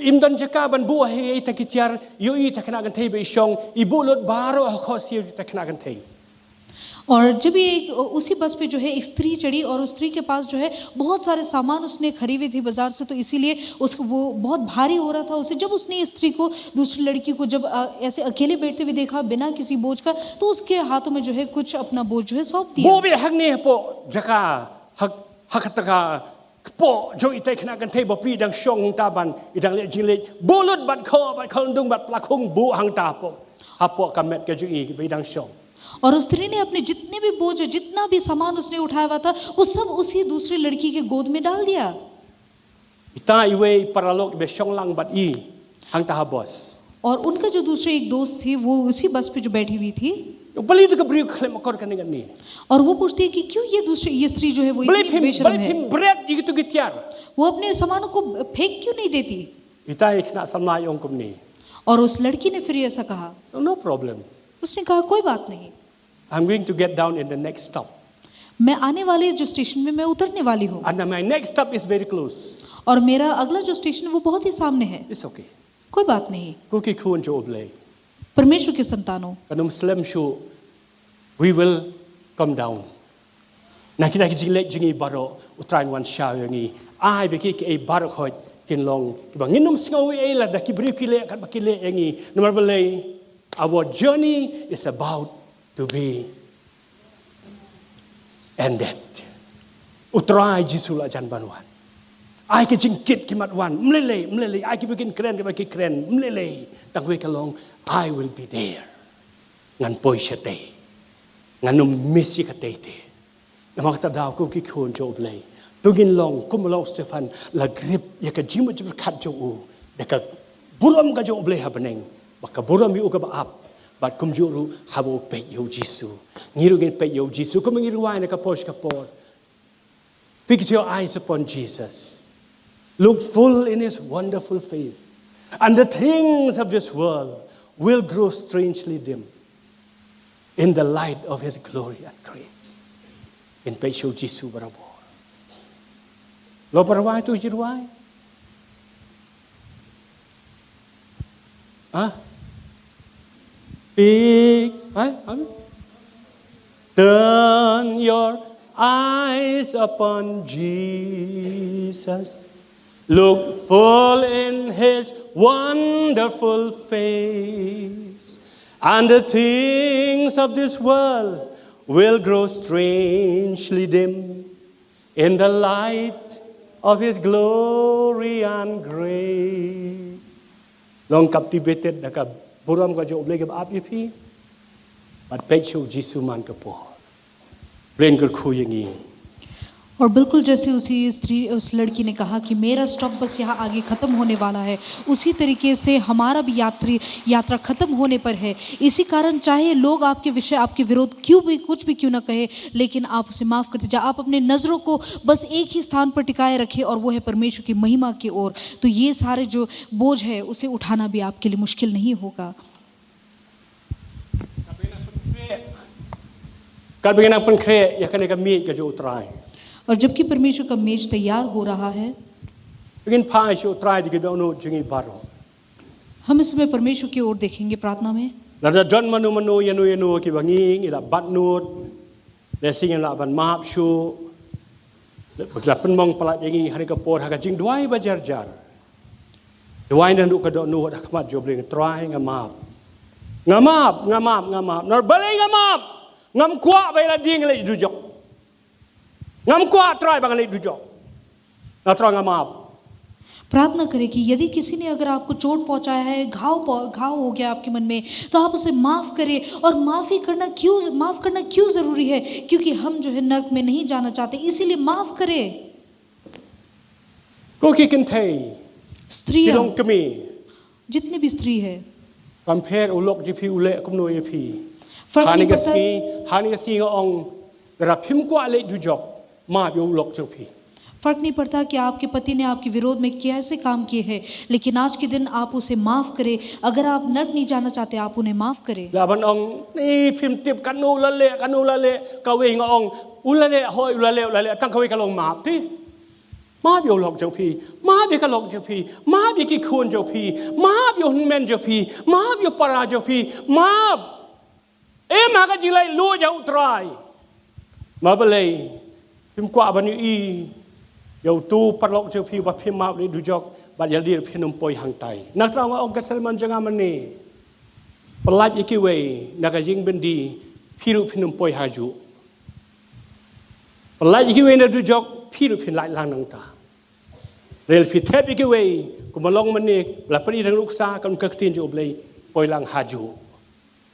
Im don jaka ban buh ha ita ki tiar, ïohi ita khynnah kynthei ba i shong, i buh lut baroh ha khohsiew jong ita khynnah kynthei. और जब ये एक, उसी बस पे जो है एक स्त्री चढ़ी और उस स्त्री के पास जो है बहुत सारे सामान उसने खरीदे थे बाजार से, तो इसीलिए उस वो बहुत भारी हो रहा था उसे। जब उसने इस स्त्री को, दूसरी लड़की को जब, अ, ऐसे अकेले बैठते हुए देखा बिना किसी बोझ का, तो उसके हाथों में जो है कुछ अपना बोझ जो है सौंप दिया। Buh beit hangne hapoh jaka, ha, ha kata ka Tpoh jong ita i khynnah kynthei bapli i dang shong hangta ban i dang leh jingleh, buh lut bad khoh bad khondung bad plakhung buh hangta hapoh, hapoh ka met ka jong i ba i dang shong. और उस स्त्री ने अपने जितने भी बोझ, जितना भी सामान उसने उठाया हुआ था, वो सब उसी दूसरी लड़की के गोद में डाल दिया। Ita iwei i paralok iba shong lang bad i hangta ha bus. और उनका जो दूसरे एक दोस्त थी, वो उसी बस पे जो बैठी हुई थी। Balei tu ka briew ka khlem akor kane kane? और वो पूछती है कि क्यों ये दूसरी, ये स्त्री जो है, वो Balei इतनी phim, बेशर्म balei है? Phim bret ïa kitu ki tiar? वो अपने सामानों को फेंक क्यों नहीं देती? Ita i khynnah samla i ong kumne. और उस लड़की ने फिर ऐसा कहा। So, no problem. उसने कहा, कोई बात नहीं। I'm going to get down in the next stop. मैं आने वाले जो स्टेशन में मैं उतरने वाली हूँ। And my next stop is very close. और मेरा अगला जो स्टेशन, वो बहुत ही सामने है। It's okay. कोई बात नहीं। Ko ki khun jong U Blei, परमेश्वर के संतानों, kan ym slem shuh, we will come down. Na kita ki jingleh jong ngi baroh, U Trai un wan shaw ïa ngi. Ai ba ki, ki ei baroh khoit kin long kiba ngin ym sngew ei ei lada ki briew ki leh katba ki leh ïa ngi. Namar balei, our journey is about to be ended. U Trai Jisu la jan ban wan. Ai ka jingkit ki mat wan, mlelei, mlelei, ai kiba kin kren, kiba ki kren, mlelei, tang wei ka long, I will be there. Ngan poi shatei. Ngan ym miss ïa katei te. Namar kata daw ko ki khun jong U Blei, to ngin long kumba long u Stephan, la grip ïa ka jingmut jingpyrkhat jong u da ka burom ka jong U Blei ha bneng, bad ka burom ïa u kaba ap, bad kumjuh ruh haba u peit ïa U Jisu. Ngi ruh ngin peit ïa U Jisu kumba ngi rwai na ka por sha ka por. Fix your eyes upon Jesus. Look full in his wonderful face, and the things of this world will grow strangely dim in the light of his glory and grace. Ngin peit sha U Jisu barabor. Lo ba rwai to u jingrwai. Ah? Fix, eh? Amen. Turn your eyes upon Jesus. Look full in his wonderful face, and the things of this world will grow strangely dim in the light of his glory and grace. Long captivated da ka burom ka jong U Blei kaba ap ïa phi, bad peit sha U Jisu man ka por. Blei un kyrkhu ïa ngi. और बिल्कुल जैसे उसी स्त्री, उस लड़की ने कहा कि मेरा स्टॉप बस यहाँ आगे ख़त्म होने वाला है, उसी तरीके से हमारा भी यात्री, यात्रा ख़त्म होने पर है। इसी कारण चाहे लोग आपके विषय, आपके विरोध क्यों भी, कुछ भी क्यों ना कहे, लेकिन आप उसे माफ़ करते जाओ। आप अपने नज़रों को बस एक ही स्थान पर टिकाए रखें और वो है परमेश्वर की महिमा की ओर। तो ये सारे जो बोझ है, उसे उठाना भी आपके लिए मुश्किल नहीं होगा। Katba ngi nang pynkhreh ïa kane ka miej ka jong U Trai, और जबकि परमेश्वर का मेज तैयार हो रहा है, ngin phai sha U Trai da ki dohnud jong ngi baroh. हम इस समय परमेश्वर की ओर देखेंगे प्रार्थना में। Lada don mano mano ïano ïano kiba ngi, ngi la bat nud, lehse ngim lah ban map shuh, ba ki la pynmong palat ïa ngi ha kane ka por ha ka jingduwai ba jar jar. Duwai naduh ka dohnud ha khmat jong U Blei, Trai, nga map. Nga map, nga map, nga map. Namar balei nga map? Ngam kwah ba ïa lade ngan leit dujok. Ngam kwah, Trai, ba ngan leit dujok. Na Trai, nga map. प्रार्थना करें कि यदि किसी ने अगर आपको चोट पहुंचाया है, घाव पह-, घाव हो गया आपके मन में, तो आप उसे माफ करें। और माफी करना क्यों, माफ करना क्यों जरूरी है? क्योंकि हम जो है नरक में नहीं जाना चाहते, इसीलिए माफ करें। Ko ki kynthei, स्त्रियां, ki long kmie, जितने भी स्त्री है, kam pher u lok jong phi u leh kumno ïa phi. फर्क नहीं पड़ता। Ha kane ka sngi, ha kane ka sngi nga ong, lada phim kwah leit dujok, map ïa u lok jong phi. फर्क नहीं पड़ता कि आपके पति ने आपके विरोध में कैसे काम किए हैं, लेकिन आज के दिन आप उसे माफ करें। अगर आप नरक नहीं जाना चाहते, आप उन्हें माफ करें। Lah ban ong, ni phim tip kano la leh, kano la leh, kawei nga ong, u la leh, hooid u la leh, u la leh, tang kawei ka long map te. Map ïa u lok jong phi, map ïa ka lok jong phi, map ïa ki khun jong phi, map ïa u hynmen jong phi, map ïa u para jong phi, map. Em ha ka jinglaitluid ïa U Trai. Namar balei? Phim kwah ban ïohi ïa uto u paralok jong phi uba phim map leit dujok, bad ïa lade ruh phin ym poi hangtai. Na kata nga ong ka sermon jong nga mynne, pyllait ïa kiwei na ka jingbyndi, phi ruh phin ym poi hajuh. Pyllait ïa kiwei na dujok, phi ruh phin lait lang nangta. Hynrei lada phi thep ïa kiwei, kumba long mynne, ba la pyni da ka nuksa, ka ktien jong U Blei, poi lang hajuh.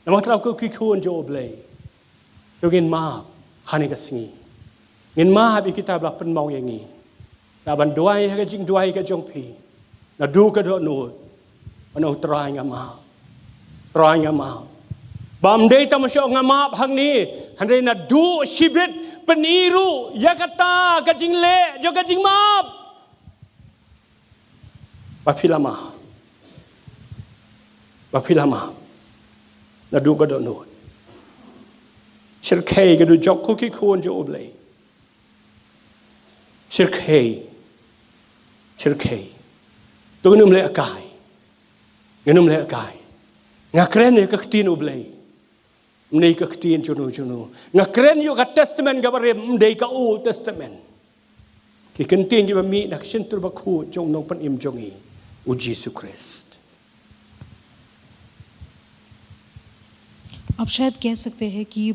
Namar kata ko ki khun jong U Blei, to ngin map ha kane ka sngi. Ngin map ïa kita ba la pynmong ïa ngi. Lah ban duwai ha ka jingduwai ka jong phi. Naduh ka dohnud, ban ong, Trai, nga map. Trai, nga map. Bym dei tang ban shu ong nga map hangne, hynrei naduh shibit, pyni ruh ïa kata ka jingleh jong ka jingmap. Ba phi la map. Ba phi la map. Naduh ka dohnud. Shyrkhei ka dujok ko ki khun jong U Blei. Shyrkhei. Shyrkhei. To ngin ym lehkai. Ngin ym lehkai. Nga kren ïa ka ktien U Blei. Ym dei ka ktien juno juno. Nga kren ïa ka Testament kaba rim, ym dei ka Old Testament. Ki kyntien kiba mih na ka shyntur bakhuid jong u nongpynim jong ngi, U Jisu Khrist. आप शायद कह सकते हैं कि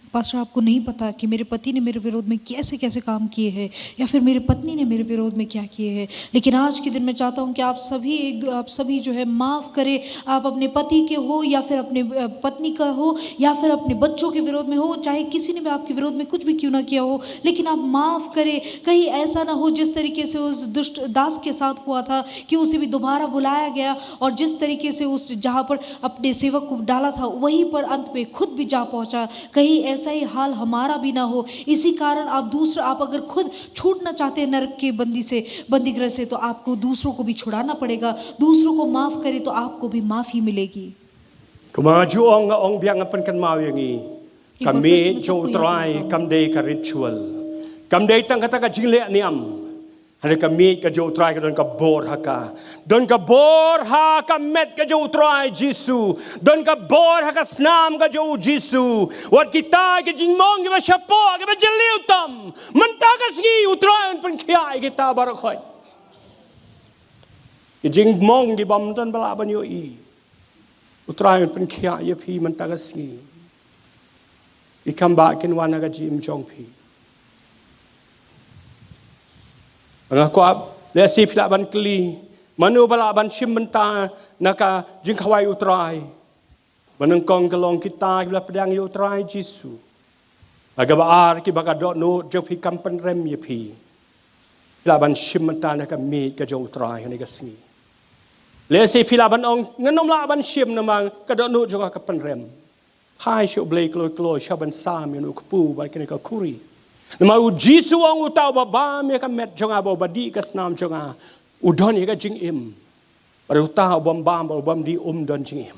पास्टर, आपको नहीं पता कि मेरे पति ने मेरे विरोध में कैसे कैसे काम किए हैं या फिर मेरी पत्नी ने मेरे विरोध में क्या किए हैं, लेकिन आज के दिन मैं चाहता हूं कि आप सभी एक आप सभी जो है माफ करें। आप अपने पति के हो या फिर अपने पत्नी का हो या फिर अपने बच्चों के विरोध में हो, चाहे किसी ने भी आपके विरोध में कुछ भी क्यों ना किया हो, लेकिन आप माफ करें। कहीं ऐसा ना हो जिस तरीके से उस दुष्ट दास के साथ हुआ था कि उसे भी दोबारा बुलाया गया और जिस तरीके से उस जहाँ पर अपने सेवक को डाला था वहीं पर अंत में खुद भी जा पहुँचा। कहीं ऐसा ही हाल हमारा भी ना हो। इसी कारण आप दूसरा आप अगर खुद छूटना चाहते हैं नरक के बंदी से बंदीगृह से, तो आपको दूसरों को भी छुड़ाना पड़ेगा। दूसरों को माफ करें तो आपको भी माफी मिलेगी। Kumba nga ju ong, nga ong biang, nga pynkynmaw ïa ngi, ka miej jong U Trai kam dei ka ritual. Kam dei tang kata ka jingleh niam. Hynrei ka miej ka jong U Trai ka don ka bor ha ka. Don ka bor ha ka met ka jong U Trai Jisu. Don ka bor ha ka snam ka jong U Jisu. Wat kita ki jingmong kiba shapoh, kiba jylliew tam, mynta ka sngi U Trai un pynkhiah ïa kita baroh khoit. Ki jingmong kiba ym don ba lah ban ïohi, U Trai un pynkhiah ïa phi mynta ka sngi. Ki kambah kin wan ha ka jingim jong phi. Nga kwah, lehse phi lah ban kylli, mano ba lah ban shim bynta na ka jingkhawai U Trai? Ba nyngkong ka long kita kiba la pdiang ïa U Trai Jisu. Bad kaba ar, kiba ka dohnud jong phi kam pynrem ïa phi. Phi lah ban shim bynta na ka miej ka jong U Trai ha kane ka sngi. Lehse phi lah ban ong, ngan ym lah ban shim namar ka dohnud jong nga ka pynrem. Phai sha U Blei kloi kloi, shah ban sam ïa une u kpu bad kane ka khuri. Namar U Jisu u ong, uta uba bam ïa ka met jong nga bad uba dih ka snam jong nga, u don ïa ka jingim. Bad uta u bym bam bad u bym dih um don jingim.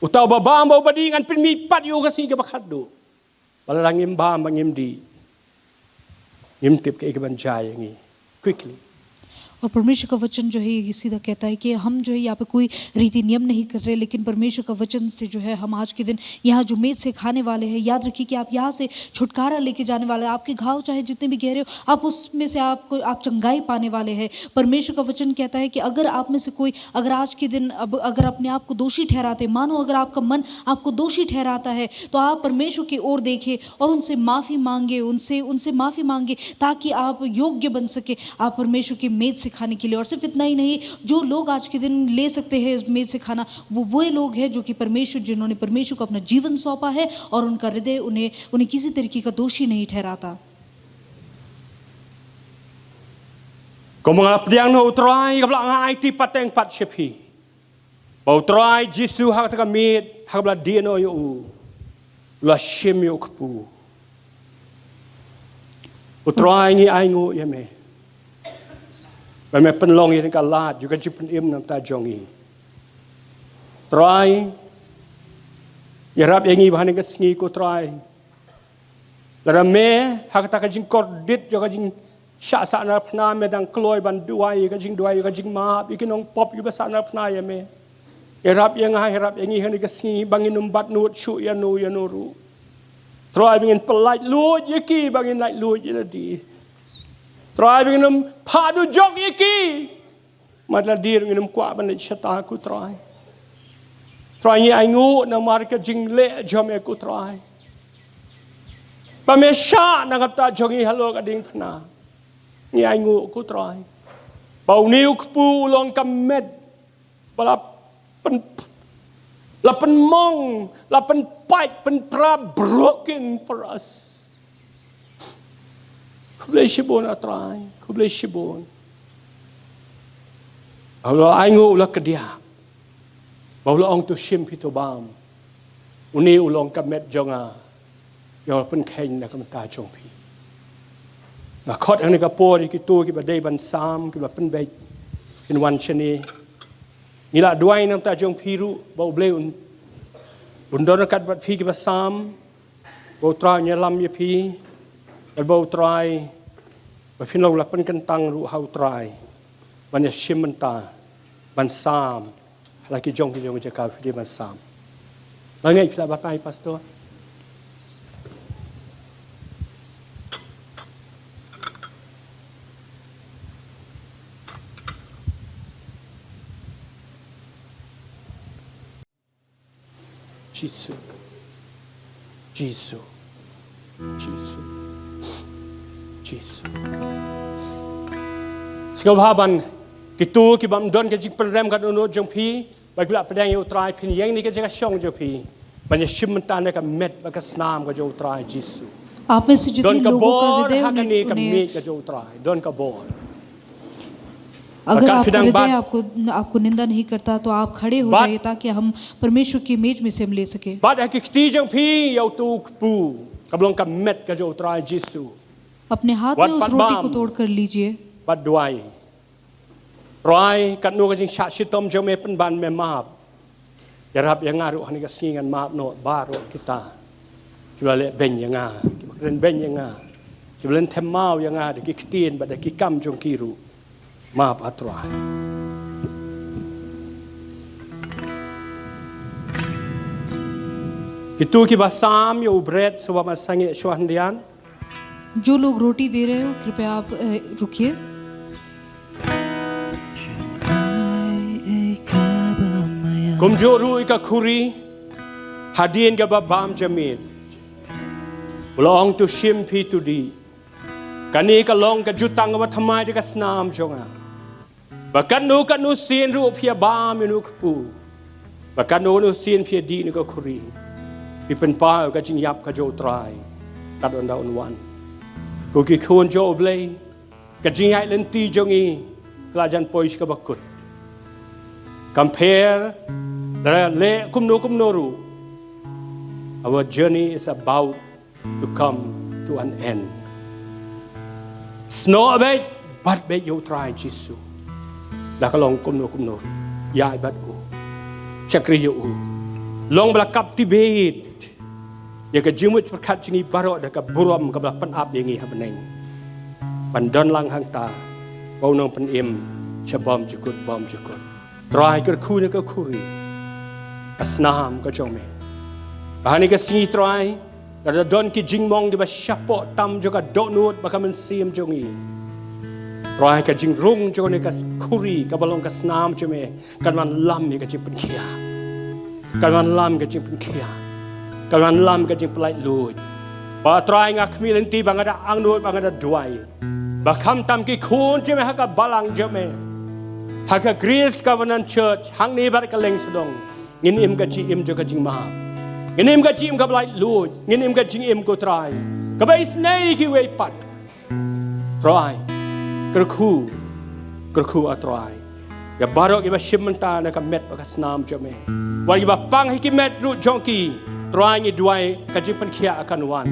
Uta uba bam bad uba dih ngan pynmih pat ïa u ha ka sngi kaba khatduh. Bad lada ngim bam bad ngim dih, ngim tip kaei kaban jia ïa ngi. Quickly. और परमेश्वर का वचन जो है ये सीधा कहता है कि हम जो है यहाँ पे कोई रीति नियम नहीं कर रहे, लेकिन परमेश्वर का वचन से जो है हम आज के दिन यहाँ जो मेज से खाने वाले हैं, याद रखिए कि आप यहाँ से छुटकारा लेके जाने वाले हैं। आपके घाव चाहे जितने भी गहरे हो, आप उसमें से आपको आप चंगाई पाने वाले हैं। परमेश्वर का वचन कहता है कि अगर आप में से कोई अगर आज के दिन अब अगर अपने आप को दोषी ठहराते, मानो अगर आपका मन आपको दोषी ठहराता है, तो आप परमेश्वर की ओर देखें और उनसे माफी मांगे, उनसे उनसे माफी मांगे, ताकि आप योग्य बन सके आप परमेश्वर की मेज से खाने के लिए। और सिर्फ इतना ही नहीं, जो लोग आज के दिन ले सकते हैं इस मेज से खाना, वो वो लोग हैं जो कि परमेश्वर, जिन्होंने परमेश्वर को अपना जीवन सौंपा है और उनका हृदय उन्हें उन्हें किसी तरीके का दोषी नहीं ठहराता। Kumba nga la pdiang na U Trai, kaba la nga aiti pateng pat sha phi, ba U Trai Jisu ha kata ka miet, ha kaba la dih noh ïa u, u la shim ïa u kpu. U Trai, ngi ainguh ïa me ba me pynlong ïa ka lad jong ka jingpynim na ka bynta jong ngi. Trai, ïarap ïa ngi ba ha kane ka sngi, ko Trai, lada me ha kata ka jingkordit jong ka jingshah sahnarphna me dang kloi ban duwai ka jingduwai ka jingmap ïa ki nongpop kiba sahnarphna ïa me. Ïarap ïa nga, ïarap ïa ngi ha kane ka sngi ba ngin ym bat nud shuh ïano ïano ruh. Trai, ba ngin pyllait luid ïa ki ba ngin lait luid ïa lade. Trai, ba ngin ym phah dujok ïa ki. Namar lade ruh ngin ym kwah ban leit shata, ko Trai. Trai, ngi ainguh namar ka jingleh jong me, ko Trai, ba me shah na ka bynta jong ngi halor ka diengphna. Ngi ainguh ko Trai ba une u kpu u long ka met ba la pyn, la pynmong, la pynpait, pynpra, broken for us. Khublei shibun a Trai, khublei shibun. Ba u la ainguh, u la kdiah, ba u la ong to shim phi to bam. Une u long ka met jong nga, ïa u la pynkheiñ na ka bynta jong phi. Nga khot ha kane ka por ïa kito kiba dei ban sam, kiba pynbeit, kin wan shane. Ngi la duwai na ka bynta jong phi ruh ba U Blei un, un don ryngkat bad phi kiba sam, ba U Trai un ïalam ïa phi, bad ba U Trai, ba phin long la pynkyntang ruh ha U Trai ban ïashim bynta, ban sam ha la ki jong ki jong ki jaka phi dei ban sam. Nga ngeit phi la batai, Pastor. Jisu. Jisu. Jisu. Jisu. Sngewbha ban kito kibym don ka jingpynrem ka dohnud jong phi, ba phi lah pdiang ïa U Trai, phin ïeng na ka jaka shong jong phi ban ïashim bynta na ka met bad ka snam ka jong U Trai Jisu. आप में से जितने लोगों का हृदय उन्हें, उन्हें, don ka bor ha kane ka miej ka jong U Trai, don ka bor. अगर आपका हृदय आपको, आपको निंदा नहीं करता, तो आप खड़े हो जाइए, ताकि हम परमेश्वर की मेज में से हम ले सकें। Bad ha ki kti jong phi ïa uto u kpu kaba long ka met ka jong U Trai Jisu. अपने हाथ में उस रोटी को तोड़ कर लीजिए। Bad duwai. Trai, katno ka jingshah shitom jong me pynban me map. Ïarap ïa nga ruh ha kane ka sngi, ngan map noh baroh kita kiba la leh beiñ ïa nga, kiba kren beiñ ïa nga, kiba la them maw ïa nga da ki ktien bad da ki kam jong ki ruh. Map, a Trai. Kito kiba sam ïa u bret, sngewbha ban sangeh shuwa hyndiat. जो लोग रोटी दे रहे हो, कृपया आप, अ, रुकिए। Kumjuh ruh ïa ka khuri, hadien kaba bam jaid, u la ong to shim phi to dih. Kane ka long ka jutang kaba thymmai da ka snam jong nga. Ba katno katno sien ruh phi ïa bam ïa une u kpu, ba katno katno sien phi ïa dih ïa une u khuri, phi pynpaw ka jingïap ka jong U Trai kat ynda un wan. Ko ki khun jong U Blei, ka jingïaid lynti jong ngi ka la jan poi sha kaba kut. Compare, lada leh kumno kumno ruh, our journey is about to come to an end. Snoh beit, bat beit ïa U Trai Jisu. La ka long kumno kumno ruh, ïaid bad u, shakri ïa u. Long ba la captivate ïa ka jingmut pyrkhat jong ngi baroh da ka burom kaba la pynap ïa ngi ha bneng, ban don lang hangta ba u nongpynim sha bymjukut bymjukut. Trai, kyrkhu na ka khuri, ka snam ka jong me. Ba ha kane ka sngi Trai, lada don ki jingmong kiba shapoh tam jong ka dohnud bad ka mynsiem jong ngi, Trai, ka jingrung jong kane ka khuri kaba long ka snam jong me kan wanlam ïa ka jingpynkhiah. Kan wanlam ka jingpynkhiah. Kan wanlam ka jingpynlait luid. Ba Trai, nga khmih lynti ba nga da angnud, ba nga da duwai ba khamtam ki khun jong me ha ka balang jong me, ha ka Grace Covenant Church hangne bad kylleng sawdong, ngin im ka jingim jong ka jingmap. Ngin im ka jingim kaba lait luid. Ngin im ka jingim, ko Trai, kaba isynei ïa kiwei pat. Trai, kyrkhu, kyrkhu, a Trai, ïa baroh kiba shim bynta na ka met bad ka snam jong me. Wat kiba pang ha ki met ruh jong ki, Trai, ngi duwai ka jingpynkhiah kan wan.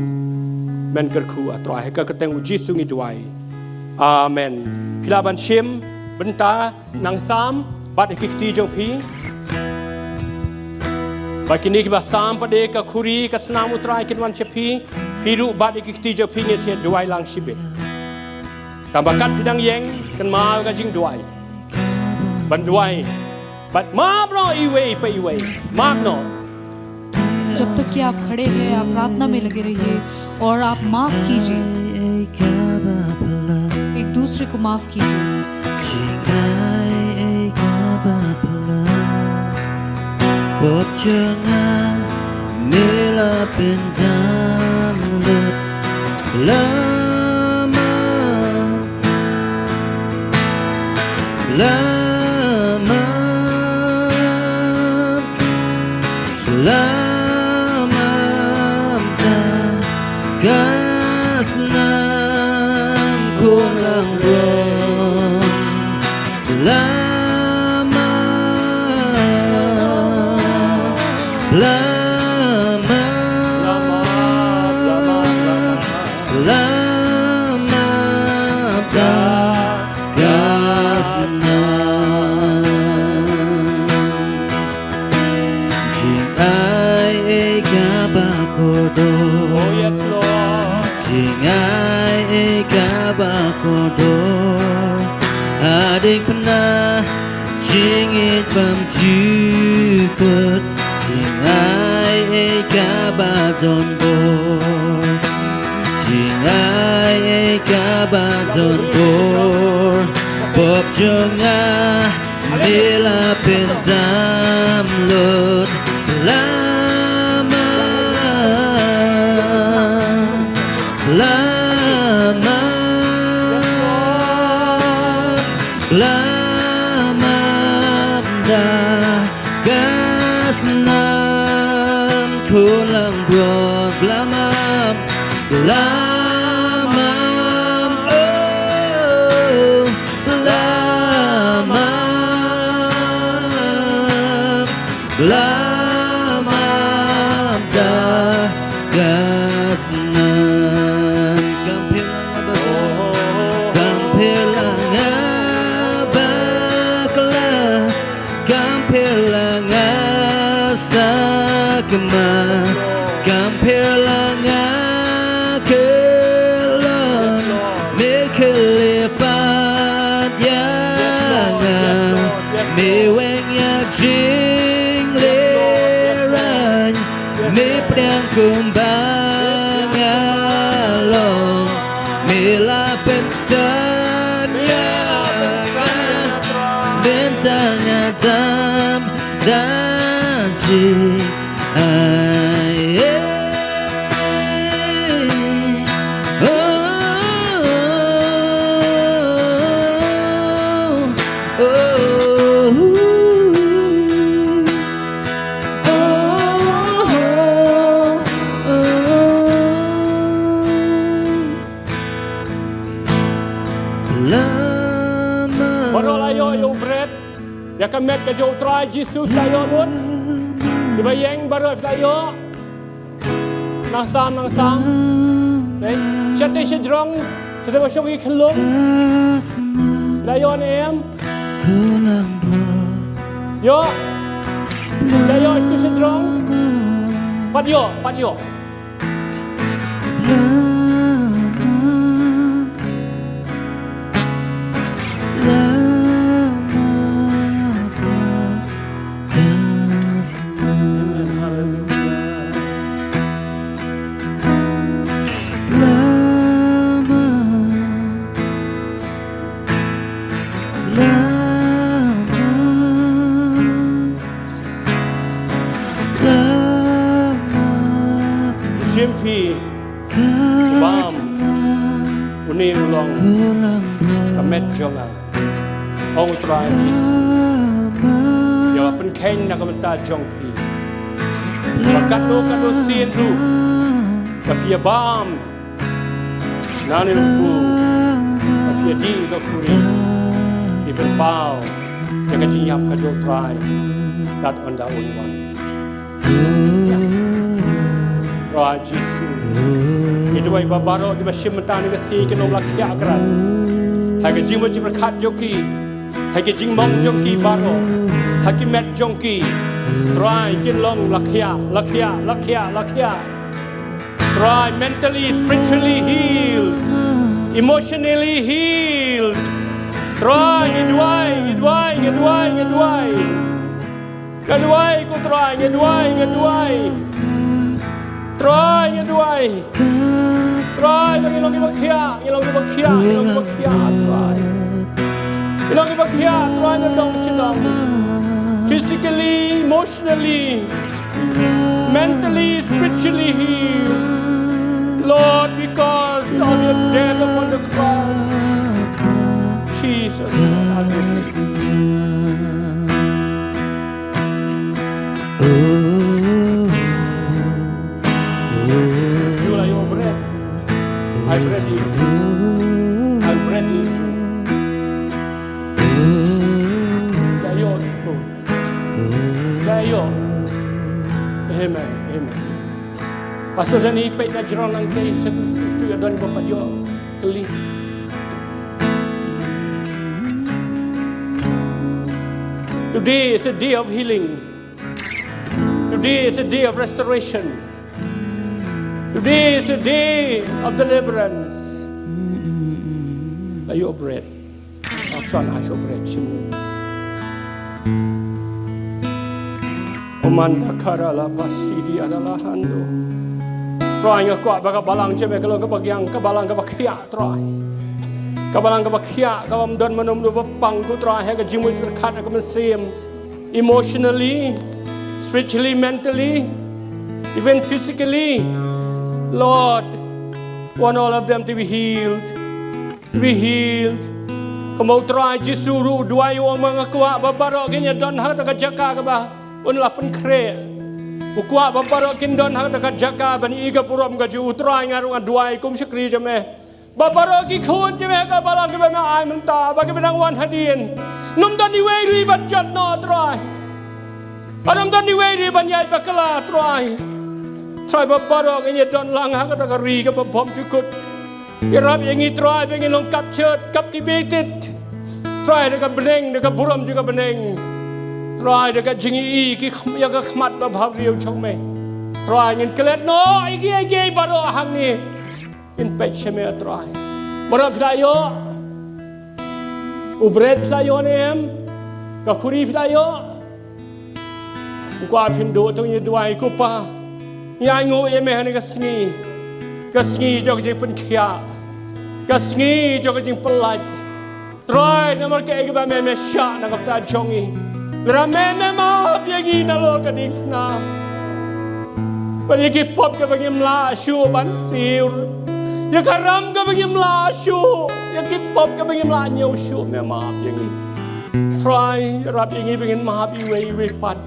Men kyrkhu, a Trai, ha ka kyrteng U Jisu ngi duwai. Amen. Phi lah ban shim bynta, nang sam bad ha ki kti jong phi. Ba kine kiba sam pat de ka khuri ka snam U Trai kin wan sha phi. Phi ruh bad ïa ki kti jong phi, ngin sa duwai lang shibit. Tang ba kat phi dang ïeng, kynmaw ka jingduwai ban duwai bad map noh iwei pa iwei. Map noh. जब तक कि आप खड़े हैं, आप प्रार्थना में लगे रहिए और आप माफ कीजिए, एक दूसरे को माफ कीजिए। Bad jong nga me la pyndam lut lama, Lamam, lamam ta ka snam khun langbrot. Lamam, lamam, lamam ta ka snam. Jingai ei kaba kordor. Oh, yes, Lord. Jingai ei kaba kordor. Hadien pynah jingngeit bymjukut. Jingai ei kaba don bor. Jingai ei kaba don bor. Pop jong nga me la pynjam lut. Lamam, lamam, lamam da ka snam khun langbrot. Lamam, lamam, oh, lamam, lamam da ka snam. Kam pher la nga bakla, kam pher la nga bakla, kam pher la nga sakma, kam pher la nga khlem, me khlem pat ïa nga, me weng ïa ka jinglehrain, me pdiang kumba nga long, me la pynsan ïa nga, mynta nga dang da jingai. Oh, oh, oh, oh. Baroh la ïoh ïa u bret, ïa ka met ka jong u Trai Jisu la ïoh lut. Kiba ïeng baroh la ïoh. Nang sam, nang sam. Dei, shatei shajrong, shatei ba shong ki khyllung. La ïoh ne em? Ïoh. La ïoh shatei shajrong. Pat ïoh, pat ïoh. Shim phi, bam, une u long ka met jong nga. Ong u Trai Jisu, ïa la pynkheiñ na ka bynta jong phi. Ba katno katno sien ruh, ba phi ïa bam na une u bor, ba phi ïa dih ïa ka khuri, phi pynpaw ïa ka jingïap ka jong u Trai. That on the only one. Trai Jisu. Ngi duwai ba baroh kiba shim mynta kane ka sngi kin ym la khiah krat ha ka jingmut jingpyrkhat jong ki, ha ka jingmong jong ki baroh, ha ki met jong ki. Trai kin long la khiah, la khiah, la khiah, la khiah. Trai mentally, spiritually healed, emotionally healed. Trai ngi duwai, ngi duwai, ngi duwai, ngi duwai. Nga duwai ko Trai, nga duwai, nga duwai. Trai nga duwai. Trai ba ngi long kiba khiah, ngi long kiba khiah, ngi long kiba khiah Trai. Ngi long kiba khiah Trai na dong sha dong. Physically, emotionally, mentally, spiritually healed. Lord, because of your death upon the cross. Jesus, Lord, I give you You are your bread. I bread you. I bread you. They are yours, Lord. They are yours. Amen. Amen. Pastor Danny, peit na jrong lang te, satu, satu, satu, ya don ba pat yo keli. Today is a day of healing. Today is a day of restoration. Today is a day of deliverance. Ayo bread. Action, ayo bread. Shimon. Omanda kara la basidi adalah hando. Trai nga kwah ba ka balang jeme ka long ka bagiang, ka balang ka bakhiah. Trai. Ka balang kaba khiah, kaba ym don mano mano ba pang, ko Trai, ha ka jingmut jingpyrkhat, ha ka mynsiem. Emotionally, spiritually, mentally, even physically. Lord, want all of them to be healed. To be healed. Kumba u Trai Jisu ruh u duwai, u ong ba nga kwah ba baroh kin ïa don ha kata ka jaka kaba un la pynkhreh. U kwah ba baroh kin don ha kata ka jaka ban ïohi ka burom ka jong u. Trai, nga ruh nga duwai kum shakri jong me. Ba baroh ki khun jong me ha ka balang kiba me ai mynta, ba kiba nang wan hadien. Ym don iwei ruh ban jot noh, Trai. Ym don iwei ruh ban ïaid bakla, Trai. Trai, ba baroh ngin ïa don lang ha kata ka ri kaba bymjukut. Ïarap ïa ngi, Trai, ba ngin long captured, captivated. Trai, da ka bneng, da ka burom jong ka bneng. Trai, da ka jingïohi ki kham-, ïa ka khmat babha briew jong me. Trai, ngin klet noh ïa kiei kiei baroh hangne. Ngin peit sha me, Trai. Baroh phi la ïoh. U bret phi la ïoh ne em? Ka khuri phi la ïoh? Nga kwah phin duh, to ngin duwai. Ko Pa, ngi ainguh ïa me ha kane ka sngi. Ka sngi jong ka jingpynkhiah. Ka sngi jong ka jingpyllait. Trai, namar kaei kaba me, me shah na ka bynta jong ngi. Lada me, me map ïa ngi nalor ka diengphna. Bad ïa ki pop kaba ngim lah shuh ban siew. Ïa ka ram kaba ngim lah shuh. Ïa ki pop kaba ngim lah ñiew shuh, me map ïa ngi. Trai, ïarap ïa ngi ba ngin map iwei iwei pat.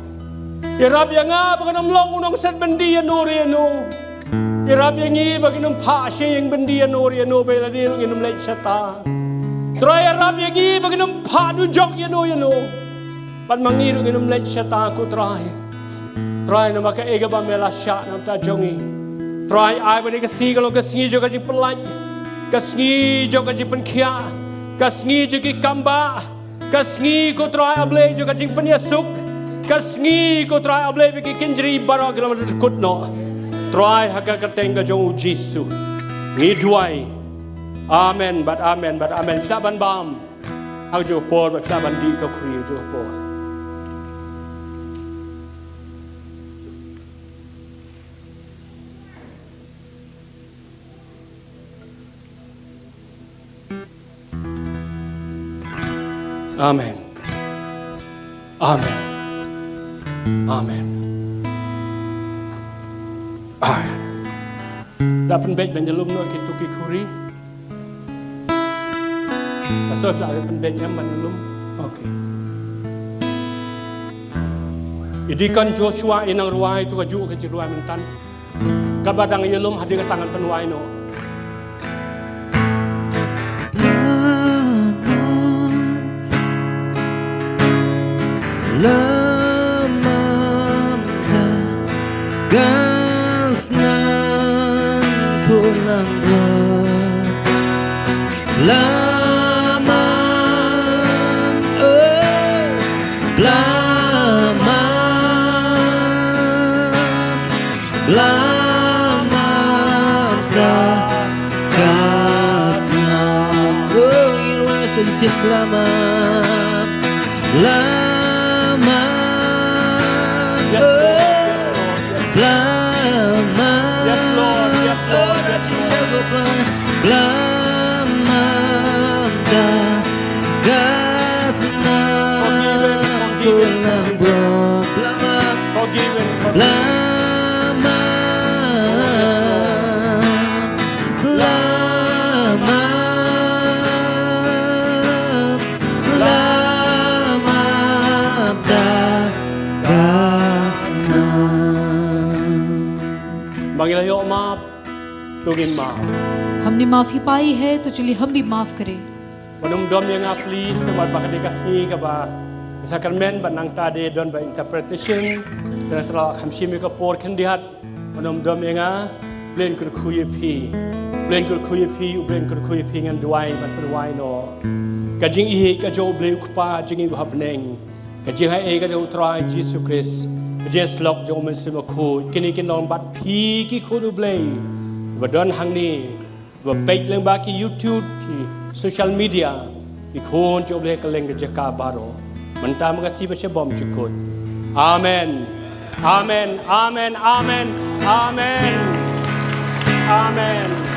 Ïarap ïa nga ba ngan ym long u nongset byndi ïano re ïano. Ïarap ïa ngi ba ngin ym phah sha ïing byndi ïano re ïano, ba lade ruh ngin ym leit shata. Trai, ïarap ïa ngi ba ngin ym phah dujok ïano ïano. Bad ma ngi ruh ngin ym leit shata, ko Trai. Trai, namar kaei kaba me la shah na ka bynta jong ngi. Trai, ai ba kane ka sngi kan long ka sngi jong ka jingpyllait. Ka sngi jong ka jingpynkhiah. Ka sngi jong ki kambah. Ka sngi, ko Trai, A Blei, jong ka jingpynïasuk. Ka sngi, ko Trai, A Blei, ba ki kynjri baroh ki la mad kut noh. Trai, ha ka kyrteng ka jong u Jisu ngi duwai. Amen bad amen bad amen. Phi lah ban bam ha kajuh ka por, bad phi lah ban dih ka khuri ha kajuh ka por. Amen. Amen. Amen. Amen. Lah pynbeit ban ïalum noh kito ki khuri. Pastor, lah pynbeit ïa ban ïalum. Okay. I Deacon Joshua i nang rwai, to kajuh ka jingrwai myntan. Katba dang ïalum, hadien kata ngan pynwai noh. Lamam da ka snam kulang bor. Lamam, eh, lamam. Lamam da ka snam. Oh, i rwai sa i sip lamam. Lamam. Yes, Lord. Yes, Lord. Yes, Lord. Lamam. Yes, Lord. Yes, Lord. Yes, Lord. Lamam da ka snam. Forgiven, forgiven, forgiven. Lamam. Forgiven, forgiven. Lamam. Oh, yes, Lord. Lamam. Lamam. Ngin maaf. हमने माफी पाई है, तो चलिए हम भी माफ करें। Wat nym dom ïa nga, please, namar ba ka dei ka sngi kaba sakramen, bad nangta dei don ba interpretation. Te nangta la kham shim ïa ka por khyndiat. Wat nym dom ïa nga. U Blei un kyrkhu ïa phi. U Blei un kyrkhu ïa phi, U Blei un kyrkhu ïa phi, ngan duwai bad pynduwai noh. Ka jingïeit ka jong U Blei U Kpa jong ngi uba ha bneng, ka jingaiei ka jong U Trai Jisu Khrist, ka jingïasyllok jong U Mynsiem Bakhuid, kine kin long bad phi ki khun U Blei ba don hangne, ba peit lyngba ki YouTube, ki social media, ki khun jong U Blei ha kylleng ki jaka baroh. Mynta mynta ka sngi bad sha bymjukut. Amen. Amen. Amen. Amen. Amen. Amen.